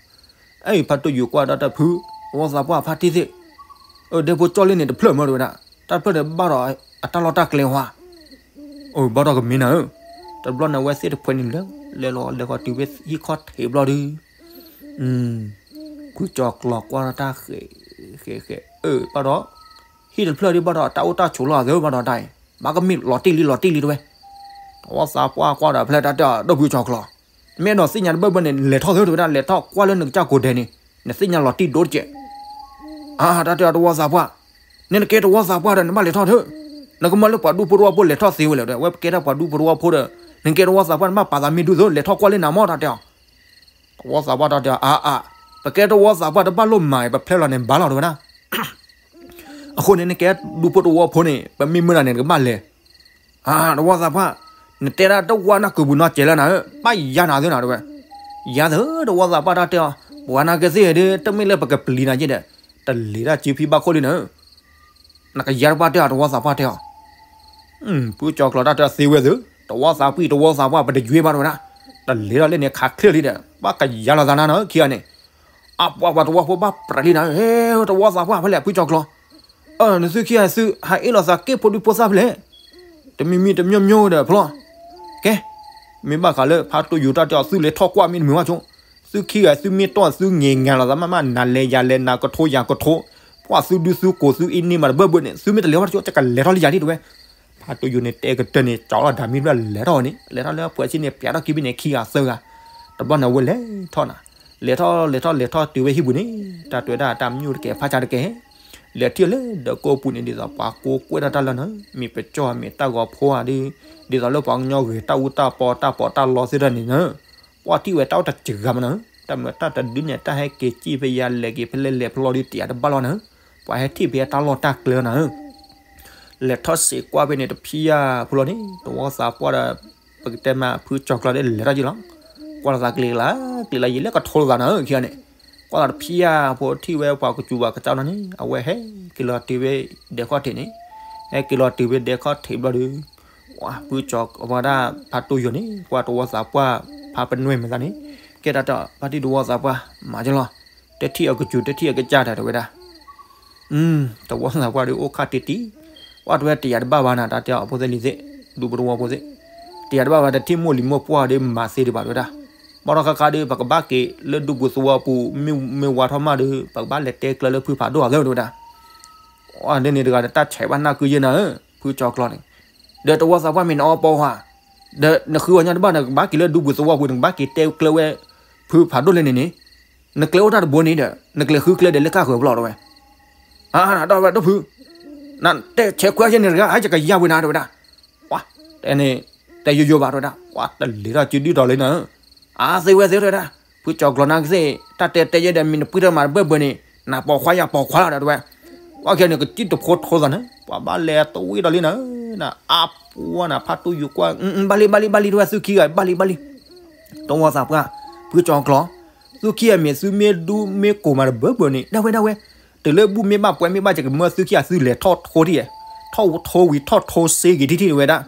အအံၤဖါတိၢ်ယူၤကွၢ်ဒီးတၢ်ဖု တဝီသးပှၢ်ဖါတံၢ်သ့ၣ် ဒဲဖိကၠီလ့န့ၣ်တဖျၢၣ်မးတဲဝဲဒၣ် တၢ်တဖျၢၣ်န့ၣ်ဘၣ်ဒီးအတၢ်လီၢ်တၢ်ကျဲဝါ အိၣ်ဘၣ်ဒီးကမ့ၢ်နၤဧၢ တဘျီန့ၣ်အဝဲသ့ၣ်တဖှဲးန့ၣ်လၢ လဲၤလီၤလဲၤဃီၤတုၤဖဲဟံၣ်ခီၣ်ထံးဘျီဒု ဖုကၠီၤကျီၤကွၢ်ဒီးတၢ်ဃဲး ဃဲးဃဲး အၢ ဘၣ်ဒီး ဟံၣ်တဖျၢၣ်ဒုဘၣ်ဒီးတၢ်အိၣ်တၢ်ဆိးလီၤသ့ဘၣ်ဒီးတၢ်အံၤ ဘၣ်ကမ့ၢ်လီၤတံၢ်လံလီၤတံၢ်လံတဲဝဲ တဝီသးပှၢ်ကွၢ်ဒီးဖဲလဲၣ်တၢ်တဲအီၤ ဒီးဖုကၠီၤကျီၤ မ့ၢ်အဲၣ်ဒိးသ့ၣ်ညါတဘၣ်ဘၣ်န့ၣ် လဲၤထီၣ်သ့တဲဝဲဒၣ် လဲၤထီၣ်ကွၢ်လၢနကစၢ်ကိးဒဲးန့ၣ် နသ့ၣ်ညါလီၤတံၢ်ဒိၣ်တကဲး အါ တၢ်တဲအီၤတဝီသးပှၢ် နနကဲတဝီသးပှၢ်ဒီး နဘၣ်လဲၤထီၣ်သ့ နကမၢလၢပှၤဒူဖိတဝီဖိလဲၤထီၣ်သ့ဝဲလဲၣ်ဒီး ဝဲပကဲတၢ်ပှၤဒူဖိတဝီဖိဒီး နကဲတဝီသးပှၢ် နဘၣ်ပာ်သးမ့ၢ်ဒူၣ်သ့ လဲၤထီၣ်ကွၢ်လၢနၤမး တၢ်တဲအီၤ တဝီသးပှၢ်တၢ်တဲအီၤ အါအါ ပကဲတဝီသးပှၢ်တဘၣ်လိၣ်မၤအံၤ ပဖျဲလီၤန့ၣ်ဘၣ်လီၤတဲဝဲဒၣ် အဃိန့ၣ် နကဲဒူဖိတဝီဖိန့ၣ် ပမ့ၢ်မၢနၤန့ၣ် နကဘၣ်လဲၤ အါ တဝီသးပှၢ် နတဲဒၣ်တဝါနၢ်ကုာ်ပူၤနီတစဲးလၢနၤဧၢ ဘၣ်ယါနၤသ့နၤတဲဝဲ ယါသ့ တဝီသးပှၢ်တၢ်တဲအီၤ ပှၤနၤကသ့ၣ်ဒီး တမ့ၢ်လၢပကပျံၤနၤယဲဒီး တလံၤတၢ်စုဖံဘၣ်ခိၣ်လံနၤဧၢ နကယါတပှၢ်တဲအီၤ တဝီသးပှၢ်တဲအီၤ ဖုကၠီၤကျီၤတၢ်တဲအီၤသ့ဝဲသ့ တဝီသးပှၢ် တဝီသးပှၢ် ပတယွ့ဘၣ်တဲဝဲဒၣ် တလံၤထီၣ်လၢန့ၣ် ခးချ့လံဒီး ဘၣ်ကယါလီၤသးနၤနၤဧၢ ခံဂၤန့ၣ် အပှၤပှၤတဝီဖိဘၣ်ပြးလံနၤဧၢ တဝီသးပှၢ် ဖဲလဲၣ်ဖုကၠီၤကျီၤ အၢ နသုခံဂၤသု ဟးအ့ၣ်လိာ်သးက့ၣ်ဖိဒုဖိသၣ်ဖဲလဲၣ် တမံၤမံၤတမျိးမျိးဒီးဖျီ ကဲ မ့ၢ်ဘၣ်ဃးလၢဖါတိၢ်ယူၤတၢ်တဲအီၤ သုလဲၤထီၣ်ကွၢ်မ့တမ့ၢ်ဘၣ်ဆိ သုခံဂၤသုမ့ၢ်တီၢ်သုငဲၤငၤလီၤသးမးမး နၤလဲၤယၤလဲၤ နၤကထိယၤကထိ, ပှၤသုဒုသုကိးသုအ့န့ၢ်မးတဘၢဘၢန့ၣ် သုမ့ၢ်တလဲၤဝဲတကၠိ ကလဲၤထီၣ်လၢယၤဒ်တဲဝဲ. ဖါတိၢ်ယိၤန့ၣ်တဲကတၢၢ်န့ၣ် ကၠီလီၤဒၣ်မံဘျီလဲၤထီၣ်န့ၣ် လဲၤထီၣ်လၢပှဲၤဆံန့ၣ် ပျးထီၣ်ခံဘ့ၣ်န့ၣ် ခံဂၤသၢဂၤ, တဘျီန့ၣ်ဝဲလဲၤထီၣ်နၤ, လဲၤထီၣ်လဲၤထီၣ်လဲၤထီၣ်တုၤဝဲဟံၣ်ပူၤန့ၣ် တၢ်တဲဝဲဒၣ်တၢ်မညိၣ်တကဲဖးဆါတကဲ လဲၤထံၣ်လၢဒီးကိးပူၤန့ၣ် ဒ်သိးပှၤကိးကွဲၢ်ထီၣ်တၢ်လၢနၤ, မ့ၢ်ပကၠီမ့ၢ်တၢ်ဂီၤဖိဧါဒီး, ဒ်သိးလၢပှၤကညီဂ့ၤတၢ်အူတၢ်ပီတၢ်ပီးတၢ်လီသ့ၣ်တဖၣ်န့ၣ်နၤ, ပှၤထံၣ်ဝဲတၢ်အိၣ်တစှၤမးနၤ, တၢ်မၤတၢ်တဒုန့ၣ် တၢ်ဟဲက့ၤစံၣ်ဖဲယၤလဲၤက့ၤဖဲလဲၣ်လဲၤဖဲလဲၣ်ဒီးတယၤတဘၣ်လီၤနၤ, ပှၤဟဲထံၣ်ဖဲတၢ်လီၢ်တၢ်ကျဲနၤ လဲၤထီၣ်စ့ၢ်ကွၢ်ဖဲန့ၣ်တဖံးယၤဖိလီၤန့ၣ် တဝီသးပှၢ်ဒီး ပကတဲမးဖုကၠီၤကျီၤဒီးလဲၤထီၣ်က့ၤလီၤ, ကွၢ်လီၤသးကျ့ကလါ, ကျ့လါယံာ်လၢကထိလီၤသးနၤခံဂၤန့ၣ်, ကွၢ်သးတဖံးယၤဖိထံၣ်ဝဲပှၤကစူၤပှၤကစၢ်နီၤန့ၣ် အဝဲဟဲက့ၤလီၤတုၤဖဲဒဲခီၣ်ထံးန့ၣ်, ဟဲက့ၤလီၤတုၤဖဲဒဲခီၣ်ထံးဘျီဒီး ဖုကၠီၤဝဲဒၣ်ဖါတိၢ်ယိၤန့ၣ် ကွၢ်တဝီသးပှၢ်ဖါပနွဲၢ်မၤသးန့ၣ်, ကဲတၢ်တဖါတံၢ်တဝီသးပှၢ် မၤကလီၤ, တထံၣ်အကစူၤတထံၣ်အကစၢ်တၢ်တဲဝဲဒၣ် တဝီသးပှၢ်ဒီးအိၣ်ခါတံၢ်တံၢ်, ကွၢ်တဲဝဲတယၤတဘၣ်ဘၣ်နၤ တၢ်တဲအီၤဖိသ့ၣ်လံၤသ့ၣ်, ဒူဖိတဝီဖိသ့ၣ်, တယၤတဘၣ်ဘၣ် တထံၣ်မိၢ်လံၤမိၢ်ပှၢ်ဒီးမၤသ့ဒံးဘၣ်တဲဝဲဒၣ်, ဘၣ်ဒီးဃၣ်ဃၣ်ဒီး ပကဘၣ်က့ၤလၢဒူပူၤသဝီပူၤ မ့ၢ်ဝါထီၣ်မးဒီး ပကဘၣ်လဲၤတဲကျၢၤလၢဖုဖးဒိၣ်အသးတဲဝဲဒၣ်, အန့ၣ်တဂၤဒီးတၢ်ဆဲးဘၣ်နၢ်ကုယဲၢ်နၤဧၢ, ဖုကၠီၤကျီၤန့ၣ်, ဒီးတဝီသးပှၢ်မ့ၢ်နအီပီဟါ, ဒီးနဃုအီၤညီတဘၣ် နကဘၣ်က့ၤလၢဒူပူၤသဝီပူၤ နကဘၣ်က့ၤတဲကျၢၤဝဲ ဖုဖးဒိၣ်လၢန့ၣ်န့ၣ် နကျဲအိၣ်တၢ်တဘိန့ၣ်ဒီး နကျဲဃုကျဲဒီးလၢကၢ်ဃုာ်အကျီၢ်တဲဝဲ, အါ ဒီးဝဲဒၣ်ဖု, နတဲဆဲးခွဲးယဲၢ်န့ၣ်တဂၤ အါယကယါဝဲနၤတဲဝဲဒၣ်, ပှၤ, တဲန့ၣ်, တဲယိယိဘၣ်တဲဝဲဒၣ်, ပှၤတလ့ၤထီၣ်စုဒုၣ်ဒီးလံနၤဧၢ, အါသ့ဝဲသ့တဲဝဲဒၣ်, ဖုကၠီၤကျီၤနၤကသ့ၣ် တၢ်တဲတဲယဲၢ်ဒီးမ့ၢ်နပှံၢ်ထီၣ်မးတဘၢဘၢန့ၣ် နပိာ်ခွါယပိာ်ခွါလီၤဒီးတဲဝဲ, ပှၤခဲန့ၣ် ကစံၣ်တဖိထိသးန့ၣ် ပှၤဘၣ်လဲၤတဝံၣ်ဒီးလံနၤဧၢ, နအါပှၤနၤဖါတိၢ်ယိၤကွၢ်, ဘၣ်လံဘၣ်လံဘၣ်လံတဲဝဲ သုခံဂၤဘၣ်လံဘၣ်လံ တဝီသးပှၢ်, ဖုကၠီၤကျီၤ, သုခံဂၤမ့ၢ်သုမ့ၢ်ဒူမ့ၢ်ကိးမးတဘၢဘၢန့ၣ် ဒၣ်ဝဲဒၣ်ဝဲ, တုၤလၢဘူၣ်မ့ၢ်ဘၣ်ပှဲၤမ့ၢ်ဘၣ် ယကမၢသုခံဂၤသုလဲၤထီၣ်ထိထံၣ်, ထီၣ်ထိဝံၤထီၣ်ထိစ့က့ၤထံၣ်ထံၣ်တဲဝဲဒၣ်,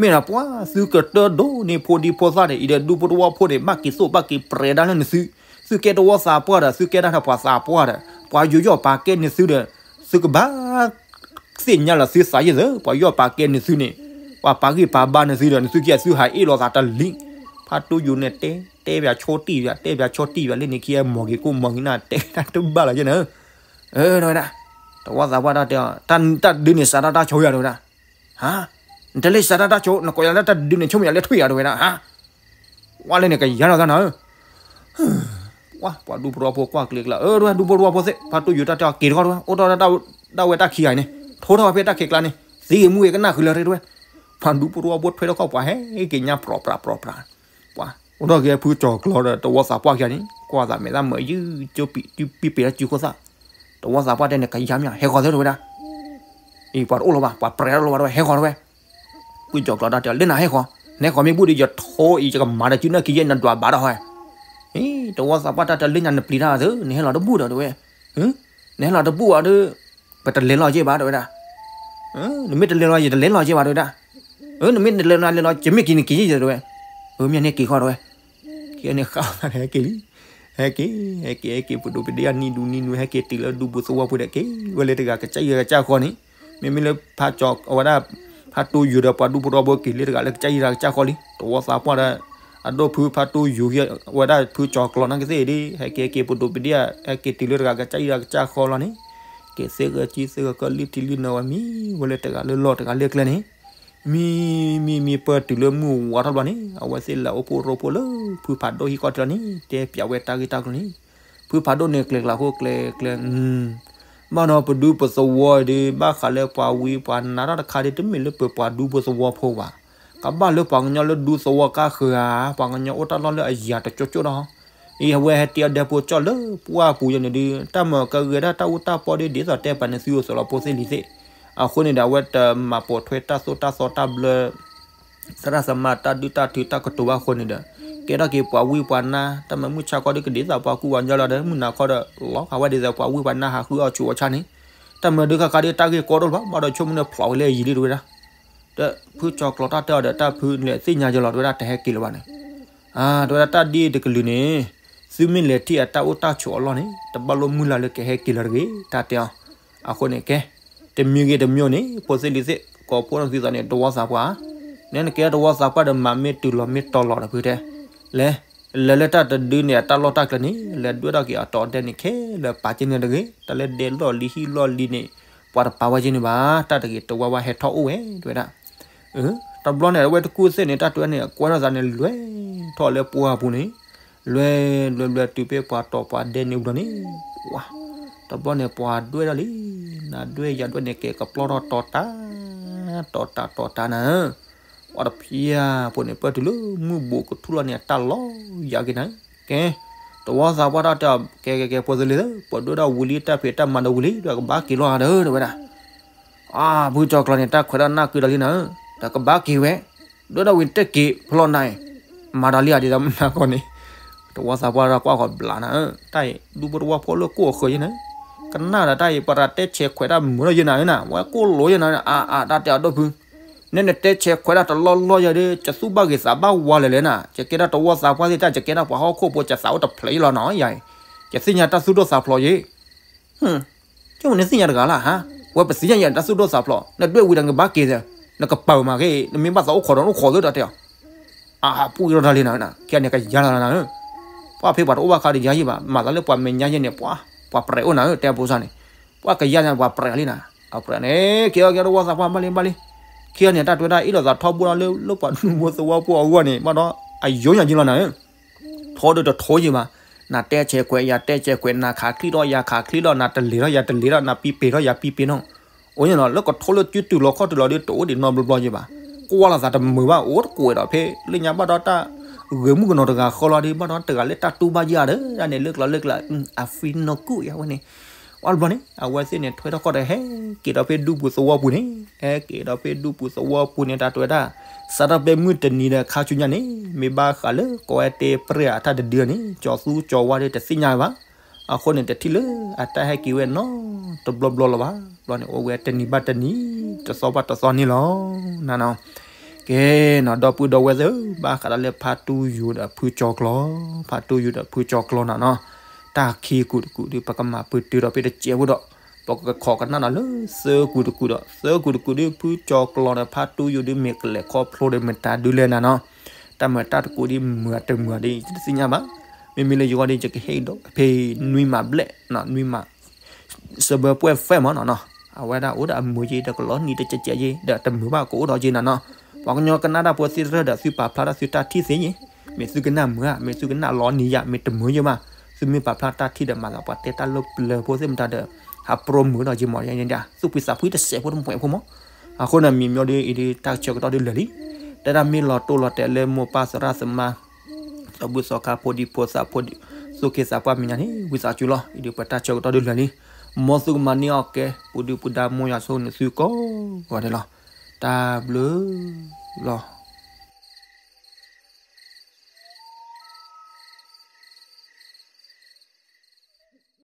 မ့ၢ်နပှၤသုကတၢၢ်ဒိၣ်န့ၢ်ဖိဒံဖိသၣ်န့ၣ် အံၤဒီးဒူဖိတဝီဖိန့ၣ် ဘၣ်က့ၤသိၣ်ဘၣ်က့ၤပြဲးဒၣ်လၢနသု, သုကဲတဝီသးပှၢ်ဒီး သုကဲဒၣ်ထီၣ်ပှၤသးပှၢ်ဒီး ပှၤယူးယီၣ်ပာ်ကဲန့ၢ်သုဒီး, သုကဘၣ် သ့ၣ်ညါလီၤသုသးယဲၢ်သၢ ပှၤယူးယီၣ်ပာ်ကဲန့ၢ်သုန့ၣ်, ပှၤပာ်ဂံၢ်ပာ်ဘါန့ၢ်သုဒီး နသုခံဂၤသုဟးအ့ၣ်လိာ်သးတလံ, ဖါတိၢ်ယိၤန့ၣ်တဲ, တဲပၠးဆိတံၢ်ပၠး တဲပၠးဆိတံၢ်ပၠး လၢန့ၣ်ခံဂၤမီၢ်က့ၤကိၢ်မီၢ်က့ၤနၤ တဲတၢ်တဘၣ်လီၤယဲၢ်နၤ, တဲဝဲဒၣ်, တဝီသးပှၢ်တၢ်တဲအီၤ, တၢ်ဒုးန့ၣ်စးထီၣ်တၢ်ဆိယၤတဲဝဲဒၣ်, ဟါ, နတလဲၤစးထီၣ်တၢ်ဆိ နကိးယၤလၢတၢ်ဒုးန့ၣ်ဆိမ့ၢ်ယၤလၢထွံၣ်ယၤတဲဝဲဒၣ်, ဟါ ဝဲလၢန့ၣ်ကယၤလီၤသးနၤဧၢ, ပှၤဒူဖိတဝီဖိကွၢ်ကျဲၤကျါ, အၢ တဲဝဲဒၣ် ဒူဖိတဝီဖိသ့ၣ် ဖါတိၢ်ယိၤတၢ်တဲအီၤက့ၤတခီတဲဝဲ, အိၣ်ထီၣ်ဒၣ်ဝဲတၢ်ခံဂၤအံၤန့ၣ် ထိထီၣ်ဝဲဖဲတၢ်ခံးကျါန့ၣ် သံဂ့ၤမူဂ့ၤကနၣ်ဃုာ်လၢၤတဲဝဲ, ပှၤဒူဖိတဝီဖိထွဲထီၣ်ခီၣ်ပှၤဟဲက့ၤညါပြီၤပြးပြီၤပြး, ပှၤ အိၣ်ထီၣ်က့ၤဖုကၠီၤကျီၤဒီး တဝီသးပှၢ်ခံဂၤန့ၣ် ကွၢ်သးမဲာ်သၣ်မုာ်ယုၢ် ကၠိပံးပံးပ့ၤလၢစုခိၣ်သၣ်, တဝီသးပှၢ်တဲန့ၣ် ကယၤမ့ၢ်ဧါ ဟဲဃီၤသ့တဲဝဲဒၣ် အံၤ ပှၤတအိၣ်လၢၤဘၣ် ပှၤပြဲးတအိၣ်လၢၤဘၣ်တဲဝဲ ဟဲဃီၤတဲဝဲ, ဖုကၠီၤကျီၤတၢ်တဲ လၢနၤဟဲဃီၤ, နဟဲဃီၤမ့ၢ်ဘူၣ်ဒီး ယထိအံၤ ယကမၤဒီးစုနၢ်ခံယဲၢ်နဒွးဘၣ်ဒီးဟီ, အံၤ တဝီသးပှၢ်တၢ်တဲလၢညါနပျံၤတၢ်သၢ နဟဲလီၤတဘူၣ်ဒီးတဲဝဲ, နဟဲလီၤတဘူၣ်ဘၣ်ဒီး ပတလဲၤလီၤက့ၤဘၣ်တဲဝဲဒၣ်, နမ့ၢ်တလဲၤလီၤ ယတလဲၤလီၤက့ၤဘၣ်တဲဝဲဒၣ်, နမ့ၢ်တလဲၤလီၤလဲၤလီၤ ယမ့ၢ်က့ၤန့ၣ်က့ၤယဲၢ်တဲဝဲ, မ့ၢ်န့ၣ်က့ၤဃီတဲဝဲ, ခံဂၤန့ၣ်ဃၣ်သးန့ၣ်ဟဲက့ၤလံ ဟဲက့ၤ ဟဲက့ၤ ဟဲက့ၤ ပဒိၣ်ပဒ့အနံၣ်ဒူနံၣ်နူ ဟဲက့ၤတုၤလၢဒူပူၤသဝီပူၤဒီး က့ၤဝဲလၢတဂၤကစၢ်ယွၤကစၢ်ဃီန့ၣ်, မ့မ့ၢ်လၢဖးကၠီၤ အဝဲဒၣ် ဖးတိၢ်ယိၤဒီးပှၤဒူဖိတဝီဖိက့ၤလၢတဂၤလၢကစၢ်ယွၤကစၢ်ဃီလံ တဝီသးပှၢ်ဒီး အဒိၣ်ဖုဖးတိၢ်ယိၤ အဝဲဒၣ်ဖုကၠီၤကျီၤနာ်က့သ့ၣ်ဒီး ဟဲက့ၤက့ၤပဒိၣ်ပဒ့ ဟဲက့ၤတုၤလၢတဂၤကစၢ်ယွၤကစၢ်ဃီလီၤန့ၣ်, က့ၤသ့ဂၢၢ်ကံသ့ဂၢၢ်ကၢလံထံလံနီၤဝဲမံဝဲလၢတဂၤလၢလီၢ်တဂၤလၢကျဲန့ၣ် မံ မံ မံပၢၢ်တုၤလၢမုၢ်ဝါထီၣ်ဘျီန့ၣ် အဝဲသ့ၣ်လဲၤအိၣ်ဖှိၣ်ရိဖှိၣ်လၢဖုဖးဒိၣ်ဟံၣ်ဃီတလီၤန့ၣ် တဲပၠးဝဲတၢ်ဂ့ၢ်တၢ်ကျိၤန့ၣ်, ဖုဖးဒိၣ်န့ၣ်ကျဲၤကျါဃိကျဲၤကျဲၤ, ဘၣ်ဒီးပဒူပသဝီဒီး ဘၣ်ဃးလၢပှၤဝံပှၤနါထီၣ်တခါဒီး တမ့ၢ်လၢပပှၤဒူပသဝီဖိဘၣ်, ကဘၣ်လၢပှၤကညီလၢဒူသဝီကါဃၢၤဧါ, ပှၤကညီအိၣ်တၢ်လီၢ်လၢအယၤတကၠိကၠိဒီး အံၤအဝဲဟဲတ့အီၤဒဲဖိကၠီၣ်လၢပှၢ်ပူၤယဲန့ၣ်ဒီး တၢ်မၤကဂဲၤဒၣ်တၢ်အူတၢ်ပီဒီး ဒ်သိးတဲပာ်န့ၢ်သုအိၣ်သိးလီၤဖိသ့ၣ်လံၤသ့ၣ်, အဃိန့ၣ်ဒီး အဝဲတမၤပိာ်ထွဲတၢ်သိၣ်တၢ်သီတၢ်ဘျၢ သရၣ်သမါတၢ်ဒုၣ်တၢ်ထုတၢ်ကတိၤဘၣ်အဃိန့ၣ်ဒီး ကဲထီၣ်က့ၤပှၤဝံပှၤနါ တၢ်မၤမုၢ်ဆါခီဒီး ကဒ်သိးပှၤကူပှၤကညီလီၤဒီး မုၢ်နၤခီဒီး လီၤဂာ်ဝဲဒ်သိးပှၤဝံပှၤနါဟးဃုအီၣ်ဆူးအီၣ်ဆါန့ၣ်, တၢ်မၤဒုးဃၣ်ဃၣ်ဒီး တၢ်ဂ့ၢ်ကီဒိၣ်လၢၤဘၣ် ဘၣ်ဒီးဆိကမိၣ်န့ၣ်ဖျိးဝဲလၢအယံၤလံတဝဲဒၣ် ဒီးဖုကၠီၤကျီၤတၢ်တဲအီၤဒီး တၢ်ဖုလဲၤသ့ၣ်ညါယလီၤတဝဲဒၣ် တဟဲက့ၤလၢၤဘၣ်န့ၣ်, တဝဲဒၣ်တၢ်ဒ်တကလုာ်န့ၣ် သုမ့ၢ်လဲၤထံၣ်အတၢ်အိၣ်တၢ်ဆိးအလီၢ်န့ၣ် တဘၣ်လိၣ်မုၢ်လၢ်လၢကဟဲက့ၤလၢၤတဂ့ၤ တၢ်တဲအီၤ, အဃိန့ၣ်ကဲ, တမံၤဂ့ၤတမံၤန့ၣ် ဖိသ့ၣ်လံၤသ့ၣ် ကိးဖှိၣ်န့ၢ်သုသးန့ၣ် တဝီသးပှၢ်, နဲနကဲတဝီသးပှၢ်ဒီးမၤမ့ၢ်တုၤလီၤမ့ၢ်တီၤလီၤဒီးဖုတဲ, လဲၤ လဲၤလၢတၢ်တဒုန့ၣ် အတၢ်လီၢ်တၢ်ကျဲန့ၣ် လဲၤဒွဲၣ်ထီၣ်က့ၤအတီၤဒဲန့ၣ်ခဲလၢာ် ပာ်က့ၤန့ၣ်တဂ့ၤ, တၢ်လၢဒဲလီၢ်လံၤဟံၣ်လီၢ်လံၤန့ၣ် ပှၤတပာ်ဝဲက့ၤန့ၣ်ဘၣ်, တၢ်တဂ့ၤတဝါဝါဟဲထီၣ်အိၣ်ဝဲ တဲဝဲဒၣ်. တဘျီန့ၣ် အဝဲတကူၣ်သ့ၣ်န့ၣ် တၢ်တဝဲန့ၣ် အကွဲထီၣ်သးန့ၣ် လဲၤထီၣ်လၢပှၢ်ပူၤန့ၣ်, လဲၤလဲၤလဲၤတုၤဖဲပှၤတီၤပှၤဒဲန့ၣ်ဘျီန့ၣ်, ဝါ, တဘျီန့ၣ် ပှၤဒွဲၣ်ထီၣ်လံ, နဒွဲၣ်ယၤဒွဲၣ်န့ၣ် ကဲကပျီထီၣ်တီၤတၢ်, တီၤတၢ်တီၤတၢ်နၤ ပှၤတဖျၢၣ်ဖိန့ၣ် ပၢၢ်တုၤလၢမုၢ်ဘူးကထူၣ်လီၤန့ၣ် အတၢ်လီၤယၤက့ၤနၤ, ကဲ, တဝီသးပှၢ်တၢ်တဲအီၤ ကဲကဲကဲ ဖိသလ့ၤသၢ, ပှၤဒွဲၣ်ဒၣ်ဝံၤလံ တၢ်ဖံးတၢ်မၤဒီးဝံၤလံ ဒီးကဘၣ်က့ၤလီၤဒီး တဲဝဲဒၣ်. အါ ဖုကၠီၤကျီန့ၣ် တၢ်ခွဲးတၢ်နၢ်ကုဒီးလံနၤ, ဒီးကဘၣ်က့ၤဝဲ, ဒွဲၣ်ဒၣ်ဝံၤတက့ၤဖျီနၤ, မၤဒီးလံဧါ ဒ်သိးမနၤကီၢ်န့ၣ်, တဝီသးပှၢ်တၢ်ကွၢ်ဃီၤဘျးနၤ, တၢ်အံၤ ဒူဖိတဝီဖိလၢကိၣ်အဃၢၤယဲနၤ, ကနၣ်ဒီးတၢ်အံၤ ပှၤတၢ်တဲဆဲးခွဲးတၢ်မုာ်ထီၣ်ယဲနၤနၤ, ဝဲကိၣ်လိာ်ယဲနၤ, အါအါ တၢ်တဲအီၤဒိၣ်ဖု နဲနတဲဆဲးခွဲးဒၣ်တလီၢ်လီၢ်ယဲဒီး ကသူၣ်ဘၣ်ဂ့ၤသးဘၣ်ဝါလဲၣ်လဲၣ်နၤ, ယကဲဒၣ်တဝီသးပှၢ်သ့ၣ်တၢ် ယကဲဒၣ်ပှၤဟီၣ်ခိၣ်ဖိ ယသးအိၣ်တဖျဲးလီၤနီၤယၤ, ယသ့ၣ်ညါတၢ်သူၣ်ဒိၣ်သးဖျိးယဲ, ကဲဝဲန့ၣ်သ့ၣ်ညါတဂၤလၢ်ဟါ, ဝဲပသ့ၣ်ညါယၤတၢ်သူၣ်ဒိၣ်သးဖျိး, နဒွဲၣ်ဝံၤဒီးနကဘၣ်က့ၤသၢ, နကပာ်မၤက့ၤ နမ့ၢ်ဘၣ်သးအိၣ်ခိးဒီးအိၣ်ခိးသၢဒီးတဲအီၤ အၢ ပူၣ်အံၤထီၣ်တၢ်လံနၤ, ခဲန့ၣ်ကယါလီၤနၤဧၢ, ပှၢ်ဖဲပှၤတအိၣ်ဘၣ်ခါဒီးယါယံၢ်ဘၣ်, မၤသးလၢပှၤမဲာ်ညါယဲန့ၣ် ပှၤ ပှၤပြဲးအိၣ်နၤဧၢ တဲအဖိစၢ်န့ၣ်, ပှၤကယါန့ၣ် ပှၤပြဲးလံနၤ, အပြဲးန့ၣ် ကဲအီၤကဲတဝီသးပှၢ်ဘၣ်လံဘၣ်လံ, ခဲန့ၣ် တၢ်တွဲတၢ်အ့ၣ်လိာ်သးထီဘိလီၤလၢ လၢပှၤဒူဖိသဝီဖိအဂီၢ်န့ၣ် ဘၣ်ဒီး အယိာ်ညါယံၢ်လီၤနၤဧၢ ထီဒီးတထီယံၢ်ဘၣ်, နတဲဆဲးခွဲး ယၤတဲဆဲးခွဲး, နခးချံထီၣ် ယၤခးချံထီၣ်, နတလ့ၤထီၣ် ယၤတလ့ၤထီၣ်, နပံပ့ၤထီၣ် ယၤပံပ့ၤထီၣ်, အိၣ်ညါလီၤ လၢကထိလၢစုတူာ်လီၤခီၣ်တုၤလီၤဒီး တအိၣ်ဒံးနီတဘျီဘျီယံၢ်ဘၣ်, ကွၢ်လိာ်သးတမုာ်ဘၣ် အိၣ်တကိးဒီးဖဲ လၢညါဘၣ်ဒီးတၢ် ဂဲၤမုၣ်ကနီၤတဂၤဃီလီၤဒီး ဘၣ်ဒီးတဂၤလၢတၢ်တူၢ်ဘၣ်ယၤဒီး ဒ်န့ၣ်လၢကျီလၢကျီ အ feel no good ယၤဝဲန့ၣ်, ဝဲတဘျီန့ၣ် အဝဲသ့ၣ်န့ၣ် ထွဲထီၣ်ခီၣ်ဒီး ဟဲက့ၤဒီးဖဲဒူပူၤသဝီပူၤန့ၣ်, ဟဲက့ၤဒီးဖဲဒူပူၤသဝီပူၤန့ၣ် တၢ်တွဲတၢ် စးထီၣ်ဖဲမုၢ်တနံၤဒီးခါဆူညါန့ၣ် မ့ၢ်ဘၣ်ဃးလၢကိးဝဲတဲပြဲၢ်အတၢ်တဒုန့ၣ် ကၠီၤသူကၠီၤဝါဒီးတသ့ၣ်ညါဘၣ်, အဃိန့ၣ် တထံၣ်လၢအတၢ်ဟဲက့ၤဝဲနီတဘျီဘျီလၢၤဘၣ်, ဘျီန့ၣ် အိၣ်ဝဲတနံၤဘၣ်တနံၤ တသီဘၣ်တသီန့ၣ်လီၤ, နနီၤ ကဲနီၤ ဒီပုၢ်ဒီဝဲၢ်သ့ၣ်ဧၢ, ဘၣ်ဃးဒီးလၢဖါတူယိၤဒီးဖုကၠီၤကျီ, ဖါတူယိၤဒီးဖုကၠီၤကျီနၤနီၤ, တၢ်ခံကူာ်တကူာ်ဒီး ပကမၤပတုာ်ဒီးဖဲတစဲးဖိဒီး, ပကခိးကနၣ်နီၤလၢသၢကူာ်တကူာ်ဒီး သၢကူာ်တကူာ်ဒီး ဖုကၠီၤကျီဒီးဖါတူယိၤဒီး မ့ၢ်ကလဲၤခီဖျိဒီးမတၤဒုလဲၣ်နၤနီၤ, တၢ်မၤတၢ်တကူာ်ဒီးမုာ်တမုာ်ဒီး ယတသ့ၣ်ညါဘၣ်, မ့မ့ၢ်လၢယဂီၢ်ဒီး ယကဟဲဒီးဖဲနွံမးဘျဲၣ်, နွံမး စဘၢပှဲၢ်ဖဲမးနီၤနီၤ, အဝဲဒၣ်အိၣ်ဒီးအမုာ်က့ၤဒီးကလီနံၤတကဲးကဲးယ့ၤ ဒီးတမုာ်ဘၣ်ကအိၣ်ဒီးက့ၤနၤနီၤ, ပှၤကညီကနၣ်တၢ်ဖိသ့ၣ်တဖၣ်ဒီး သုပာ်ဖျါထီၣ်သုတၢ်ထံၣ်သ့ယ့ၤ, မ့ၢ်သုကနၣ်မုာ်ဧါ မ့ၢ်သုကနၣ်လီနံၤယၤ မ့ၢ်တမုာ်ယ့ၤမး, သုမ့ၢ်ပာ်ဖျါတၢ်ထံၣ်ဒီး မၤသးပှၤတဲတၢ်လၢပျၢၤဖိသ့ၣ်မတၤဒီး ဟးပြိမုာ်ဒီးက့ၤမး, သူၣ်ဖှံသးဖှံတစဲးဖိတမှဲးဖိမး, အဃိန့ၣ် မံၤမံၤဒီး အံၤဒီးတၢ်ဆၢကတီၢ်ဒုးလၢာ်လံ, တဲဒၣ်မ့ၢ်လီၤတိၢ်လီၤတဲာ်လၢမိၢ်ပၢ်သရၣ်သမါ သးဘုၣ်သီခါဖိဒံဖိသၣ်ဖိဒံ သူၣ်က့သးပှၢ်မဲာ်ညါန့ၣ် ဝံသးစူၤလီၤ, အံၤဒီးပတၢ်ဆၢကတီၢ်ဒုးလၢာ်လံ, မ်သုကမၤန့ၢ်အီၣ်ကဲ ပူၤဒုပူၤဒါ မ်ယွၤဆိၣ်ဂ့ၤနသုကိးဂၤဒဲးလီၤ, တၢ်ဘျုးလီၤ.